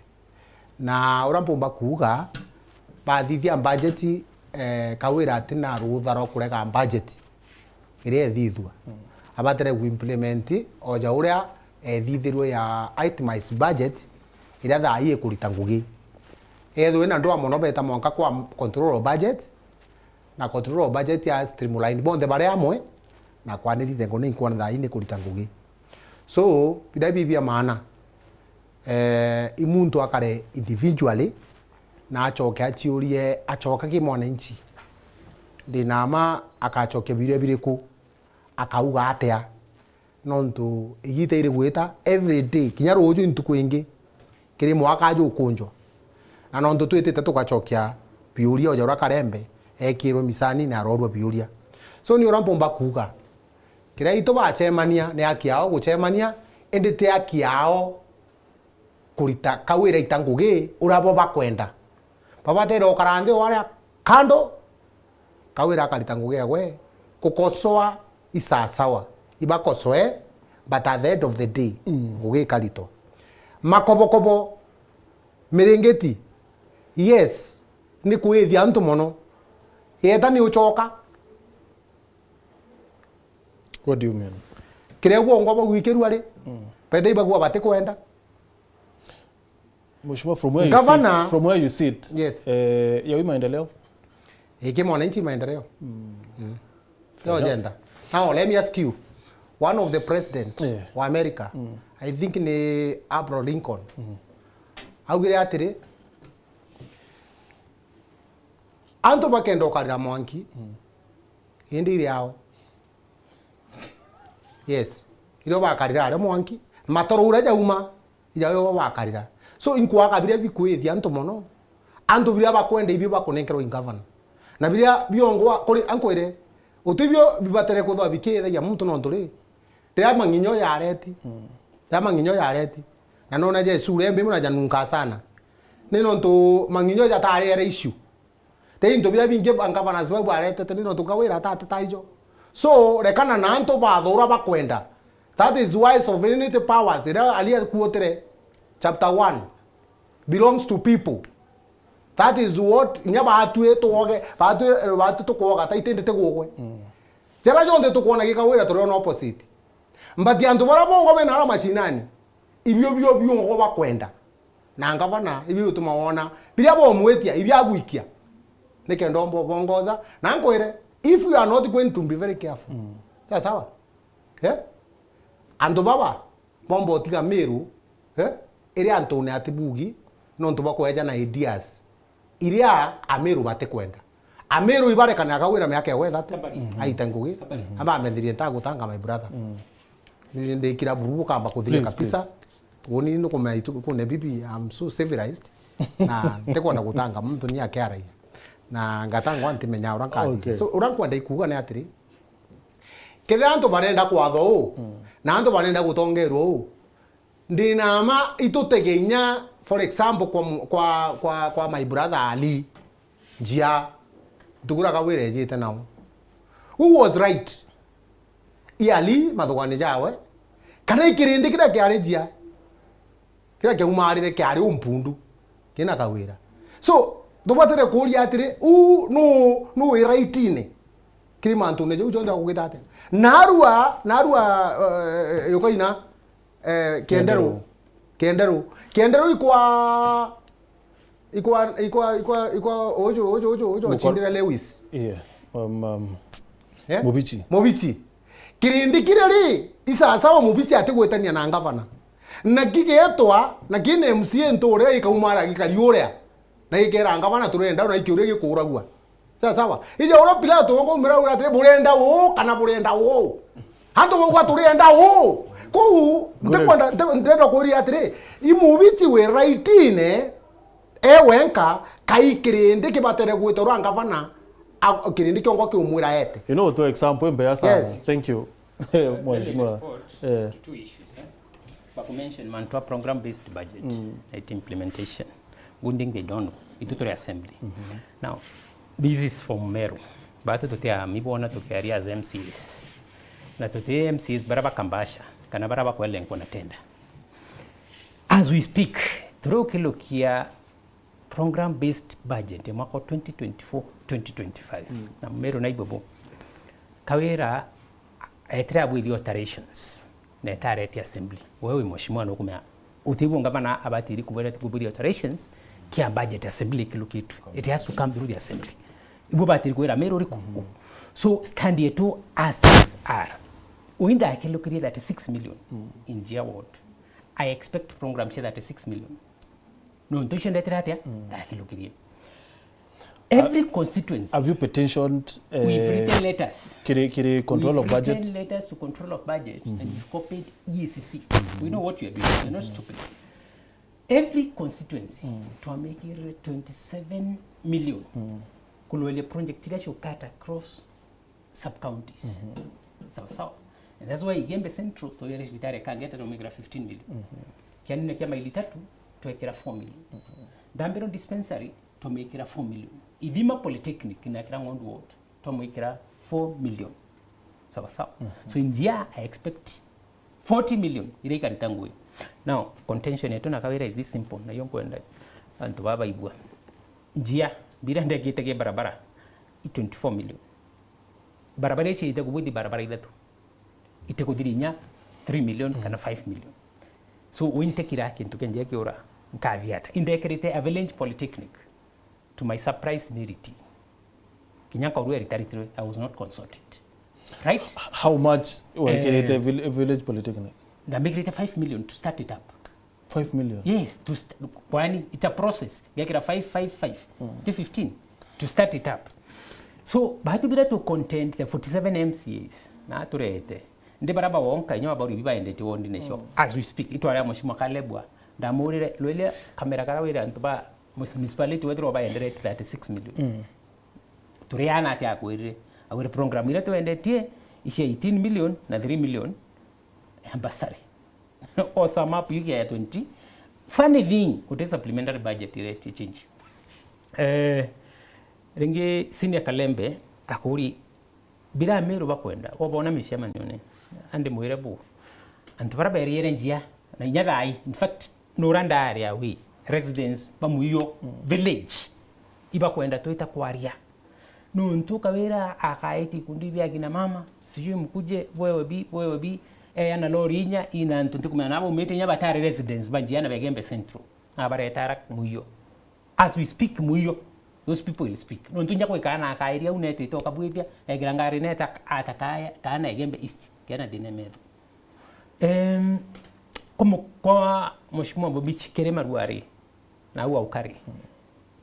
Na uria mpumba kuuga, bathithia budget, eh, Kawira atina rutha rwa kurega budget iria ethithua. Mm. Abatire ku implement o ja uria ethithirwe ya itemized budget iria thaa ii ikurita ngugi. Ethwe na ndwa mono beta mwanka kwa control of budget, na control of budget ya streamline bonthe baria amwe, na kwanirite ngo ni nkwona thaa ii ni kurita ngugi. So, bida bibi bia maana, eh, i muntu akare individually, na acoke aciurie, acoka ki mwananchi. Ndina ma akacokia biria biriku, akauga atia? Nontu igita iri gwita every day, kinya ruju ntuku ingi, kiri mwaka jukunjwa. Na nontu twitite tugacokia biuria, o ja uria Karembe ekirwe misani na arorua biuria. So ni uria mpumba kuuga, kiria itu bacemania ni haki yao gucemania, indi ti haki yao kurita Kawira ita ngugi uria bo bakwenda. Babatere ukara nthi o aria kando, Kawira akarita ngugi yagwe. Kukosoa i sawasawa, ibakosoe, but at the end of the day, Mm. ngugi ikaritwa. Makobokobo, miringiti, yes, ni kwithia antu mono. Yeta ni ucoka. What do you mean? Kiria uongo bau ikirua ri, Mm. bete ibagua batikwenda. Mheshimiwa, from where you Governor, sit, from where you sit, yes. Eh, ya wi maendeleo? Iki mwananchi maendeleo. Mm. Mm. Fair Yo enough. Agenda. Now, let me ask you. One of the president Yeah. wa America, Mm. I think ni Abraham Lincoln, Mm. augire atiri, antu bakenda ukarira mwanki, Mm. indi iri ao. Yes. Irio bakarira aria mwanki, matoro uria jauma, ijawe bo bakarira. So, inkwaga biria bikwithia antu mono. Antu biria bakwenda ibio bakunenkerwa in governor. Na biria biongwa kuri, ankwire, utibio bibatere kwithwa bikiithagia muntu nontu ri, riria mang'inyo yareti. Mm. Riria mang'inyo yareti. Na nona Jesu urembe muna janunka sana. Ni nontu mang'inyo jatari era issue. Ri into biria bingi ba governors bau baretete ni nontu Kawira atateta ijo. So, rekana na antu batha uria bakwenda. That is why sovereignty powers, iria Ali akuotire, chapter one, belongs to people. That is what, inya batwi twoge, batwi, batwi tukwoga, ta itindi tigugwe. Mm. Jaria jonthe tukwona gi Kawira turiona opposite. But antu baria bongo bena ara mashinani, ibio bio biongo bakwenda. Na ngavana, ibi utuma wona, biria bomwitia, ibi agwikia. Nikenda omba ubongoza. Na nkwire, if you are not going to be very careful. Mm. Sawa sawa? Eh? Antu baba, bomba utiga Miru, eh? Iri antune ati bugi, nontu bakweja na ideas iria Amiru batikwenda. Amiru ibarekanaga wira miaka ya wethatu. Kabari. Mhm. Aita ngugi. Kabari. Abamendirie ntagutanga, my brother. Mm. Ni ndikira buru bukamba kuthire Please, kabisa. Please. Uni nukumenya itu kune bibi, I'm so civilized. Na ntikwenda gutanga muntu ni akiaragia. Na ngatangwa ntimenya uria nkathi. Okay. So, uria nkwenda ikuga ni atiri, kethira antu barenda kwatho uu, Mm. na antu barenda gutongerwa uu, ndina ma itutege inya, for example, kwa mu-, kwa, kwa, kwa my brother Ali. Njia, ntukuraga wira ejite nao. Who was right? I Ali mathugani jawe, kana i kirindi kiria kiari njia, kiria kiaumarire kiari umpundu, kina Kawira? So, tubatire kuria atiri, u nu, nu wi right-ini? Kiri mantune jau jonthe agugita atia? Narua, narua, eh, yukaina, eh, Kienderu. Kienderu. Kienderu. Kienderu ikwa, ikwa, ikwa, ikwa, ikwa, uju, uju, uju, uju, Mukor- ochindire Lewis. Yeah. Um, um, Eh? Mubichi. Mubichi. Kirindi kiria ri, isasawa Mubichi atigwitania na ngavana. Na kigetwa, na kina M C A ntu uria ikaumara gikari uria. Na gikera ngavana turenda, na ikiuria gikuragua. Sawa sawa. Ija uria Pilato ongo umira uria atiri, "Burenda uu kana burenda uu?" Antu bauga, "Turenda uu." Kou, Good ntikwenda, ex- nti-, ndenda kuria atiri, i Mubichi wi raitine, e wenka, kai kirindi kibatere gwita uria ngavana, a-, kirindi kiongo kiumwira ete. You know, to example, mbeya sana. Yes. Thank you. Let me Mheshimiwa. Respond Eh. To two issues, eh? Bakumention mantu a program based budget, mm, na its implementation. Good thing they don't know. Itu turi assembly. Mhm. Now, this is for Meru. Batu tutiami bona tukiaria as M C As. Na tuti M C As bara bakambasha, kana bara bakwelenkwa na tender. As we speak, turiukilukia program based budget ya mwaka wa twenty twenty-four, twenty twenty-five. Mm. Na Meru na ibobo. Kawira etire abwithia alterations, na etareti assembly. Wewe wi mheshimiwa nukumenya, utigwo ngavana abatiri kubwira, kubwithia alterations kia budget assembly kilu kitu. It has to come through the assembly. Ibo batiri kwira Meru riku. Mm. So stand yetu as things are. Uinda akilukirie thirty-six million, mm, in Njia ward. I expect program cia thirty-six million. Nontu icio ndetire atia? Mm. Ndakilukirie. Every constituency, have you petitioned, we've eh, written letters. Kiri, kiri control of budget? We've written letters to control of budget, mm-hmm, and we've copied E A C C. Mm-hmm. We know what we are doing. We're not stupid. Every constituency, mm, twamekirire twenty-seven million, mm, kulweria project iria ciukata across sub counties. Mhm. Sawa sawa. And that's why Igembe Central, twawira cibitari ya Kangeta, twamwikira fifteen million. Mhm. Kianene kia maili tatu, twekira four million. Mhm. Ndambiro dispensary, twamwikira four million. Ithima Polytechnic, na kira Ng'ondu Ward, twamwikira four million. Sawa sawa. Mhm. So in Njia, I expect forty million iria ikarita ngui. Now, contention yetu na Kawira is this simple, na iyo nkwenda antu baba baigua. Njia, mbira ndekite kia barabara, i twenty-four million. Barabara ici ite kubwithi barabara ithatu. Ite kuthiri inya three million, mm, kana five million. So, wintekira kintu kia Njia kiura, nkathia ata? Indekirite a village polytechnic. To my surprise, ni riti. Kinya nkaurua eritaritirwe, I was not consulted. Right? How much wekirite, eh, vil-, village polytechnic? Ndamikirite five million to start it up. Five million? Yes, to st-, kwani, it's a process. Ngekira five, five, five, mm, to fifteen to start it up. So, batu bira to contend the forty-seven M C As, na turete. Ndi bara bawonka, inya babauri bibaendete wondi nicio. Mm. As we speak, itwara ya Mheshimiwa Kalebwa, ndamurire, lwele kamera kara wire antu ba municipality wethirwa baenderete thirty-six million. Mm. Turiana atia akwirire? Awire program iria twendetie, icia eighteen million na three million ya bursary. O sum up yuki ya twenty. Funny thing, uti supplementary budget iretie change. Eh, ringi Senior Kalembe akuri, bira Meru bakwenda, wabona micemanione, andi mwire bu, antu bara beriere Njia, na inya thai, in fact, nura ndari awi, residents ba Muio, mm, village, ibakwenda twita kwaria. Nuntu Kawira akaeti ikundi bia kina mama, sijui mkuje, wewe bi, wewe bi, eya na lori inya, ina antu ntikumenya na baumite inya batari residents ba Njia na Begembe Central. Abaretara Muio. As we speak, Muio, those people will speak. Nontu inya gwikara na akairia au netite ukabwithia, ekira ngari neta atakaya, kana Igembe East, kena thina metho. Em, kumu-, kwa Mheshimiwa Bobichi kiri Maruari, na au aukari.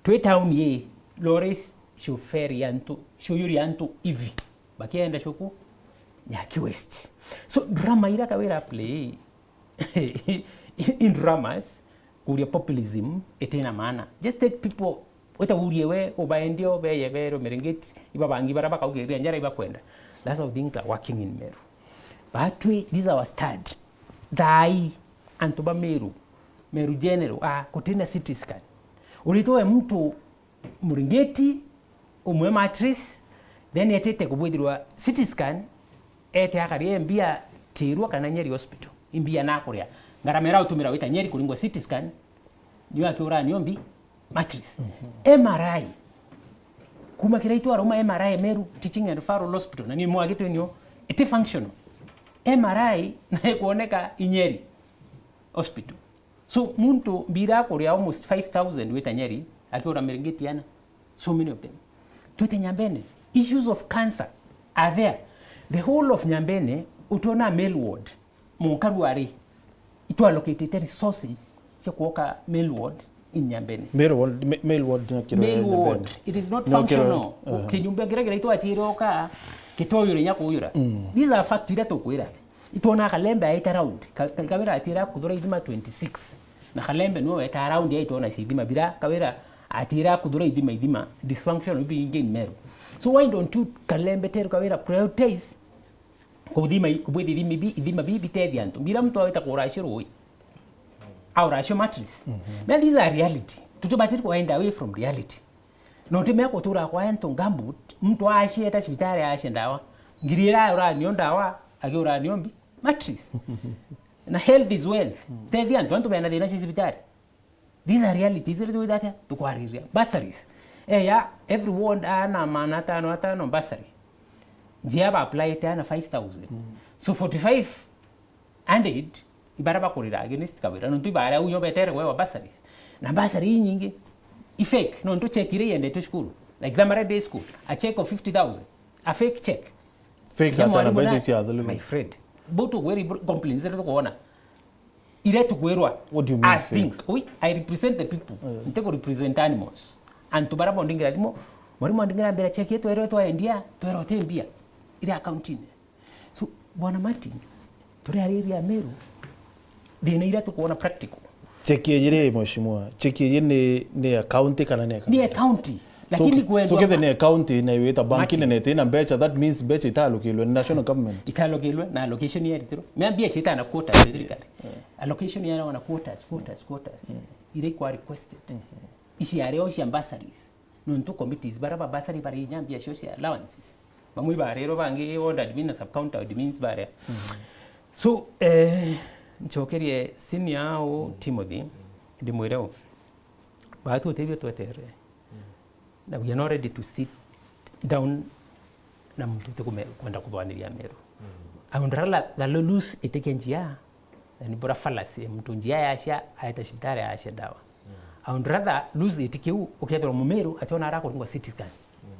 Twi town ii, lorries ciuferi antu, ciuyuri antu ivi. Bakienda cuku, Nyaki West. So, drama ira Kawira play, in dramas, kuria populism itina maana. Just take people, wita urie we, ubaendie, ubeye bero Miringiti, ibabangi bara bakaugiria njara ibakwenda. That's how things are working in Meru. Batwi, this is our stand. Thai, antu ba Meru, Meru General, ah, kutina C T scan. Uritwe mtu Muringiti, umwe mattress, then etite kubwithirwa C T scan, ete akaria mbia Kirua kana Nyeri Hospital. Imbia nakuria. Ngarama ira utumira wita Nyeri kuringwa C T scan, niyo akiura niyo mbi mattress. Mhm. M R I. Kuma kiria itwara uma M R I Meru Teaching and Referral Hospital, na ni mwagitwe nio, iti functional. M R I na ikwoneka Nyeri Hospital. So, muntu mbira akuria almost five thousand wita Nyeri, akiura miringiti ana. So many of them. Twite Nyambene, issues of cancer are there. The whole of Nyambene, utona male ward, munkaru ari, itwallocated resources cia kuoka male ward in Nyambene. Male ward, ma-, male ward ni kiro ya Nyambene. Male ward, it is not functional. Kinyumba kiria kiria itwatire oka, kitoyure nya kuyura. These are facts iria tukwira. Itwona Kalembe aita round. Ka-, ka-, Kawira atira kuthura ithima twenty-six. Na Kalembe niwe weta round ya itwona cia ithima bira. Kawira atira kuthura ithima, ithima. Dysfunction ibi ingi in Meru. So why don't you, Kalembe, tell Kawira, prioritize kuthima i-, kubwithia ithima ibi, ithima bi bitethia antu. Bira muntu aweta kuracio rui. Au racio mattress. Man, these are reality. Tutibatiri kuenda away from reality. No ntimea kutura kwa antu gambut, muntu acieta cibitari acia ndawa. Ngiri ira uranio ndawa, akiuranio mbi, mattress. Na health is wealth. Tethia antu, antu bena thina cia cibitari. These are realities, iria twita atia? Tukwariria. Bursaries. Eh, ya, every ward ana maana atano atano bursary. Njia ba apply te ana five thousand. So forty-five hundred ibara bakurira against Kawira, nontu ibara au nyo betere kwewa bursaries. Na bursary inyingi i fake, nontu check iria yendetwe cukuru. Like Thamara Day School, a check of fifty thousand, a fake check. Fake. Nya ata na mwarimu mbeca na, cia athulirwa, my friend. Butu kweri bro, complaints iria tukwona. Iria tukwirwa. What do you mean as fake? Things. Ui, I represent the people. Ntiku represent animals. Antu bara bondingira thimo, mwarimu andingira mbira check yetu ero twaendia, twero te mbia. Ira account-ini. So, Bwana Martin, turi ariria Meru, thina iria tukwona practical. Cheki iji ri, mheshimiwa? Cheki iji ni, ni ya county kana ni ya county? Ni ya county. So, lakini ki-, kwethwa so kethe ni ya county na iwita bank-ini na itina mbecha, that means mbecha italukilwe ni national government. Italukilwe na allocation ya ritiro. Mea mbia citana quotas ya thirikari. Allocation ya wana quotas, quotas, quotas. Iria ikwa requested. Ici ario cia bursaries. Nontu committees bara ba bursary bari inya mbia cio cia allowances. Bamwe ibarerwa, bangi ward admin na sub counter admins baria. So, eh, nchokerie senior au Timothy, ndimwire u, baatu utebio twetere. Na we are not ready to sit down na muntu utikume-, kwenda kuthwaniria Meru. I would rather the lose itikia njia, na ni bora fallacy, muntu njia yacia, aeta cibitari, acia ndawa. I would rather lose itikia u, ukethirwa Mumeru, ationa ara kuringwa C T scan.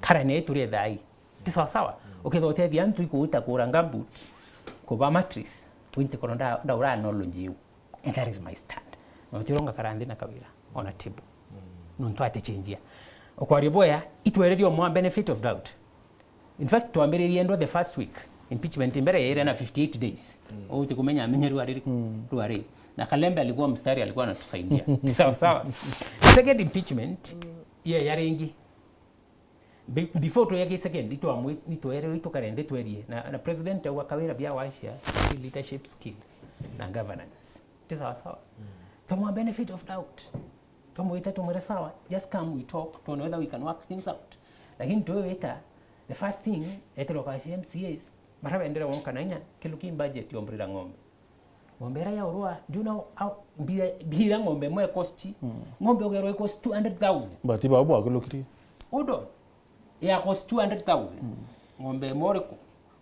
Kara ni ituri thaai. Ti sawa sawa? Ukethirwa utethia antu ikuuta kura gambut, kuba mattress, winti kono nda-, ndaura knowledge iu. And that is my stand. Na utironga kara nthi na Kawira, on a table. Nontu atichenjia. Ukwaria boya, itwererie omwa benefit of doubt. In fact, twambiririe ndo the first week. Impeachment mbere yaire na fifty-eight days. Uti kumenya amenye rua riri, rua ri. Na Kalembe alikuwa mstari, alikuwa anatusaidia. Sawa sawa. Second impeachment, ye ya ringi. Be-, before twege second, itwamwi-, nitwere itukare nthi twerie. Na, na president wa Kawira bia wacia, leadership skills na governance. Ti sawa sawa. Twamwa benefit of doubt. Twamwita tumwire sawa, just come we talk, tuone whether we can work things out. Lakini tuwita, the first thing, etero kaci M C As, bara bendere wonka na inya, kiluki budget yombrira ng'ombe. Ng'ombe ira yaurwa, do you know how, mbira, mbira ng'ombe imwe cost? Ng'ombe ugerwa cost two hundred thousand. But babu akulukirie. Udo, ya cost two hundred thousand. Ng'ombe imwe uriku?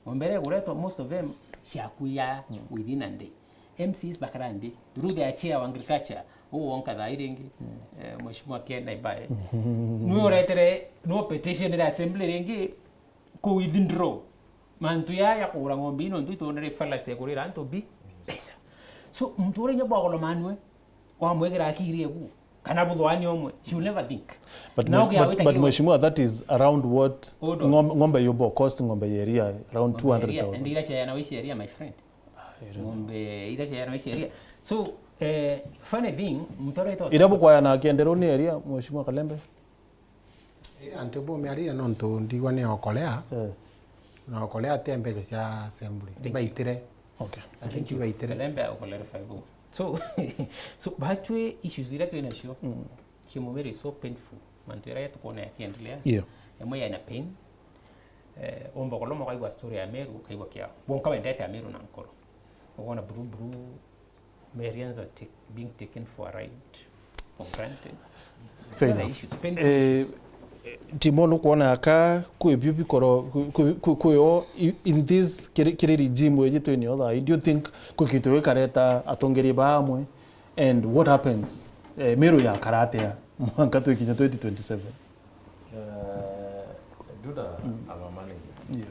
Ng'ombe iria iguretwa, most of them, ciakuya within a day. M Cs bakara nthi, through their chair wa agriculture, uu wonka thaa iri ingi, eh, Mheshimiwa Ken Naibae. Niwe uretere, no petition ira assembly ringi, ku withdraw mantu ya, ya kugura ng'ombe ino, ntu itwonere fallacy ya kurira antu bi-, mbeca. So, muntu uria inya bwagolo manue, wamwegera akiri egu, kana buthwani omwe, she will never think. But na mwesh-, ugia but, wita but kiu Mheshimiwa, that is around what ng'ombe, ng'ombe yubo cost ng'ombe ya iria, around two hundred thousand. Ng'ombe ya iria, and ira ciana wa ici iria, my friend. Ah, I don't know. Ng'ombe ira ciana wa ici iria. So, eh, funny thing, muntu uria witwa ira bukwaya na kenderoni iria, Mheshimiwa Kalembe? Eh, antu bumiarire nontu ndigwa ni okolea. Eh. Na okolea ati mbeca cia assembly. Thank you. Baitire. Okay. I think baitire. Kalembe okolere five oh. So, so, batwe issues iria twina cio, kimumere is so painful. Mantu iria tukwona yakiendelea. Yeah. Emwe yana pain. Eh, omba koloma ukaigua story ya Meru, ukaigua kia. Bonka wendete Ameru na nkoro. Ukaona buru buru, Merians are ta-, being taken for a ride for granted. Fair enough. These are issues, painful issues. Eh, Timo, nukwona aka kwi bio bikoro, kwi, kwi, kwi, kwi o i-, in this kiri, kiri regime iji twinio thaa ii, do you think kwi kintu gikareta atongeria baamwe? And what happens? Eh, Meru yakara atia mwanka twikinya twenty twenty-seven? Uh, Duda, I'm a manager. Yeah.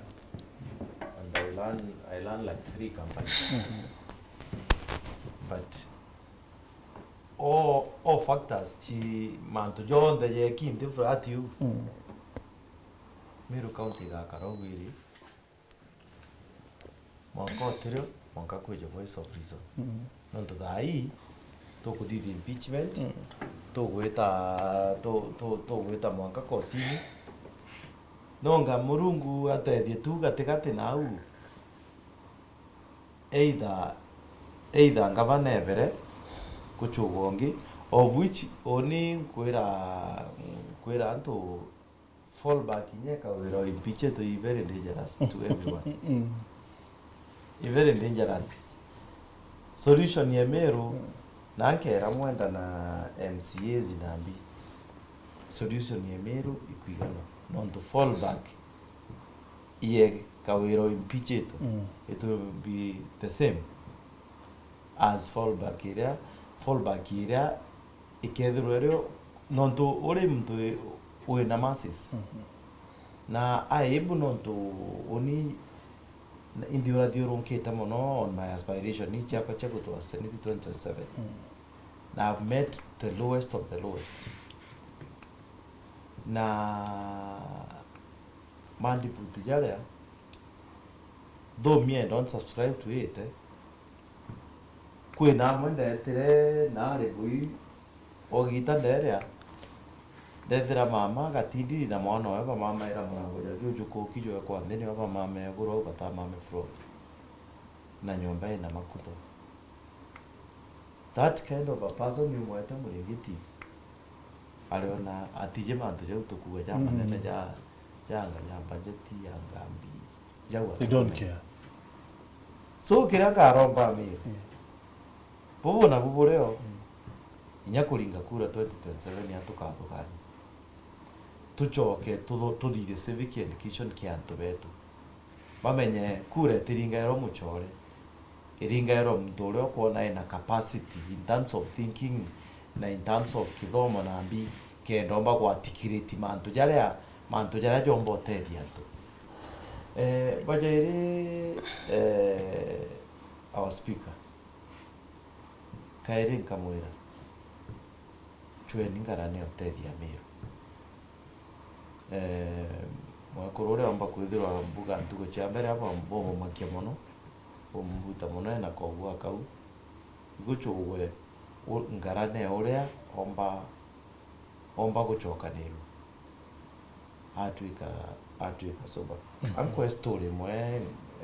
And I run, I run like three companies. But all, all factors, chi mantu jonthe jeki nthi flat uu. Meru County igakara uu iri. Mwanka utirio, mwanka kwije voice of reason. Nontu thaa ii, tukuthithia impeachment, tugwita, tu-, tu-, tugwita mwanka kotini. Nonga Murungu atethie tu gatigati nau. Either, either ngavana ebere gucugwa ungi, of which uni nkwira, nkwira antu fallback inya ikawira impeachment i very dangerous to everyone. I very dangerous. Solution ya Meru, na nkera Mwenda na M C As na mbi. Solution ya Meru ikwigana. Nontu fallback iye kawira impeachment, it will be the same as fallback iria, fallback iria ikethirwa irio, nontu uri muntu wi-, wina masses. Na aibu nontu uni na-, inthiurathiurunkite mono on my aspiration ciakwa cia gutwara Senate twenty twenty-seven. Na I've met the lowest of the lowest. Na mandibuti jaria, though me I don't subscribe to it, eh, kwina amwe ndetire nari bui, o giita nderia, ndethira mama gatindiri na mwana owe bamamaira murango ja kiu jukuki jwe kwa nthi, nio bamame iguru au batamame floor, na nyomba ina makutho. That kind of a person ni umwete muringiti, ariona atiji mantu jau tukuuga ja manene ja, ja anga ja budget, anga mbi, jau. They don't care. So kiria nkaromba Amiri, bubu nabu burio, inya kuringa kura twenty twenty-seven ya tukathugania, tucoke tuthu-, tuthithie civic education kia antu betu. Bamenye kura itiringairwa mucore, iringairwa muntu uria ukwona ena capacity in terms of thinking na in terms of kithomo na mbi, kenda omba ku articulate mantu jaria, mantu jaria jomba utethia antu. Eh, bajairi, eh, our speaker, kairi nkamwira, chweni ngarane utethia Meru. Eh, mwekuru uria omba kwithirwa mbuga ntugo cia mbere aba bobomakia mono, bomubuta mono ena kogua kau, igucugwe u-, ngarane uria omba, omba gucokanirua. Atwika, atwika sober. Ankwe story imwe,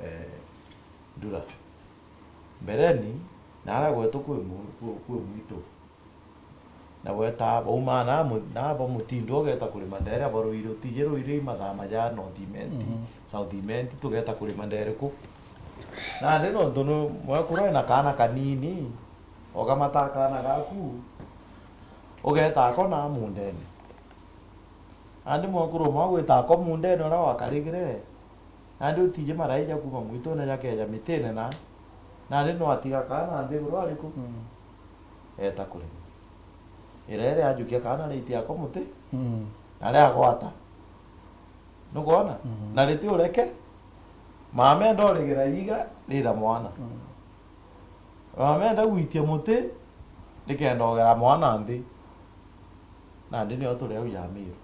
eh, Ndura. Mbereni, naria gwetu kwi mu-, kwi, kwi mwitu. Na gweta, baumaa na mu-, na ba Mutindu, ugeta kurima ndere, aba Ruiri, utiji Ruiri, i mathaa maja North Imenti, South Imenti, tugeta kurima ndere ku. Nandi nontu nu-, mwekuru ena kaana kanini, ukamata kaana gaku, ugeta ako na mundene. Nandi mwekuru umwe agwita ako mundene uria wakarigire, nandi utiji maraija kuuma mwitune jakeja mitine na, nandi no atiga kaana nthiguru ariku? Eta kurima. Irere ajukia kaana riti ako muti, na riagwata. Nukwona? Na riti ureke, mama enda urigira iiga, rira mwana. Mama enda gwitia muti, nikenda ugera mwana nthi. Nandi nio turi au ya Miru.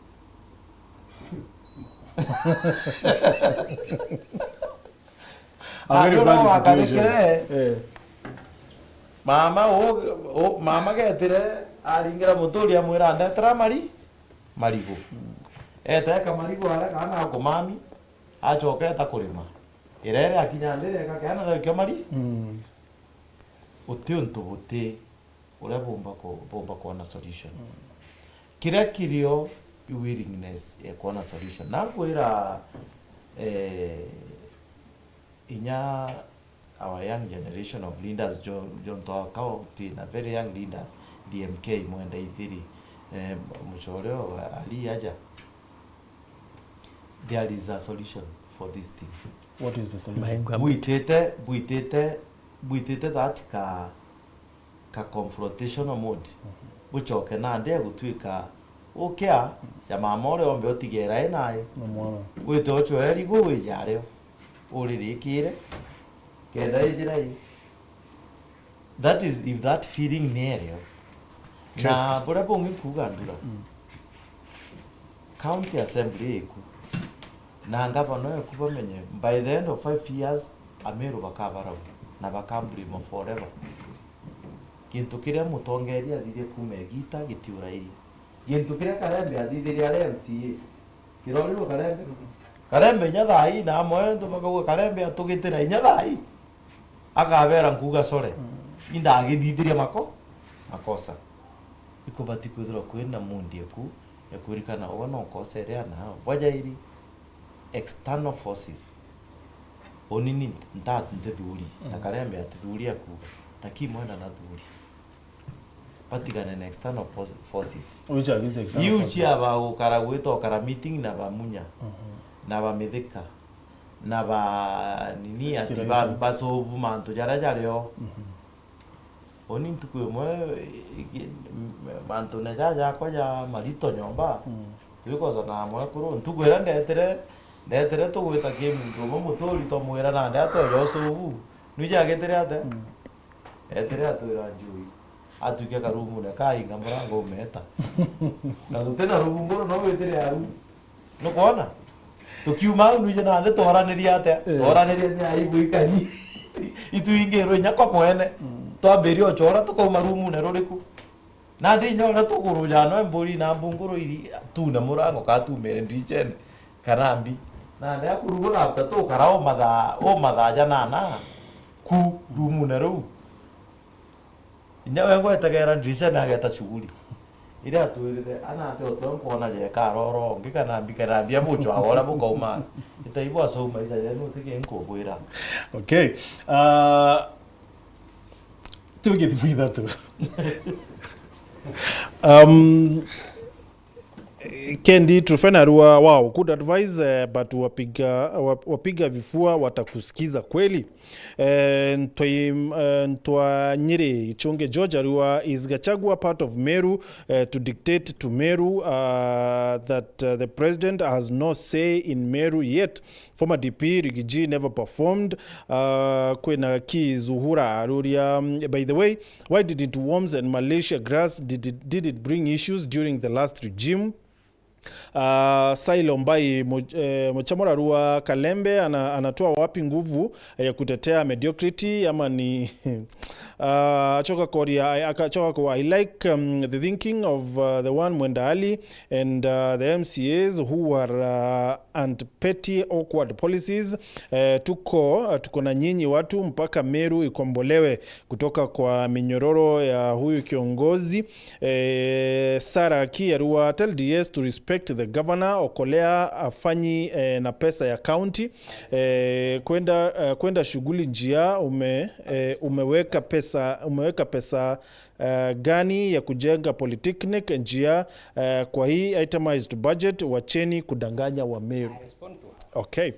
A very bad situation. Andu no wakarikire. Eh. Mama u-, u-, mama getire, aringira muturi amwira, "Ndetera mari-, marigu." Eteka marigu aria kana akumami, acoka eta kurima. Irere akinya nthi, reka kiana riu kia mari-, guti untu buti uria bumba ku-, bumba kwona solution. Kiria kirio i willingness ya kwona solution. Na nkwira, eh, inya our young generation of leaders, jo-, jonto our county na very young leaders, D M K Mwenda Ithiri, eh, mucore o Ali aja. there is a solution for this thing. What is the solution? Maengo ya Bwitite, bwitite, bwitite that ka, ka confrontational mode. Bucoke nandi egutwika ukia, ja mama uria ombe utigera e nae. Na mwana. Wite ucweri gu wija ario. Uririkire. Kenda ijira i. That is if that feeling ni erio. Na buria bungi nkuga ndura. County Assembly iku. Na ngavana eku bamenye, by the end of five years, Ameru bakabarau na bakamblame forever. Gintu kiria mutongeria athithie kuma igita gitiurairie. Gintu kiria Karembe athithirie ari M C A, kirorirwe Karembe. Karembe inya thaa ii na amwe antu bakauga Karembe atugitira inya thaa ii. Akabera nkuga sore. Indagithithirie mako, makosa. Ikubati kwithirwa kwina mundi eku, ekwirikana uga no nkosa iria na bwajairi external forces. Unini nta-, ntithuri, na Karembe atithuri akuga, na ki mwenda na thuri. Batigane na external pos-, forces. Which are these external Iu forces? Cia ba gukara gwita ukara meeting na ba Munya, na ba Mithika, na ba nini ati ba, Kiraitu. Ba solve mantu jaria jario. Uni ntuku imwe, iki-, m-, mantu ne ja jakwa ja marito nyomba, twikosa na mwekuru. Ntuku iria ndetire, ndetire tugwita ki muntu umwe muturi twamwira nandi atweja usubu. Nui jagitire ate? Etire atwira njui. Atwike karumune kainga murango umeta. Na tutina rubunguru no witire aru. Nukwona? Tukiuma au nwije nandi twaranirie atia? Eh. Twaranirie ni aibu ikani. Itwingirwe inya kwa mwene. Twambirie ochora tukauma rumune ruriku. Nandi inya uria tukuruja no mburi na mbunguru iri tune murango katumire ndirichene. Kana mbi. Nandi akurugura after tukara o mathaa, o mathaa janana. Ku rumune ruu. Inya we ngwetegera ndirichene ageta shughuli. Iria atwirire, ana ati otwe nkwona jeka aroro, ngi kana mbi kana mbi abuchwa ora bukauma. Ita ibu asouma ica jenu tiki nkubwira. Okay. Uh, tugithima ithatu. Um, Kendi Trufena arua, wow, good advice, eh, but wapiga, wa-, wapiga vifua watakusikiza kweli. Eh, Ntoi-, eh, Ntwa Nyiri Chunge George arua, is Gachagua part of Meru, eh, to dictate to Meru, uh, that, uh, the president has no say in Meru yet? Former D P Rigiji never performed. Uh, kwina ki Zuhura aruria, um, by the way, why didn't worms and Malaysia grass, did it, did it bring issues during the last regime? Uh, Sailo Mbai Mu-, eh, Muchamura arua, Kalembe ana-, anatoa wapi nguvu ya kutetea mediocrity ama ni, uh, achoka koria, I, akachoka kwa, I like, um, the thinking of, uh, the one Mwenda Ali and, uh, the M C As who were, uh, and petty awkward policies. Eh, tuko, eh, tuko na nyinyi watu mpaka Meru ikombolewe kutoka kwa minyororo ya huyu kiongozi. Eh, Sarah Aki arua, tell D S to respect the governor, Okolea afanyi, eh, na pesa ya county. Eh, kwenda, eh, kwenda shughuli njia, ume-, eh, umeweka pesa, umeweka pesa eh, gani ya kujenga polytechnic njia, eh, kwa hii itemized budget, wacheni kudanganya wa Meru. Okay.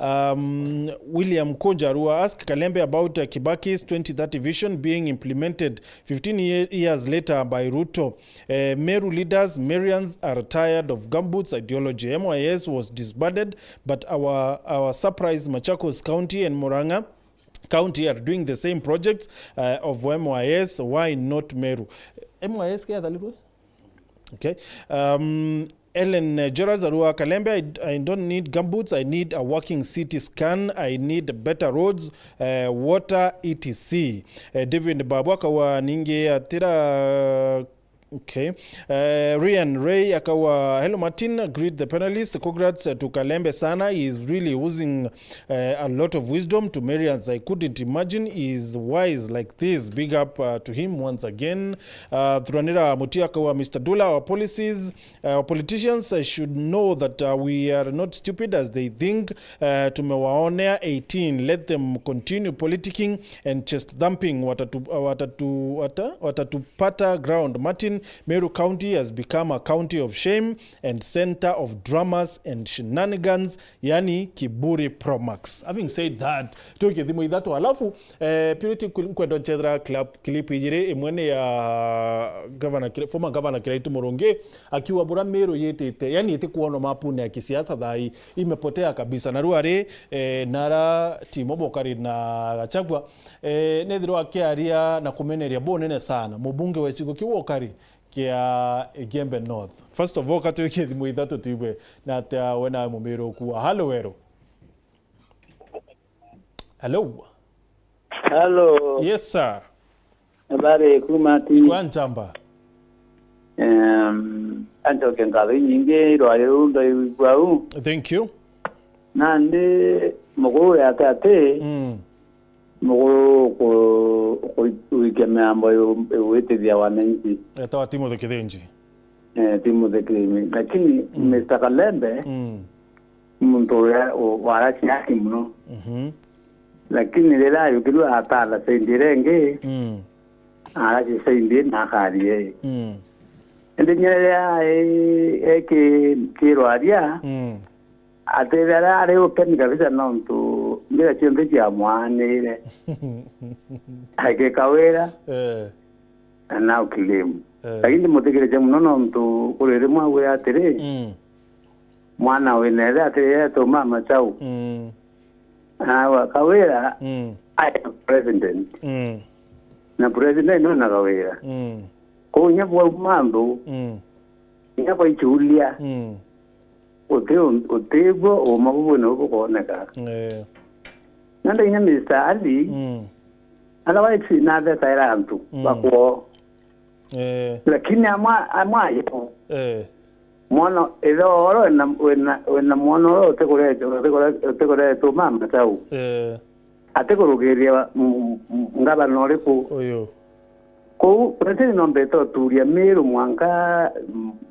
Um, William Kunja arua, ask Kalembe about, uh, Kibaki's twenty thirty vision being implemented fifteen ye-, years later by Ruto. Uh, Meru leaders, Meruians are tired of gumboots ideology. M Y S was disbanded, but our, our surprise Machakos County and Murang'a County are doing the same projects, uh, of M Y S, why not Meru? M Y S ke yathalirwe? Okay. Um, Ellen, uh, Joras arua, Kalembe, I, I don't need gumboots, I need a working C T scan, I need better roads, uh, water, et cetera. Uh, David Babu akawa ningi atira, okay. Uh, Ryan Ray akawa, hello Martin, greet the panelists, congrats, uh, to Kalembe sana, he is really using, uh, a lot of wisdom to Meruians. I couldn't imagine he is wise like this. Big up, uh, to him once again. Uh, Thuranira Mutia akawa, Mister Dula, our policies, uh, our politicians, uh, should know that, uh, we are not stupid as they think. Uh, tumewaonea eighteen. Let them continue politicking and chest thumping. Watatu, uh, watatu, wata-, watatupata ground. Martin, Meru County has become a county of shame and center of dramas and shenanigans, yani kiburi pro max. Having said that, twi kithimo ithatu, alafu, eh, Purity, kul-, nkwenda nchethera clip, clip ijiri, imwe ni ya governor Kira-, former governor Kiraitu Murungi, akiuga bura Meru yitite, yani itikwonwa mapune ya kisiasa thaa ii, imepotea kabisa. Na riu ari, eh, nara Timo Bokari na Gachagua, eh, nethirwa akiaria na kumeneria bunene sana mubunge wa gicigo kiu Bokari kia Igembe North. First of all, katwikie thimu ithatu tuigwe na atia we nawe Mumiru ukua. Halo Weru. Hello. Hello. Yes, sir. Habari kuma ati? Kwa nchamba. Em, anchoke ngatho inyingi irwari ruu ndaigua u. Thank you. Nandi mukuru yake ati, mm, mukuru ku-, ku-, kuikia miambo iu-, igwitithia wananchi. Etawa Timothy Kithinji. Eh, Timothy Kirimi. Lakini, mm, Mister Kalembe, mm, muntu uria u-, waracia haki muno. Mhm. Lakini riria ayukirwe atara saindi iria ingi, mm, aracia saindi na akaria ii. Mm. Indi nyere riria e-, eki-, kirwaria, mm, atithira ari ukeni kabisa nontu mbira cionthe ciamwaanire. Agika wira, eh, na now claim. Eh. Lakini ndimuthikiriria muno nontu kuri rimwe augire atiri, mm, mwana wina ithe atiri etuma Machau. Mm. Awa Kawira, mm, ai president. Mm. Na president no na Kawira. Mm. Kou inya bwauma anthu, mm, inya bwaichuria, mm, uti un-, utigwo uma bubu nau bukooneka. Eh. Nanda inya Mister Ali, mm, otherwise nathetaira antu, mm, bakwoo. Eh. Lakini amwa-, amwayo, eh, mwana, ithe oro wina, wina, wina mwana oro utikure-, utikure-, utikuretuma Machau. Eh. Atikurugiria m-, m-, ngavana uriku. Uyu. Kou, president no mbete uturia Miru mwanka,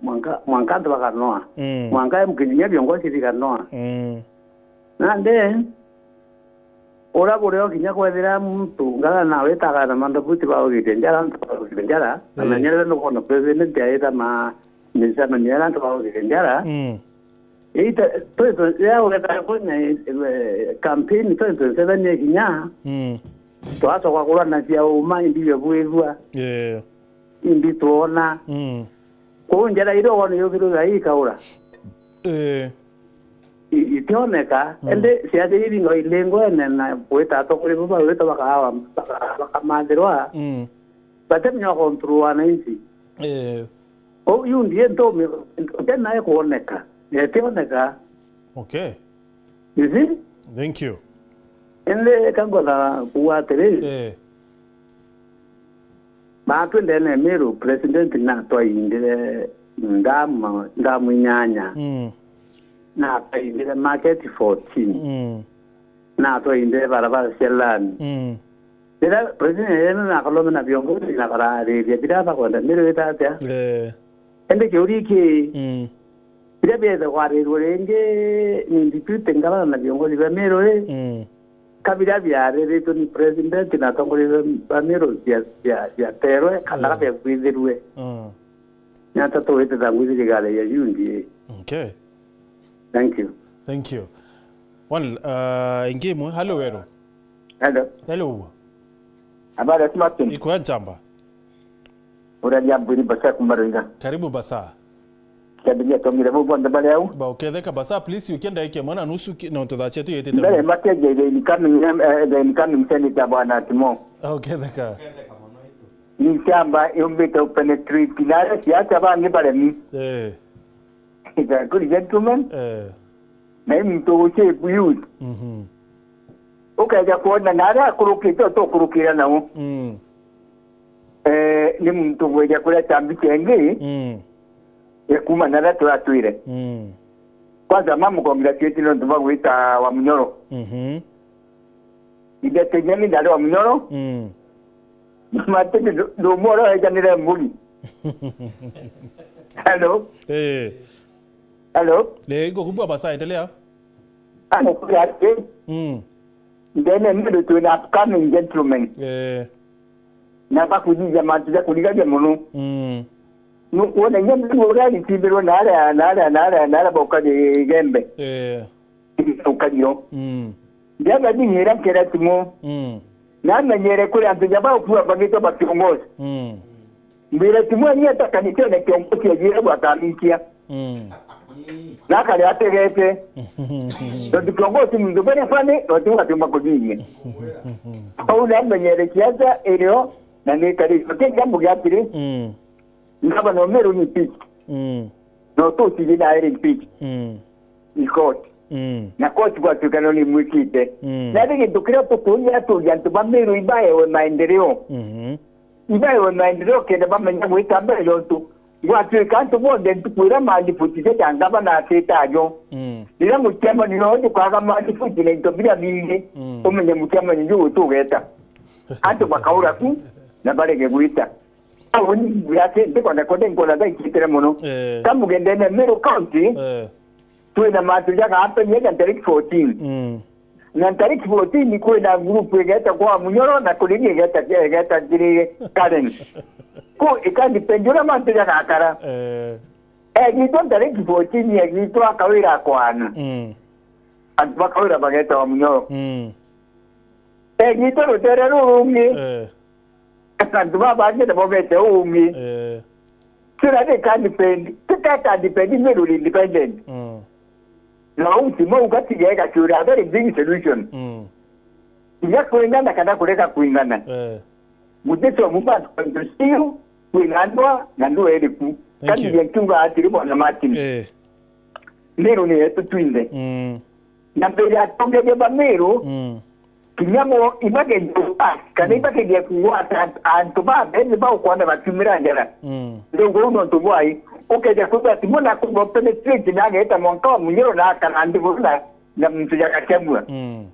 mwanka, mwanka antu bakanoa. Mm. Mwanka mkinya viongozi bikanoa. Mm. Nandi, uria burio kinya kwethira muntu ngara nawe itaga na mandabuti baugite njara, antu baugite njara, eh, amenyerere nukwona president aita ma micemanio iria antu baugite njara. Mm. Ita, twenty, riria ugeta kwina, eh, campaign twenty twenty-seven ikinya, mm, twacoka kurwanacia uma indi bibwithua. Yeah. Indi twona. Mm. Kou njara iria wona yukirwe gai ikaura. Eh. I-, itioneka, mm, indi ciathiri no ilingwene na gwita atongoria bau bagwita bakawa, baka-, bakamathirwa. Mm. Batemenya control wananchi. Eh. Kou yu ndie ntumi, ntumi nae kuoneka. Itioneka. Okay. You see? Thank you. Indi kangona kuuga atiri, eh, Baatwi ndene Miru, president natwaindire ndamu, ndamu inyanya. Mm. Natwaindire market fourteen. Mm. Natwaindire barabara cia lami. Mm. Riria president yenu nakalome na viongozi na barariria biria bakwenda Miru ita atia? Eh. Indi kiuria ki, mm, biria biethe kwarirwe ringi ni deputy ngavana na viongozi ba Miru ri? Mm. Ka biria biariritwe ni president na atongoria ba Miru bia, bia, biaterwe, kana, mm, biakwithirwe? Mm. Ni ata tuwite thangu thirikari ya U D A? Okay. Thank you. Thank you. One, uh, ingi imwe. Hello, Weru. Hello. Hello. Habari ya Martin? Ikwega nchamba. Uraria Mbwiri Basa kuma Ruiga. Karibu Basa. Kiambiriria tongire bau bonthe bari au. Ba uketheka Basa, please, ukienda ike mwana nusu ki-, nontu thaa cietu yetite. Mbere mono. Makenja the incoming, eh, the incoming senator bwana Timo. Ah, uketheka. Ni nchamba yumbite upenetrate na aria siasa bangi baremi. Eh. Is a good gentleman. Eh. Na i muntu ucibu youth. Mhm. Ukeja kwona na aria akurukite utukurukira nao. Mm. Eh, ni muntu gweja kuria chambi chengi, mm, ya kuma na aria turatwire. Mm. Kwanza, mamu congratulate nontu bwa gwita wa Munyoro. Mhm. Ithe Tenyeni ndari wa Munyoro. Mm. Matini ndu-, ndumworo ejanire mburi. Hello? Eh. Hello? Eh, ngukubua Basa, endelea. Ano, kuria ati, mm, ndene ni ndu twina upcoming gentlemen. Eh. Na bakuthithia mantu ja kurigaria muno. Mm. Nukwona inya mimi uria aritimbirwe na aria, na aria, na aria, na aria bauka Igembe. Eh. Ukario. Mm. Ndiaga thinyira nkera timu. Mm. Namenyere kuri antu ja baukua bagitwa ba kiongozi. Mm. Mbira timu ania ta kanitene kiongozi ajire gwakaminkia. Mm. Na kare ategete. Tontu kiongozi muntu bene fani, tontu atiumba kuthiria. Au namenyere siasa irio, na ni kari. Lakini jambo gia atiri, Mm. Ngavana wa Meru ni impeach. Mm. Na utuciji na eri impeach. Mm. Ni court. Mm. Na court gwatuika no ni mwikite. Mm. Na ri gintu kiria tukuria turia antu ba Meru ibaewe maendeleo. Mhm. Ibaewe maendeleo kenda bamenya gwita mbere yontu gwatuika antu bonthe ntuku iria mandibuti ja ngavana akita ajo. Mm. Riria muciamanio no jukaga mandibuti na into biria bingi, Mm. umenye muciamanio ju utugeta. Antu bakaura ku na barege gwita. Au ni yake ndikwenda kwenda nkona thaikitire muno. Eh. Kamugendene Meru County, Eh. twina mantu jaga happen ya tariki fourteen. Mm. Na tariki fourteen kwina group igeta kwa Munyoro na kurigi igeta, igeta kiri Karen. Ku ikandipend uria mantu jagakara. Eh. Egitwa tariki fourteen egitwa akawira akwana. Mm. Antu bakawira bageta wa Munyoro. Mm. Egitwa rutere rurungi. Eh. Antu babangi nabo bete ungi. Eh. Kira ni ka depend, kika ka depend ni ruri independent. Mm. Na utimo ugatige gakiura a very big solution. Mm. Inya kwingana kana kurega kwingana. Eh. Mutito mubantu kwentu siu kwingandwa na ndu eriku. Thank you. Kandi nkiuga atiri bwana Martin. Eh. Meru ni yetu twinthe. Mm. Na mbere ya atongeria ba Meru, Mm. kinya bo ibageria kuga, kana Mm. ibageria kugwata antu, antu ba bene baukwana bakiumira njara. Mm. Riu uu nontu bwai, ukeja kwigua ati muna kubo penetrate na ageta mwanka wa Munyoro na akara nthi buru na, na muntu jagacamua. Mm.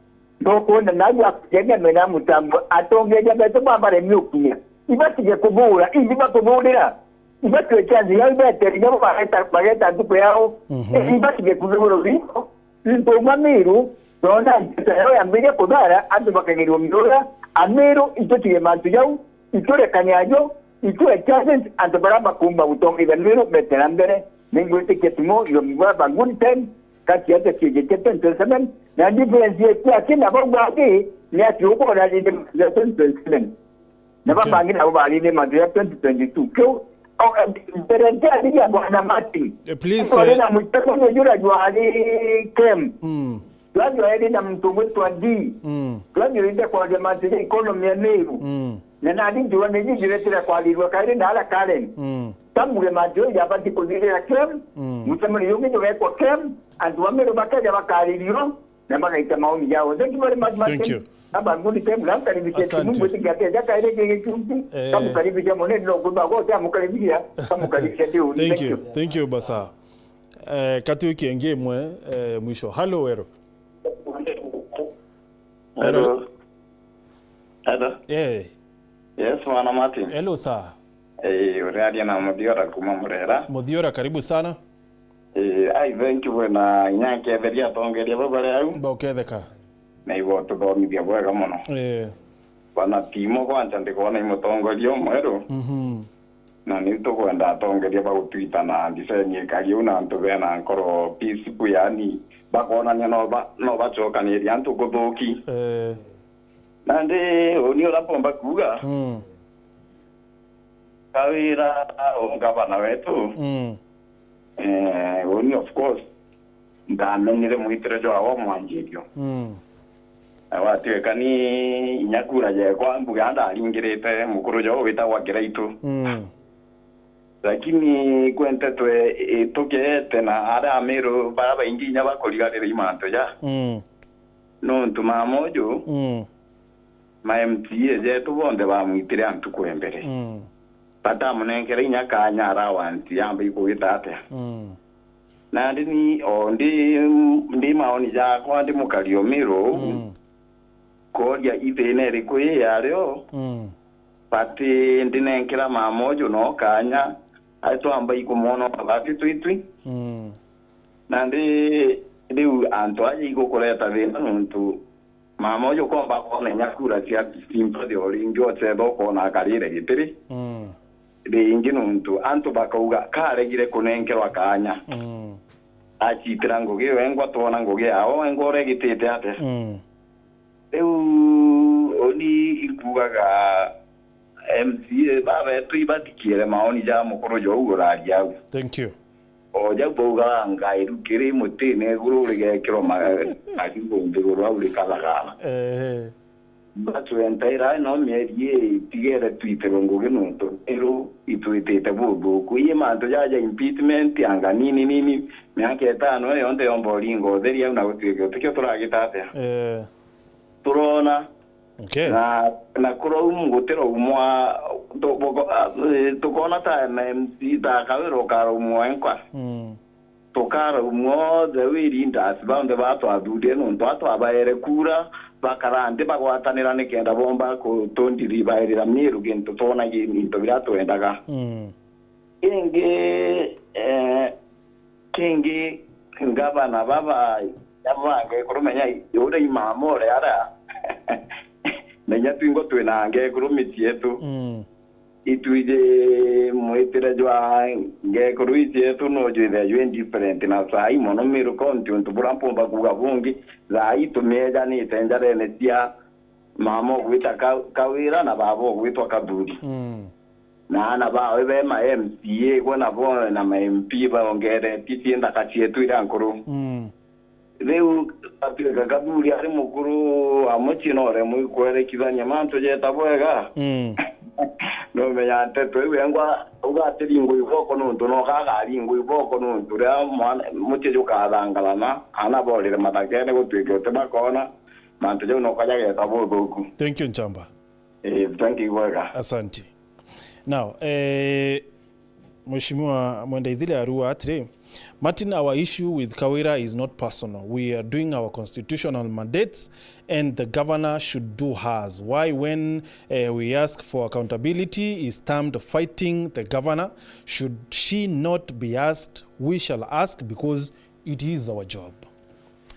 Ndokwona nau akugenia mena mutambo, atongeria betu babaremia ukinya. Ibatige kubura, indi batuburira. Ibatwike nthi yao ibetere, inya bo bageta, bageta ntuku yao. Mhm. Ibatige kuthugurwa bibo. Into uma Miru, twona njata yao yambiria kuthara, antu bakagerua miura, a Miru, itutige mantu jau, iturekania jo, itue challenge, antu baria bakumba gutongeria Miru bete na mbere. Ningwitikia timo, you have a good time, kati ya twenty twenty-seven, na difference yetu akina bau bangi, ni ati ukwona rindi mantu ya twenty twenty-seven. Na Okay. babangi nabo bari ni mantu ya twenty twenty-two. Kiu, o, mbere ntiarigia bwana Martin. Eh, please, Twari eh, na mucemanio jura jwari Kem. Mm. Jura jwari na muntu ugwitwa D. Mm. Jura jurite kwaria mantu ja economy ya Meru. Mm. Na nani njura ni njiretire kwarirua kairi na ara Karen. Mm. Tamuge mantu ja jabati kuthirira Kem. Mm. Mucemanio jungi jugekwa Kem. Antu ba Meru bakeja bakaririo. Na magaita maoni yao. Thank you very much, Martin. Thank you. Have a good time. Namkaribisha Asante. Mungu tingate jaka ile kile kiunti. Eh. Kamkaribisha mone ndio kwa kwa amkaribisha. Kamkaribisha ndio. Thank Thank you. you. Thank you, Basa. Eh, kati wiki ingi imwe, eh, mwisho. Hello, Wero. Hello. Hello. Eh. Yes, mwana Martin. Hello, sir. Eh, uraria na Muthiora kuma Murera. Muthiora, karibu sana. Eh, ai, thank you bwena inya nketheria atongeria bau bari au. Boketheka. Na igo tuthomithia bwega muno. Eh. Bana Timo kwanja ndikona i mutongoria umweru. Mhm. Na ni tukwenda atongeria bagutwita na ndiseni ikari u na antu bena nkoro peaceful, yani bakonania no ba-, no bacokaniria antu kuthuki. Eh. Nandi uni uria mpomba kuuga, Mm. Kawira, ngavana wetu, Mm. eh, uni of course, ndamenyire mwitire jwawe mwanjirio. Mm. Na gwatuika ni inya kura jekwa mbuga ndaringirite mukuru jwawe witagwa Kiraitu. Mm. Lakini kwentetwe, eh, tukete na aria Amiru baria baingi inya bakurigarira i mantu ja. Mm. Nontu mama uju, Mm. ma M C A jetu bonthe bamwitire a ntuku ya mbere. Mm. Batamunenkere inya kanya allowance yamba ikugita atia. Mm. Nandi ni, o ndi, ndi maoni jakwa ndi mukari o Miru, Mm. koria ithina iriku i yario, Mm. bati ndinenkera mama uju no kanya, atwamba ikumwona o bati twitwi. Mm. Nandi riu antu aja igukureta thina nontu mama uju komba kwona inya kura cia sympathy o ringi ocetha ukona akarire gitiri. Mm. ringi nontu antu bakauga karegire kunenkerwa kaanya. Mm. Acitira ngugi yo engwa twona ngugi yao engwa uregitite atia. Mm. Riu uni inkugaga M C A babetu ibathikiire maoni ja mukuru jou uraria au. Thank you. O jau baugaga ngairu kiri mutine iguru urigekirwa ma-, makigu nthiguru au rikathagara. Ehe. Batwentaira no mieri ii itigere twitirwe ngugi nontu iru itwitite buthuku. Ii mantu jaja impeachment anga nini nini, miaka itano iyo yonthe yomba uringa utheri au na gutuike utikio turagita atia? Eh. Turona. Okay. Na, na kuraum-, gutiraumwa, tu-, buko-, a, eh, tukona ta M C, ta Kawira ukaraumwa enkwa. Mm. Tukaraumwa othe wi leaders bonthe ba twathurie nontu a twabaere kura, bakara nthi bagwatanira nikenda bomba kutundiribairira Miru gintu twona gi-, into biria twendaga. Mm. Kingi, eh, kingi ngavana baba, baba ngekuru menya i-, uria imama uria ara. Menya twingo twina ngekuru micietu. Mm. Itwiji mwitire jwa ngekuru icietu no jwithia jwi different na saa ii mono Miru County untu buria mpumba kuuga bungi, saa ii tumiejanite njarene cia mama ugwita Ka-, Kawira na baba ugwitwa Kathuri. Mm. Na aana bawe be ma M C A gwe nabo na ma M P baongeretie cie nthaka cietu iria nkuru. Mm. Riu atuika Kathuri ari mukuru wa mucii no uremwe ikwerekithania mantu jeta bwega. Mm. Numenya nteto iu engwa ugatiringwa iboko nontu no kagaringwa iboko nontu ria mwana, mucii jukathangarana, aana borire mathakene gutuike uti bakona. Mantu jau no kajageta buthuku. Thank you, Nchamba. Eh, thank you, bwega. Asante. Now, eh, Mheshimiwa Mwenda Ithile arua atiri, Martin, our issue with Kawira is not personal. We are doing our constitutional mandates and the governor should do hers. Why, when, eh, we ask for accountability, is termed fighting the governor? Should she not be asked? We shall ask because it is our job.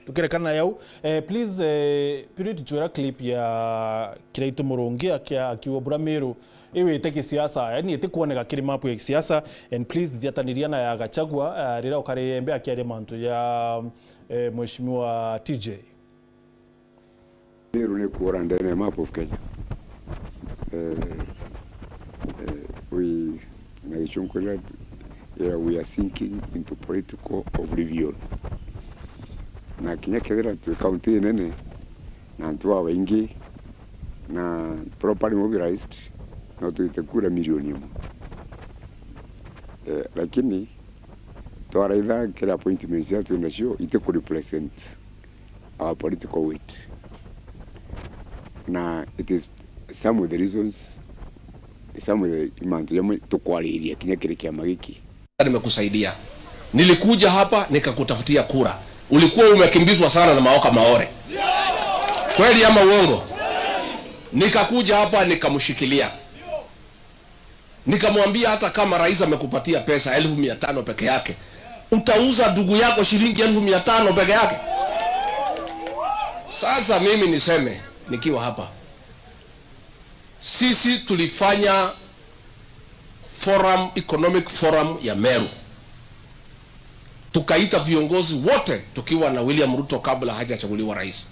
Tukirekana yau, eh, please, eh, Spirit, chwera clip ya Kiraitu Murungi akia-, akiwa bura Miru iwite kisiasa, yani iti kuoneka kiri map ya kisiasa, and please thiataniria na ya Gachagua, eh, riria ukari Embe akiaria mantu ya, eh, Mheshimiwa T J. Meru ni kuura ndene ya map of Kenya. Eh, eh, we, na Gichunku ira, ira, we are sinking into political oblivion. Na kinya kethira twi kaunti inene na antu babaingi na properly mobilized, no twite kura milioni imwe. Eh, lakini twaraitha kiri appointments iria twi nacio iti ku represent our political weight. Na it is some of the reasons, some of the mantu jamwe tukwariria kinya kiri kiama giki. Nimekusaidia. Nilikuja hapa nikakutafutia kura. Ulikuwa umekimbizwa sana na Maoka Maore. Kweli ama uongo? Nikakuja hapa nikamshikilia. Nikamwambia, "Hata kama rais amekupatia pesa elfu mia tano peke yake, utauza ndugu yako shilingi elfu mia tano peke yake?" Sasa mimi niseme nikiwa hapa, sisi tulifanya forum, economic forum ya Meru, tukaita viongozi wote tukiwa na William Ruto kabla hajachaguliwa rais,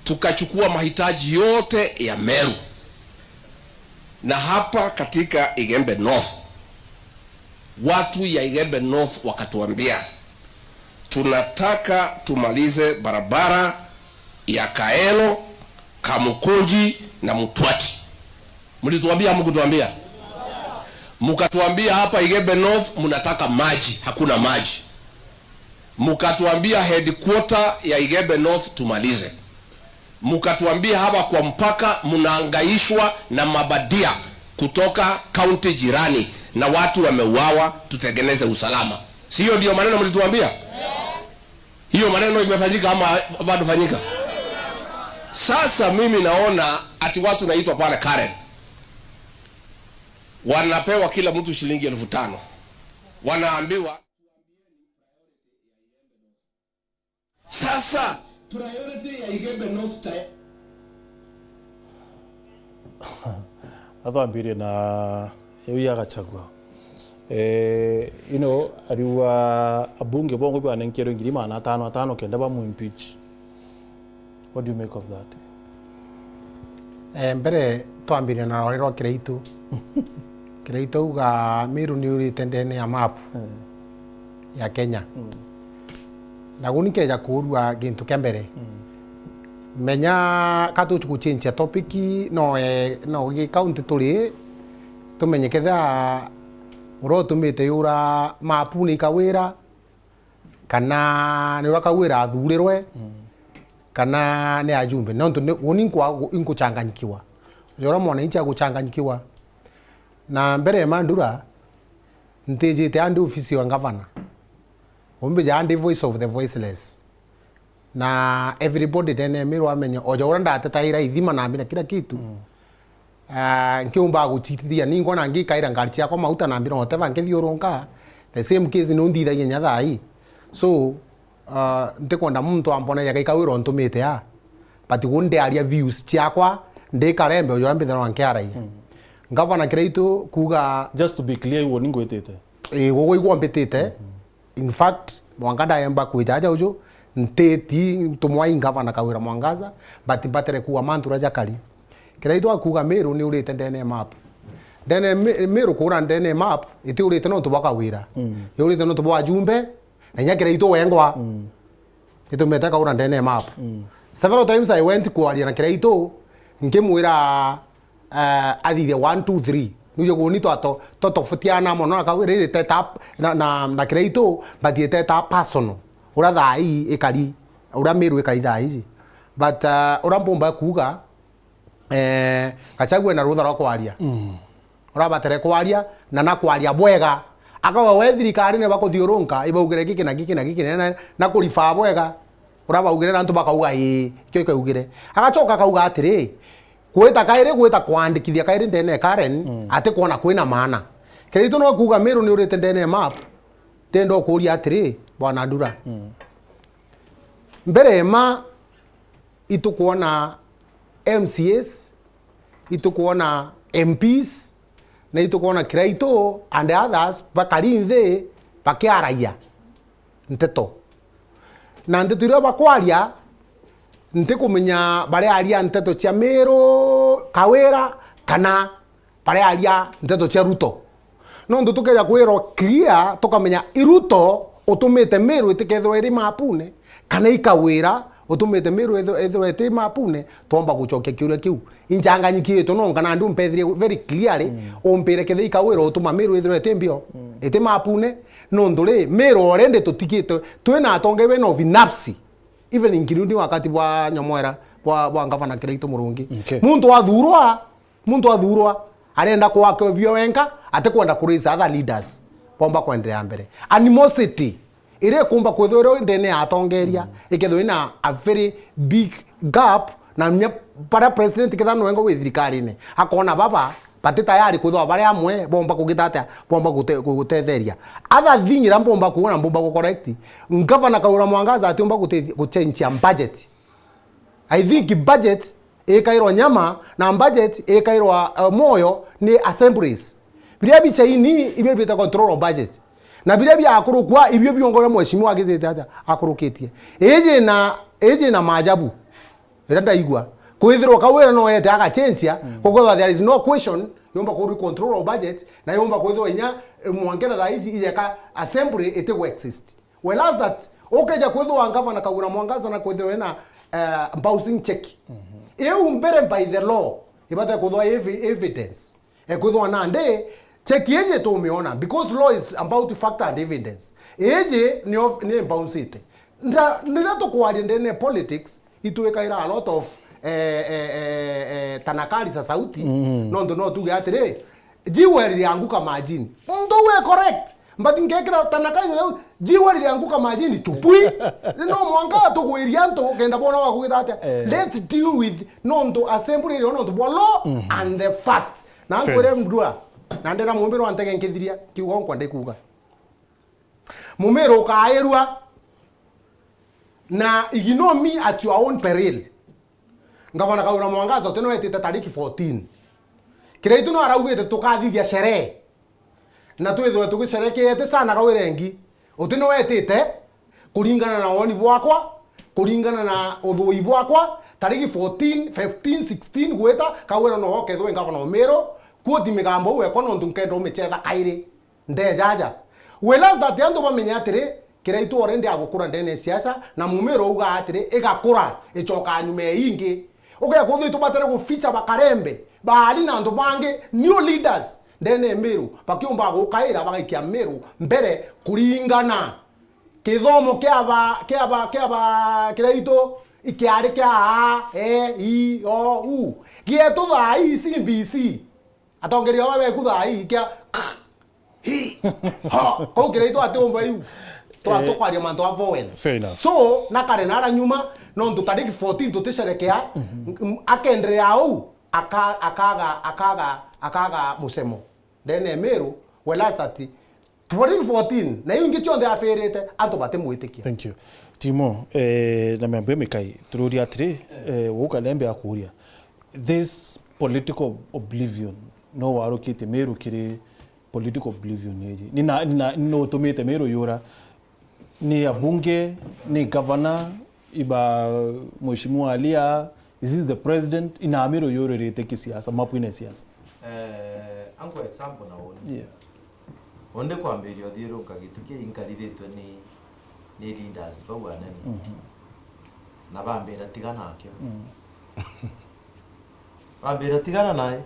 tukachukua mahitaji yote ya Meru. Na hapa katika Igembe North, watu ya Igembe North wakatuambia, "Tunataka tumalize barabara ya Kaelo, Kamukunji na Mutwati." Mlituambia, hamkutuambia? Mkatuambia hapa Igembe North mnataka maji, hakuna maji. Mkatuambia headquarter ya Igembe North tumalize. Mkatuambia hapa kwa mpaka mnaangaishwa na mabadia kutoka kaunti jirani na watu wameuawa, tutengeneze usalama. Si hiyo ndio maneno mlituambia? Hiyo maneno imefanyika ama bado fanyika? Sasa mimi naona ati watu naitwa pale Karen, wanapewa kila mtu shilingi elfu tano. Wanaambiwa Sasa, priority ya Igembe North ta- Atwambirie na Riu ya Gachagua. Eh, you know, ariuga abunge bongwe banenkerwe ngiri magana atano atano kenda bamu impeach. What do you make of that? Eh, mbere twambirie na rwari rwa Kiraitu. Kiraitu auga Meru ni urite ndene ya map Eh. ya Kenya. Mm. Na guni nkeja kuurua gintu kia mbere. Mm. Menya ka tuti guchenjia topic, no, eh, no gi county turi, tumenye kethira uria utumite yura mapune i Kawira, kana ni uria Kawira athurirwe, Mm. kana ni ajumbe. Nontu ni, uni nkwa-, inkuchanganyikiwa. Jora mwananchi aguchanganyikiwa. Na mbere ya Mandura, ntijite andi ofisi ya ngavana. Umbi ja andi voice of the voiceless. Na everybody ndene ya Meru amenye, oja uria ndatetaira ithima na mbi na kila kitu. Mm. Ah, nkiumba guchitithia ningwa na ngikaira ngari ciakwa mauta na mbi na whatever nkithiurunka. The same case ni undithagia nya thaa ii. So, ah, ntikwenda muntu ambona ya gaika wira untumite a. But gu ndiaria views ciakwa, ndi Karembe, uju mbithirwa nkiaragia. Mm. Ngavana Kiraitu kuuga Just to be clear, iwe ni ngwitite. Ii, gugu igwa mbitite. Mm. In fact, mwanka ndaemba kwija aja uju, ntiti ntumwa i ngavana Kawira Mwangaza, but mbatere kuuga mantu uria jakari. Kiraitu akuuga Meru ni urite ndene ya map. Ndene ya Me-, Meru kuura ndene ya map, iti urite nontu bwa Kawira. Mm. Yurite nontu bwa ajumbe, na inya Kiraitu wengwa. Mm. Itumite kaura ndene ya map. Mm. Several times I went kwaria na Kiraitu, nkimwira, eh, athithie one, two, three. Nuje guni twato-, twatofutiana mono na Kawira, iteta na, na, na Kiraitu, but iteta personal. Uria thaa ii ikari, uria Meru ikari thaa iji. But, eh, uria mpumba kuuga, eh, Gachagua ena rutha rwa kwaria. Mm. Urabatere kwaria, na na kwaria bwega. Akauga, "We thirikari ni bakuthiurunka, ibaugire giki na giki na giki, na, na, na kuribaa bwega." Urabaugire na antu bakauga, "Ii, ikio ikaugire." Agacoka akauga atiri, "Gwita kairi, gwita kwandikithia kairi ndene ya Karen, Mm. ati kwona kwina maana." Kiraitu no kuuga Meru ni urite ndene ya map, ndenda ukuria atiri, Bwana Ndura. Mm. Mbere ma itukwona M C As, itukwona M Ps, na itukwona Kiraitu and others bakari nthi bakiaragia nteto. Na nteto iria bakwaria, ntikumenya barearia nteto cia Miru, Kawira, kana barearia nteto cia Ruto. Nontu tukeja kwirwa clear, tukamenya i Ruto utumite Miru itikethirwa iri mapune, kana i Kawira utumite Miru ithirwa, ithirwa iti mapune, twomba gucokia kiuria kiu. Inchanganyikitwe nonka nandi umpethirie very clearly, Mm. umpire kethira i Kawira utuma Miru ithirwa iti mbio, Mm. iti mapune, nontu ri, Miru already tutigite, twina atongeria bena ubinafsi, even including wakati bwa Nyamwera, bwa, bwa Ngavana Kiraitu Murungi. Okay. Muntu athurwa, Muntu athurwa, arenda kwaka uvio wenka, atikwenda ku raise other leaders bomba kwenderea mbere. Animosity iria ikumba kwithirwa iri ndene ya atongeria, ikethirwa ina a very big gap, na nya baria president ketha nwenga wi thirikarine, akona baba bati tayari kwithirwa bari amwe bomba kugita atia, bomba gute-, gutetheria. Other thing iria mbomba kuona, mbomba gu correct, Ngavana Kawira Mwangaza atiumba gute-, guchenjia budget. I think budget ikairwa nyama na budget ikairwa, uh, moyo ni assemblies. Biria bichaini ibio bita control of budget. Na biria biakurukwa ibio biongo biria mheshimiwa agitite atia akurukitie. Iji na, iji na maajabu. Iria ndaigua. Kwithirwa Kawira no ete agachenjia, Mm. kukwethwa there is no question yomba kurwi control of budget, na yomba kwithirwa inya, eh, mwankera thaa iji ijeka assembly itigwe exist. Whereas that, ukeja kwithirwa Ngavana Kawira Mwangaza na kwithirwa ena, eh, bouncing check. Mhm. Iu mbere by the law, ibate kwithirwa evi-, evidence. E kwithirwa nandi, check iji tumiona, because law is about fact and evidence. Iji ni of-, ni bouncite. Nda-, riria tukwaria ndene politics, itwikaira a lot of, eh, eh, eh, eh, tanakari za sauti, Mm. nontu no tuge atiri, jiwe lilianguka majini. Muntu we correct. But ngekira tanakari za sauti, jiwe lilianguka majini, chupwi. No mwanka tugwiria antu, kenda bona wa kugita atia. Eh. Let's deal with nontu assembly iri nontu bwa law Mhm. and the fact. Na Fair nkwire enough. Mdua, na ndira mumbiro wa ntege nkithiria, kiugo nkwa ndikuga. Mumiru ukairua, na ignore me at your own peril. Ngavana Kawira Mwangaza uti no etite tariki fourteen. Kiraitu no araugite tukathithia sherehe. Na twithwe tugisherekeete sana Kawirengi. Uti ni wetite, kuringana na woni bwakwa, kuringana na uthui bwakwa, tariki fourteen, fifteen, sixteen gwita, Kawira no okethwe ngavana o Meru, kuoti migambo uu ekwa nontu nkenda umichetha kairi. Ndejaja. Whereas that antu bamenye atiri, Kiraitu already agukura ndene ya siasa, na Mumiru auga atiri, igakura, icokaa nyuma ya ingi. Ugekwa ithu tubatire guficha bakarembe, baari na antu bangi, new leaders, ndene ya Meru, bakiumba gukaira, bagaikia Meru mbere kuringana. Kithomo kia ba, kia ba, kia ba Kiraitu ikiari kia a, e, i, o, u. Gietu thaa ii C B C. Atongeria baba beku thaa ii kia hi, ha. Kou Kiraitu atiumba iu. Twa, eh, tukwaria mantu a forward. Fair enough. So, na kare nara nyuma, nontu tariki fourteen tutisherekea, m-, akenderea uu, aka-, akaga, akaga, akaga mucemo. Ndene ya Meru, whereas that tariki fourteen, na iu ingi cionthe afirite, antu batimwitikia. Thank you. Timo, eh, na miambo imikai, tururia atiri, eh, guka lembe akuria. This political oblivion, no warukitie Meru kiri political oblivion iji. Ni na, ni na, ni no utumite Meru yura. Ni abunge, ni gavana, iba Mheshimiwa Alia, is this the president? Ina Meru yururite kisiasa, mapuine siasa. Eh, anko example na woni. Yeah. Undi kwambiria uthiuruka giti kiu inkarithitwe ni, ni leaders bau anene. Mhm. Na bambira, "Tiga nakio." Mm. Bambira, "Tigana nae."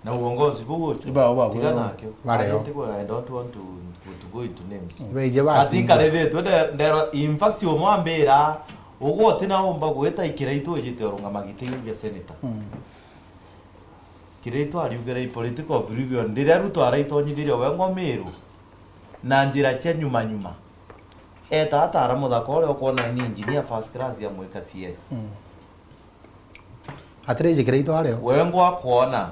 Na uongozi buu ucu, ibao ba tiga nakio. Bareo. I don't want to, to, to go into names. Beje ba. But inkarithitwe nde-, ndero, in fact, umwe ambira, "Ugwe uti na umba gwita i Kiraitu ijite urungama giti gia senator." Mm. Kiraitu ariugire i political oblivion, riria Ruto araitonyithirie wengwa Meru na njira cia nyuma nyuma. Eta atara muthaka uria ukwona ni engineer first class ya mwika C S. Mm. Atiriji Kiraitu ario. Wengwa akwona,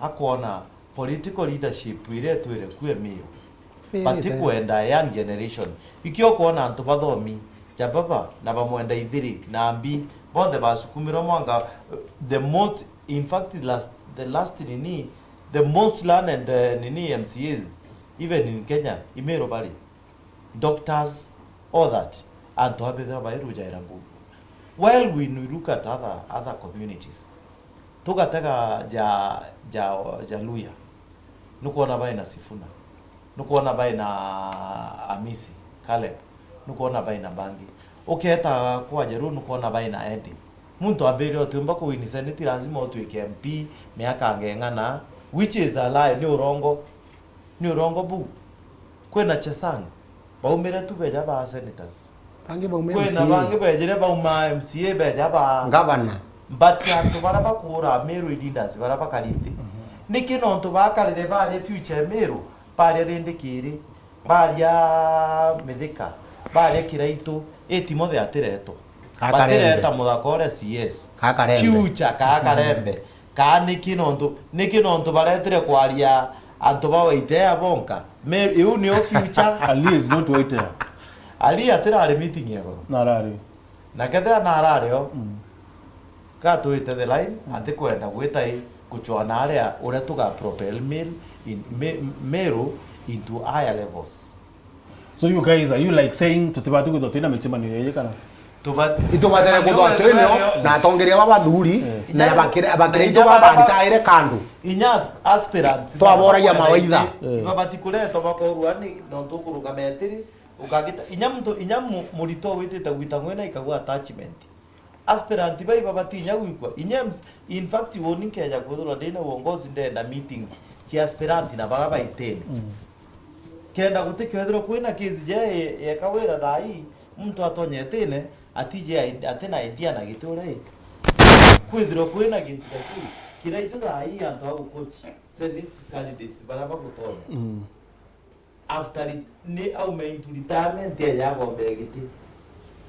akwona political leadership iria itwire kue Meru. Bati kwenda young generation. Ikio ukwona antu bathomi, ja baba, na bamwenda ithiri, na mbi, bonthe basukumirwe mwanga, uh, the most, in fact, last, the last nini, the most learned, uh, nini M C As, even in Kenya, i Meru bari. Doctors, all that, antu abethira bairujaira ngugi. While we look at other, other communities, tugatega ja, ja, ja Luhya, nukwona bai na Sifuna, nukwona bai na Amisi, Caleb, nukwona bai na bangi. Uketa kwa Jaluo, nukwona bai na Eddie. Muntu ambire utiumba kuwini seneti, lazima utuike M P miaka ngeng'ana, which is a lie, ni urongo. Ni urongo buu. Kwina Chesang, baumire tu beja ba senators. Bangi baumire M C A. Kwina bangi bejire bauma M C A beja ba governor. But antu baria bakuura Meru i leaders baria bakarite. Mhm. Niki nontu bakarire baria future Meru, baria rindi kiri, baria Mithika, baria Kiraitu, i Timothy atiretwa. Ka Karembe. Batireta muthaka uria C S. Ka Karembe. Future ka Karembe. Mhm. Kaa niki nontu, niki nontu baretire kwaria antu ba Waitea bonka? Me, iu nio future. Ali is not Waitea. Ali atirari meeting ya goro. Narari. Na kethira narari o, mm, gatwite the line, mm, atikwenda gwita i gucwana aria uria tuga propel Meru in, Me-, Meru into higher levels. So you guys, are you, like, saying tutibati kwithwa twina micemanio yeyi kana? Tuba-, itubatire kwithwa twinio na atongeria ba bathuri, eh, na bakire, bakire itu ba baritaire kandu. Inya as-, aspirants twaboragia mawaitha. Eh. Ibabati kuretwa bakorwa ni nontu ukurugama etiri, ukagita, inya muntu, inya mu-, murito witite gwita ngwina ikagua attachment. Aspirant bai babati inya gwikwa. Inya M C, in fact, woni nkeja kwithirwa ndina uongozi ndenda meetings cia aspirant na bara baitene. Mm. Kenda gutikethirwa kwina case ja ye-, yeka wira thaa ii, muntu atonye itene, atije atina idea na giti uria i. Kwithirwa kwina gintu ta kiu, Kiraitu thaa ii antu a gucoach senate candidates bara bagutonya. Mm. After re-, ni aume into retirement eja agombere giti.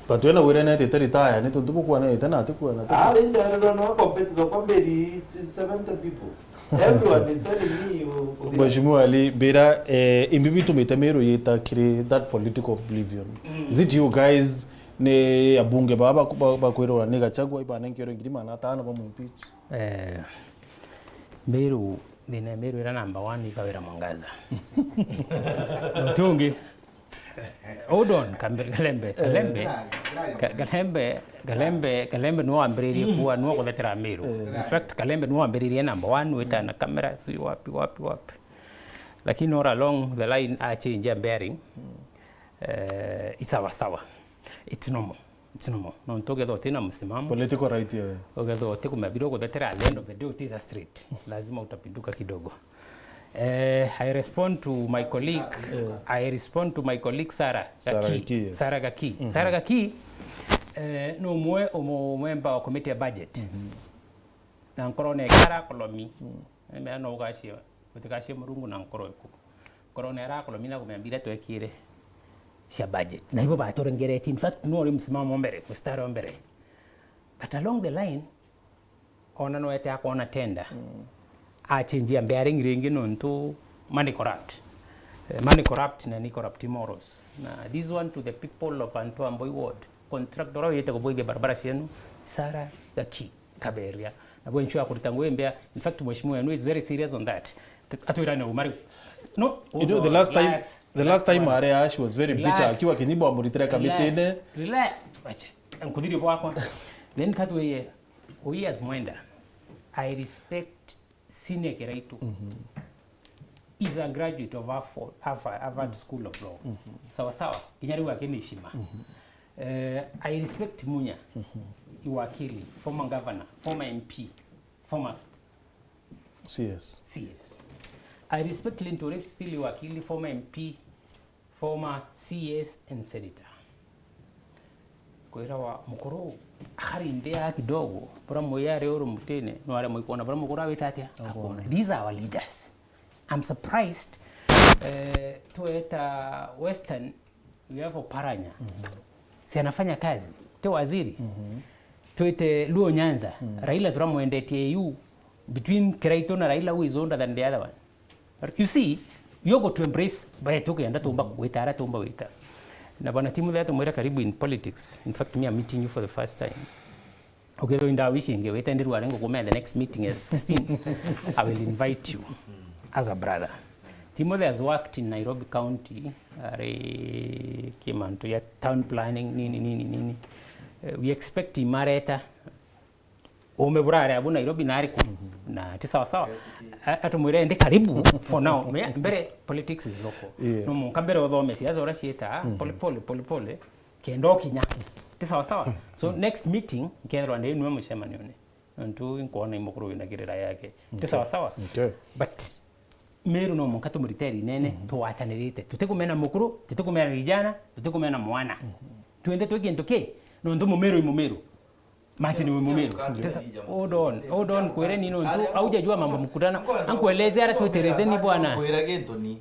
But we na wira netite retire, ni tontu bukwana ite na ati kwana ati. Ah, rinda rero no compete to kwa mberi seventy people. Everyone is telling me you, you Mheshimiwa Ali, mbira, eh, imbi bitumite Meru yita kiri that political oblivion? Mm. Is it you guys, ni abunge baba baku-, ba-, bakwirwa ni Gachagua ibanenkerwe ngiri magana atano bamwimpeach? Eh, Meru Thina ya Meru ira number one i Kawira Mwangaza. Nontu ungi. Hold on, Kambe-, Kalembe, Kalembe. Ka-, Kalembe, Kalembe, Kalembe niwe wambiririe kuwa, niwe kuthetera Meru. In fact, Kalembe niwe wambiririe number one, wita na kamera, sijui wapi, wapi, wapi. Lakini all along the line, a change a bearing. Eh, i sawa sawa. It's normal. It's normal. Nontu ukethirwa utina msimamo, political right, yeah, ukethirwa uti kumenya biro guthetera, at the end of the day uti a straight, lazima utapinduka kidogo. Eh, I respond to my colleague, I respond to my colleague Sarah Gaki. Sarah Gaki, yes. Sarah Gaki. Sarah Gaki, eh, ni umwe, umwe, umwe member wa committee ya budget. Na nkorone ekara kolomi. Emea no ugacie, utigacie Murungu na nkoro iku. Nkorone ara kolomi na kumenya mbira twekire cia budget. Na ibo baturengeretie. In fact, no uri msimamo mbere, mstari wa mbere. But along the line, ona no ete akona tender. A change a bearing ringi nontu money corrupt. Eh, money corrupt na ni corrupt morals. Na this one to the people of Antoamboi Ward. Contractor uria wite kubuithia barabara cienu, Sarah Gaki Kaberia. Na bwe ensure kurita ngugi mbea. In fact, mheshimiwa wenu is very serious on that. T-, atwirane uma riu. No, you know, the last time, relax, the last time Area Ash was very bitter, relax, akiwa Kinyimbo amuritire kamitine. Relax. Acha. Nkuthirie bwakwa. Then katweye, we as Mwenda, I respect Senior Kiraitu is a graduate of Harvard, Harvard, Harvard School of Law. Sawa sawa, kinya riu akina heshima. Eh, I respect Munya, i wakili, former governor, former M P, former C S. C S. I respect Linturi, still i wakili, former M P, former C S and senator. Kwira wa mukuru, akari nthia kidogo, bura mwiari uru mutine, no aremwe kwona bura mukuru awita atia? Akuona. Akuona. These are our leaders. I'm surprised, eh, tueta Western, we have Oparanya. Si anafanya kazi, ti waziri. Twite Luo Nyanza, Raila turamwendetie A U, between Kiraitu na Raila, who is older than the other one? You see, you go to embrace bae tukienda tumba gwita ara tumba wita. Na bwana Timothy atumwira karibu in politics. In fact, me, I'm meeting you for the first time. Ukethirwa inda wish ingi wite ndi rware ngukumea the next meeting at sixteen, I will invite you as a brother. Timothy has worked in Nairobi County, ari kimantu ya town planning, nini, nini, nini. Eh, we expect him areta ume burare abu Nairobi na ariku. Na ti sawa sawa. A-, atumwire ndi karibu for now. Me-, mbere politics is local. Yeah. No munka mbere uthome siasa uria cieta, pole pole, pole pole, kenda ukinya. Ti sawa sawa. So next meeting, nkethirwa ndi nwe mucemanione. Nontu nkwona imukuru wina kirira yake. Ti sawa sawa. Okay. But Meru no munka tumurite rinene, tugwatanirite. Tutikumena mukuru, tutikumena vijana, tutikumena mwana. Twinthe twi kintu ki, nontu mumeru i mumeru. Martin wi mumeru. Hold on, hold on, kwire ni nontu aujajua mambo mkutana. Ankueleze ara twiterete ni bwana.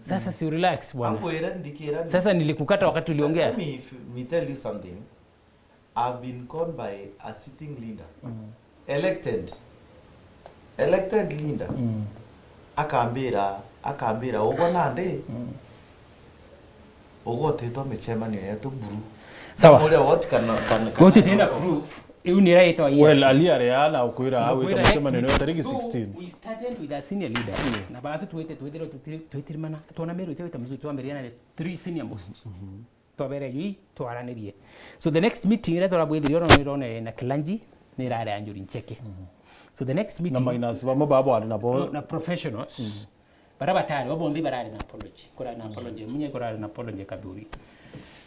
Sasa si relax bwana. Sasa nilikukata wakati uliongea. Let me, me tell you something. I've been called by a sitting leader. Elected. Elected leader. Akambira, akambira, "Ugwe nandi? Ugwe utitwa micemanio yetu buru." Sawa. Uria what can, can, can. Gutitenda proof. Iu ni iraitwa yes. Well, Ali aria na ukwira awita mucemanio ni tariki sixteen. So, we started with a senior leader. Na batu twite, twithirwe twitirimana, twona Meru itewita mzuri, twambiriana na three senior most. Twabere jui twaranirie. So the next meeting iria turabwithirie ona nirone na Kilanji, nirare Anjuri Ncheke. So the next meeting na minus bamwe babo ari nabo na professionals. Bara batari, bo bonthe barari na apology. Kurari na apology Munye, kurari na apology Kathuri.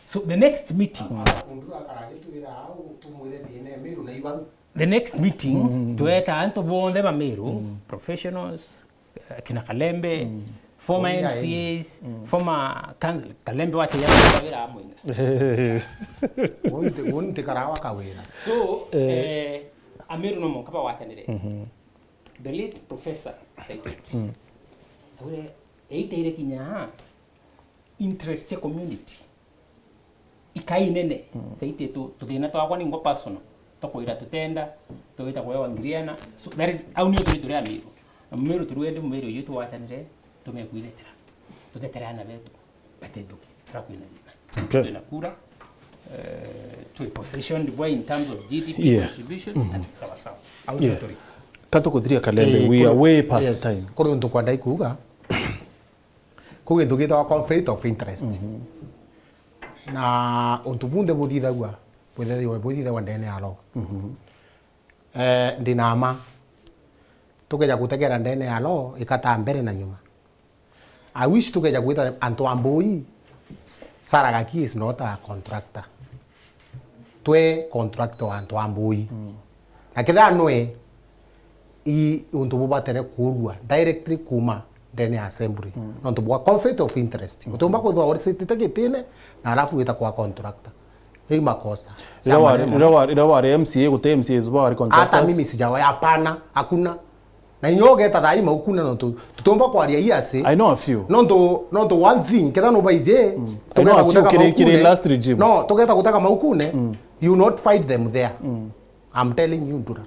So the next meeting. Arabu ndu akaragitwira au tumwire thina Meru na ibau. The next meeting, tweta antu bonthe ba Meru, professionals, eh, kina Kalembe, former M C As, former council, Kalembe wa Kenya, wira amwinga. Wonte, wonte karawa kawira. So, eh, Ameru no monka bagwatanire. The late Professor Saitoti. Aure, eiteire kinya interest ya community ikai nene, saiti tu, tuthina twakwa ni ngo personal, tukwira tutenda, twita kwewa ngiriana. So that is, au nio turi turi Ameru. Na Mumeru turi wendi Mumeru uyu tugwatanire, tumekwithetera. Tuthetere ana betu, batethuke, turakwina thina. Okay. Twina kura, eh, twi positioned bwa in terms of G D P contribution, and sawa sawa. Au nio turi. Ka tukuthiria Kalembe, eh, we are kuri, way past, yes, time. Kuri untu kwenda ikuuga, ku gintu gitagwa conflict of interest. Na untu bunthe buthithagua, buthithagua, buthithagua ndene ya law. Eh, ndina ma. Tukeja gutegera ndene ya law, ikata mbere na nyuma. I wish tukeja gwita antu a Mbui, Sarah Gaki is not a contractor. Twe contractor wa antu a Mbui. Na kethira nwe, i untu bubatere kuurua directly kuuma ndene ya assembly. Nontu bwa conflict of interest. Utiumba kwithwa uritite gitine na alafu wita kwa contractor. Hii makosa. Riria wari, riria wari, riria wari M C A, guti M C As bari contractors. Hata mimi sijawahi, hapana, hakuna. Na inya ugeta thaa ii maukune nontu tutiumba kwaria ii ase. I know a few. Nontu, nontu one thing, ketha nubaije, I know a few, kiri, kiri last regime. No, tugeta gutaka maukune, you not fight them there. I'm telling you, Ndura.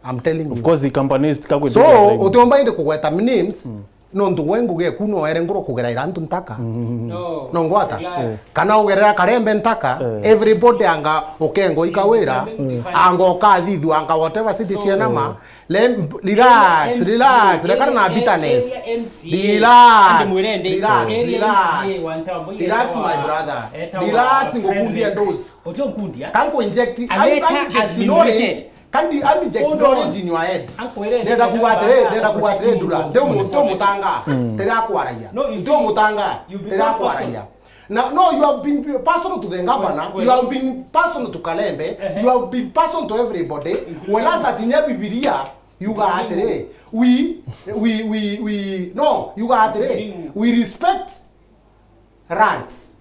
I'm telling you. Of course, companies tika. So, utiumba indi kugweta names, nontu gwe ngugi eku no ere nguro kugera ira antu ntaka. No. No ngwata? Yes. Kana ugerera Karembe ntaka, everybody anga ukengo ikawira, anga ukathithua, anga whatever city cienama. Lem-, relax, relax, rekana na bitterness. Relax, relax, relax. Relax, my brother. Relax, ngukundia dose. Utionkundia. Kanku inject, I'm inject knowledge. Kandi ami inject knowledge in your head. Ndenda kuuga atiri, ndenda kuuga atiri, Ndura. Ndio mu-, ndio mutanga. Ndirakwaragia. Ndio mutanga. Ndirakwaragia. Now, no, you have been personal to the governor. You have been personal to Kalembe. You have been personal to everybody. Whereas ati nya Bibilia yuga atiri, we, we, we, we, no, yuga atiri, we respect ranks.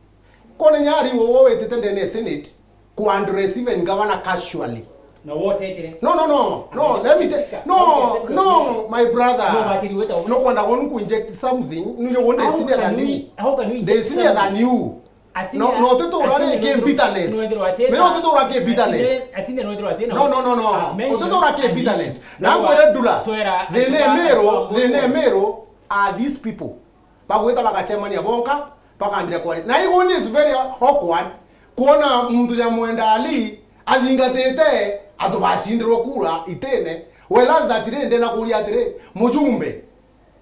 Kone nyari wowo witite ndene ya Senate, ku address even governor casually. Na wotetire. No, no, no, no, let me tell, no, no, my brother. No, but you wait. No kwenda wonu ku inject something, no, you want the senior than you. How can you inject something? The senior than you. No, no, tutura ri ki bitterness. Me no tutura ki bitterness. No, no, no, no. Tutura ki bitterness. Na ngwere Ndura, the name ero, the name ero are these people. Bagwita bagacemania bonka, bakambira kwaria. Na iguni is very awkward kuona muntu ya Mwenda Ali athingatite antu bacindirwe kura itene, whereas that ri ndenda kuria atiri, mujumbe,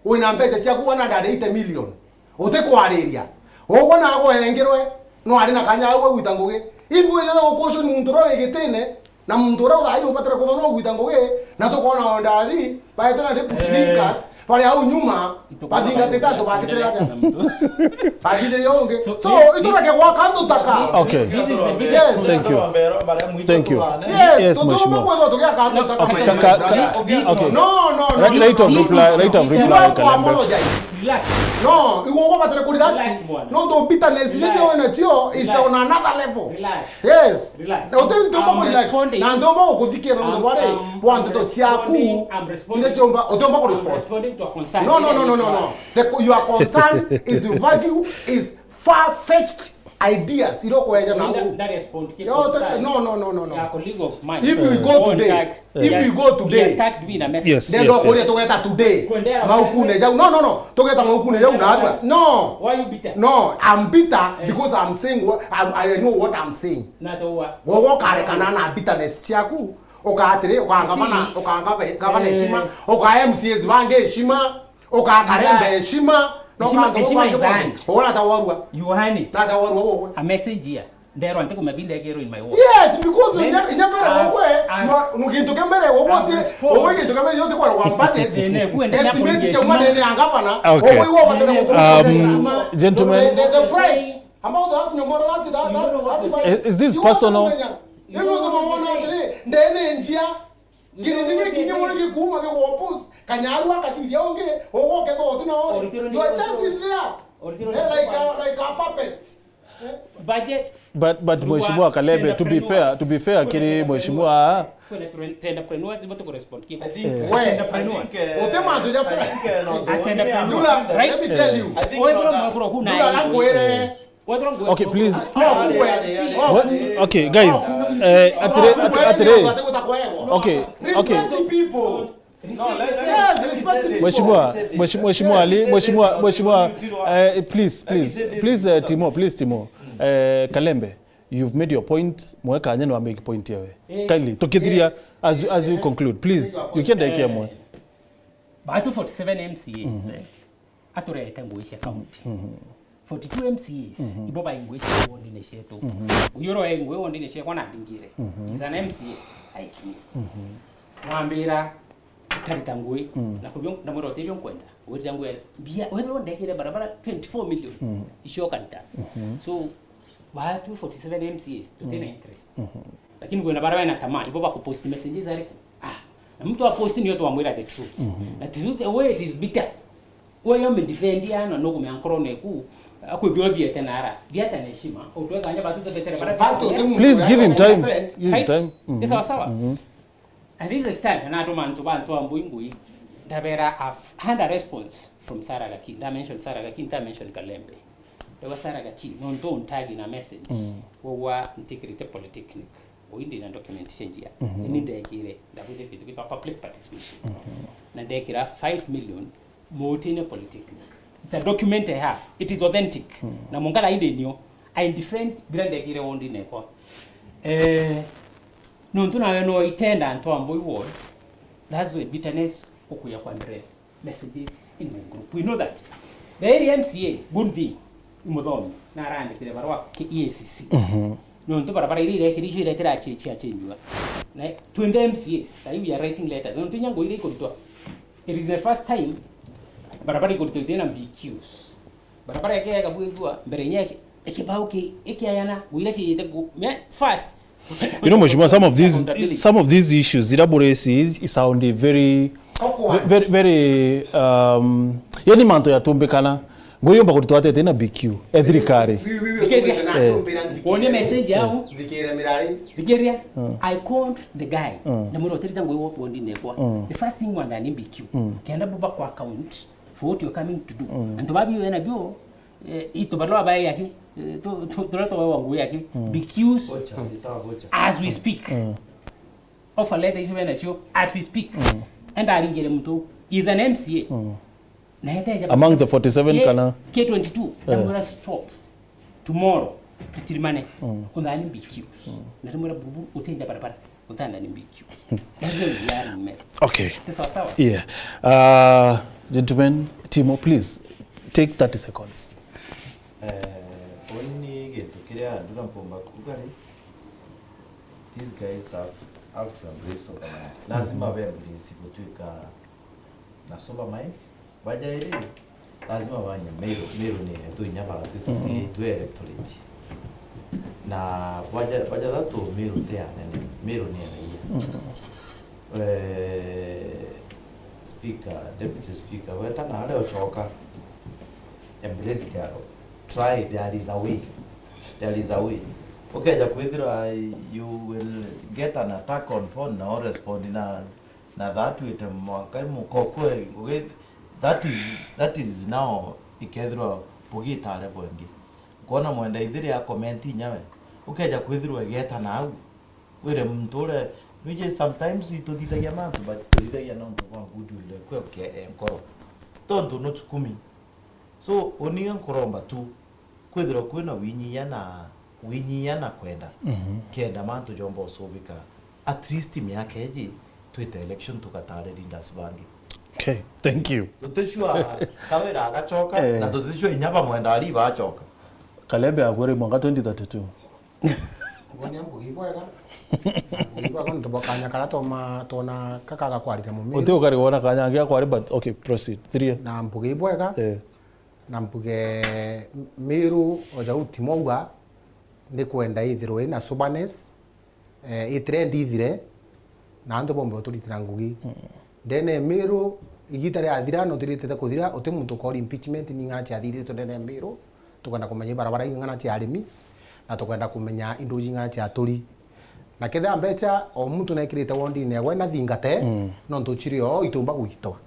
wina mbeca ciaku one hundred eighty million, utikwariria. Ugwe nagwe engerwe, no ari na kanya au agwita ngugi. Ibu ithagwo kucuni muntu uria wi gitine, na muntu uria uthai ubatire kuthona ugwita ngugi, na tukona Mwenda Ali, baete na deputy leaders, bari au nyuma, bathingatite antu bakitire atia? Bathithirie ungi. So, itureke gwaka antu taka. Okay. Yes. Thank you. Thank you. Yes, yes, Mheshimiwa. Kwethwa tugiaka antu taka. Okay, ka, ka, ka, okay. No, no, no. Right, right of reply, right of reply, Kalembe. Relax. No, igwo ubatire ku relax. Relax, bwana. No, the bitterness ile ndio inacho is on another level. Relax. Yes. Relax. Na uti ndomba ku relax. Na ndomba ukuthikira ndio bwari bwa ndeto ciaku. Ile chomba utomba ku respond. No, no, no, no, no, no. The, your concern is vague, is far-fetched ideas. Iro kweja na u. No, no, no, no, no. If we go today, if we go today. Yes, yes, yes. Ndenda kuria tugeta today. Maukune jau. No, no, no. Tugeta maukune jau na atwa. No. Why you bitter? No, I'm bitter because I'm saying what I'm, I know what I'm saying. Na towa. Wogo karekana na bitterness ciaku. Uka atiri, uka gavana, uka gavana heshima, uka M C As bangi heshima, uka Karembe heshima. No, heshima, heshima is earned. Ora tawarua. You earn it. Na tawarua wogo. A message here. Nderwa nti kumebinde ekirwo in my work. Yes, because inya, inya mbere wowe, no gintu kia mbere wowe ti, wowe gintu kia mbere yote kwa kwa budget. Estimate cha mwana ni angapana. Okay. Wowe iwa batera. Um, gentlemen. The, the fresh. Ambao that nyomora that, that, that, is, is this personal? Riu ndu mawona atiri, ndene njia. Kirindi giki kinya muri gikuuma gigopus, kanyaru akathithia ungi, ugoketha uti na ori. You are just there. Eh, like a, like a puppet. Budget. But, but Mheshimiwa Kalembe, to be fair, to be fair kiri Mheshimiwa, kwina entrepreneurs, but ku respond ki. I think, eh, entrepreneur. I think, eh, uti mantu ja fair. Entrepreneur. Ndula, let me tell you. I think Ndula, nakwire. Okay, please. Okay, guys. Eh, atire, atire, atire. Okay, okay. Mheshimiwa, Mheshimiwa, Mheshimiwa Ali, Mheshimiwa, Mheshimiwa, eh, please, please, please, eh, Timo, please, Timo. Eh, Kalembe. You've made your point, mwe kanya ni wa make point yawe. Eh, kindly, tukithiria, yes, as, as we conclude, please, make your point. Ukienda ikia mwe. Batu forty-seven M C As, eh, aturete ngui cia county. Forty-two M C As, ibo bai ngui cia wondine cietu. Uyu uroe ngui wondine ciakwa na ndingire. He's an M C A, like me. Wambira, utarita ngui, na kubio, ndamwira, "Utibio nkwenda, wirita ngui." Mbia, wethirwa ndekire barabara twenty-four million, icio ukarita. So, batu forty-seven M C As, tutina interest. Lakini kwina baria bena tamaa, ibo bakupost messages ariku? Ah, na mtu apost nio twamwira the truth. Na the truth, the way it is bitter. Uyo mdefendia na nukumea nkorone ku, akwibio thiete nara. Thiete na heshima, utwe kanya batu tutetere bara. In fact, uti muntu. Please give him time. Give him time. Right? Ni sawa sawa? And this is time, na antu mantu bantu ambu ingui, ndabera, I've had a response from Sarah Gaki. Nda mention Sarah Gaki, nda mention Kalembe. Ndewa Sarah Gaki, nontu untagi na message. Wa, wa Integrity Polytechnic. Uyu ndi na document cia njia. Ni ndekire, ndabwithire kintu gitwa public participation. Na ndekira five million Mutine Polytechnic. It's a document I have. It is authentic. Na mwanka thaa indi nio. I defend bila ndekire wondi nekwa. Eh, nontu nawe no itenda antu a Mbui ward. That's why bitterness ukuya kwa address messages in my group. We know that. The area M C A, good thing, imuthomi, na arandikire barua ki E A C C. Nontu barabara iria irekiri icio iretera achichi achinjua. Na twenty M C As, tai we are writing letters. Nontu inya ngui iria ikurutwa. It is the first time barabara ikurutwa itina B Qs. Barabara yake yakabwithua mbere inya iki-, ikibau ki-, ikiayana, ngui iria ciite ku-, me-, first. You know, Mheshimiwa, some of these, accountability. Some of these issues, zira buresi, is, is sounding very, very, very, um, yani mantu yatumbikana. Ngui yumba kuritwa atete na B Q, e thirikari. Wonie message yao. Thikiria. I called the guy. Na mwira utirita ngui wo kuondi nekwa. The first thing wanda ni B Q. Kenda buba kwa account for what you're coming to do. Antu babi wena bio, eh, itu barua bae yaki, eh, tu, tu, tu, tu, wa ngui yaki. B Qs. Voucher, ita voucher. As we speak. Offer letter icio bena cio as we speak. Enda aringire muntu. He's an M C A. Na eteja among the forty-seven ye, kana? K twenty-two, eh. Ndamwira stop. Tomorrow, tutirimane. Unthani B Qs. Na ndamwira, "Bubu, utinja barabara, utandani B Q." That's where we are in Meru. Okay. Ni sawa sawa? Yeah. Uh, gentlemen, Timo, please, take thirty seconds. Eh, uni gintu kiria ndura mpomba kuuga ri, these guys have, have to embrace sober mind. Lazima be embrace gutuika na sober mind. Baja iri, lazima banye Meru, Meru ni yetu inya batwi tuti, twi electorate. Na baja, baja thatu Meru ti anene, Meru ni raia. Eh, Speaker, Deputy Speaker, weta na aria ucoka, embrace dialogue. Try, there is a way. There is a way. Ukeja kwithirwa you will get an attack on phone na urespond na na that wite mwanka imukokwe, ugi-, that is, that is now ikethirwa bugitare bwengi. Kwona mwenda ithiri a comment inya we. Ukeja kwithirwa igeta nau. Wire muntu ure, nwije sometimes ituthithagia mantu, but ituthithagia nontu bwa goodwill ekwe ke-, enkoro. Tontu nuchukumi. So, uni nkuromba tu, kwithirwa kwina winyia na, winyia na kwenda, kenda mantu jomba usuvika. At least miaka iji, twite election tugatare leaders bangi. Okay, thank you. Tuticua Kawira agacoka, eh, na tuticua inya bamwenda ari bacoka. Kalembe akwira mwaka twenty thirty-two. Ugonia mbugi bwega. Mbugi bwega, nontu bwa kanya karia toma-, twona kaka gakwarire Mumiru. Uti ukari wona kanya angi akwari, but okay, proceed. Thiria. Na mbugi bwega. Eh. Na mbuge Miru, o jau Timo auga, ni kwenda ithirwe ina soberness, eh, i trend ithire, na antu bombe uturitira ngugi. Ndene ya Miru, igita riathira, no turitite kuthira, uti muntu ukori impeachment, ni ng'ana ciathiritwe ndene ya Miru, tukwenda kumenya ibarabara ing'ana cia arimi, na tukwenda kumenya indo ing'ana cia aturi. Na kethira mbeca o muntu nekirite wondine yagwe na thingate, nontu chiri o itumba gwitwa.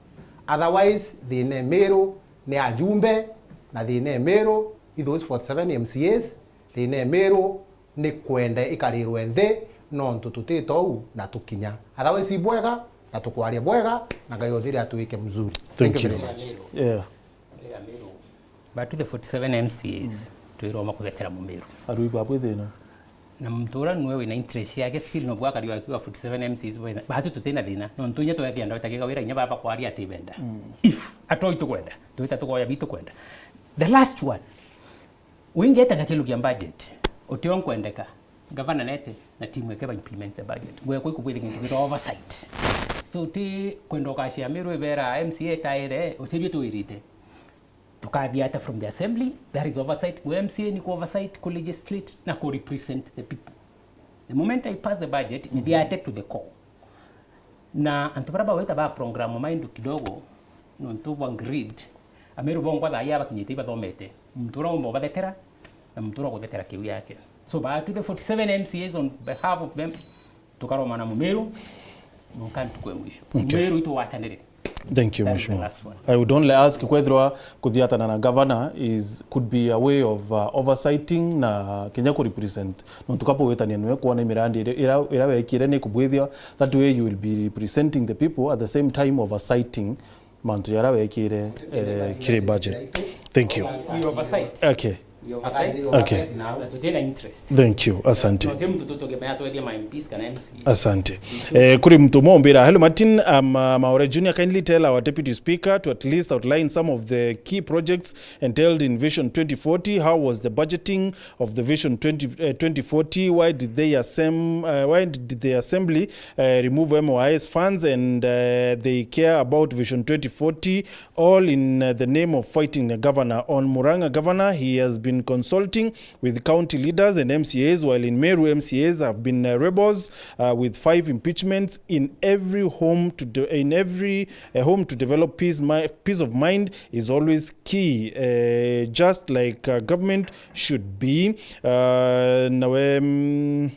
Otherwise, thina ya Miru ni ajumbe, na thina ya Miru i those forty-seven M C As, thina ya Miru ni kwenda ikarirwe nthi, nontu tutite uu na tukinya. Otherwise, ibwega, na tukwaria bwega, na Ngai othire atwike mzuri. Thank you very much. Yeah. But to the forty-seven M C As, twiroma kuthetera Mumiru. Arui babu thina. Na muntu uria nwe wina interest yake, still no bwakari wakiwa forty seven M Cs bwena. Batu tutina thina. Nontu inya twekenda wita giga wira inya baba kwari ati benda. If atoi tukwenda, twita tukoya bitu kwenda. The last one. Wingeta gakilukia budget. Utio nkwendeka. Gavana nete na timu yake ba implement the budget. Ngwe kwa ikubwire kintu gitwa oversight. So ti kwenda ukashia Meru ibera M C A taire, ucebie tuirite. Tukathia ata from the assembly, that is oversight. Ku M C A ni ku oversight, ku legislate na ku represent the people. The moment I pass the budget, ni they attack to the core. Na antu bara baweta ba program maindu kidogo, nontu bwa greed, Ameru bongwa thaa ya bakinyite ibathomete. Muntu ura umba ubathetera, na muntu ura guthetera kiu yake. So, ba to the forty seven M C As on behalf of them, tukaromana Mumiru, mwanka ntuku e mwisho. Okay. Mumiru itugwatanire. Thank you, That is the Mheshimiwa. Last one. I would only ask kwethirwa kuthiatana na governor is, could be a way of, uh, oversighting na kinya ku represent. Nontu kaba witania nwe kwona imirandi ira, ira, ira wekire ni kubwithia, that way you will be representing the people at the same time oversighting mantu jara wekire, eh, kiri budget. Thank you. We oversight. Okay. We oversight. Okay. Na tutina interest. Thank you. Asante. Tuti muntu tutugemea twethia ma M Ps kana M C A. Asante. Eh, kuri muntu umwe umbira, "Hello Martin, I'm, uh, Maore Junior, kindly tell our Deputy Speaker to at least outline some of the key projects entailed in Vision twenty forty. How was the budgeting of the Vision twenty, uh, twenty forty? Why did they assemb-, uh, why did the assembly, uh, remove M O I S funds and, uh, they care about Vision twenty forty, all in, uh, the name of fighting the governor? On Murang'a governor, he has been consulting with county leaders and M C As, while in Meru, M C As have been, uh, rebels, uh, with five impeachments. In every home to de-, in every, uh, home to develop peace, mi-, peace of mind is always key, uh, just like, uh, government should be." Uh, nawe, mm,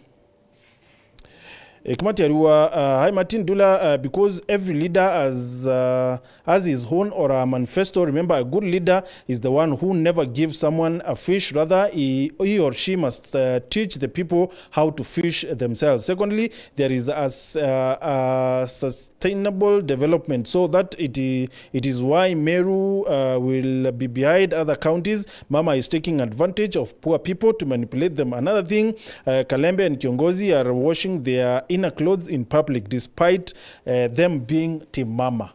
eh, Kimati Arua, uh, "Hi Martin Dula, uh, because every leader has, uh, has his own or a manifesto. Remember, a good leader is the one who never gives someone a fish. Rather, he, he or she must, uh, teach the people how to fish themselves. Secondly, there is a s-, uh, a sustainable development, so that it i-, it is why Meru, uh, will be behind other counties. Mama is taking advantage of poor people to manipulate them. Another thing, uh, Kalembe and Kiongozi are washing their inner clothes in public despite, uh, them being Team Mama."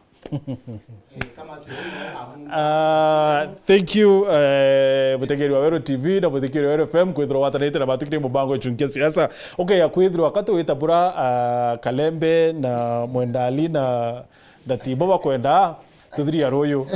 Ah, thank you, eh, mutegeri wa Weru T V na muthikiri wa Weru F M kwithirwa watanite na batu kiri mubango ya Chunkia Siasa. Okay, ya kwithirwa katu wita bura, ah, Kalembe na Mwendali na, na Tibo bakwenda tuthiria ruyu.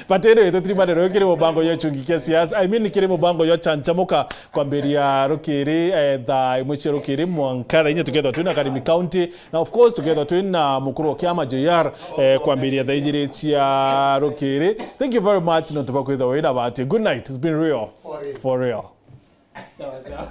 But anyway, tutirimane ruyu kiri mubango ya Chunkia Siasa. I mean, kiri mubango ya Chanchamuka kwambiria rukiri, eh, thaa imwe cia rukiri mwanka thaa inya tukethwa twina Karimi County. Na of course, tukethwa twina mukuru wa kiama J R, eh, kwambiria thaa ijiri cia rukiri. Thank you very much, nontu bwa kwithwa wina bati. Good night. It's been real. For real. For real. Sawa, sawa.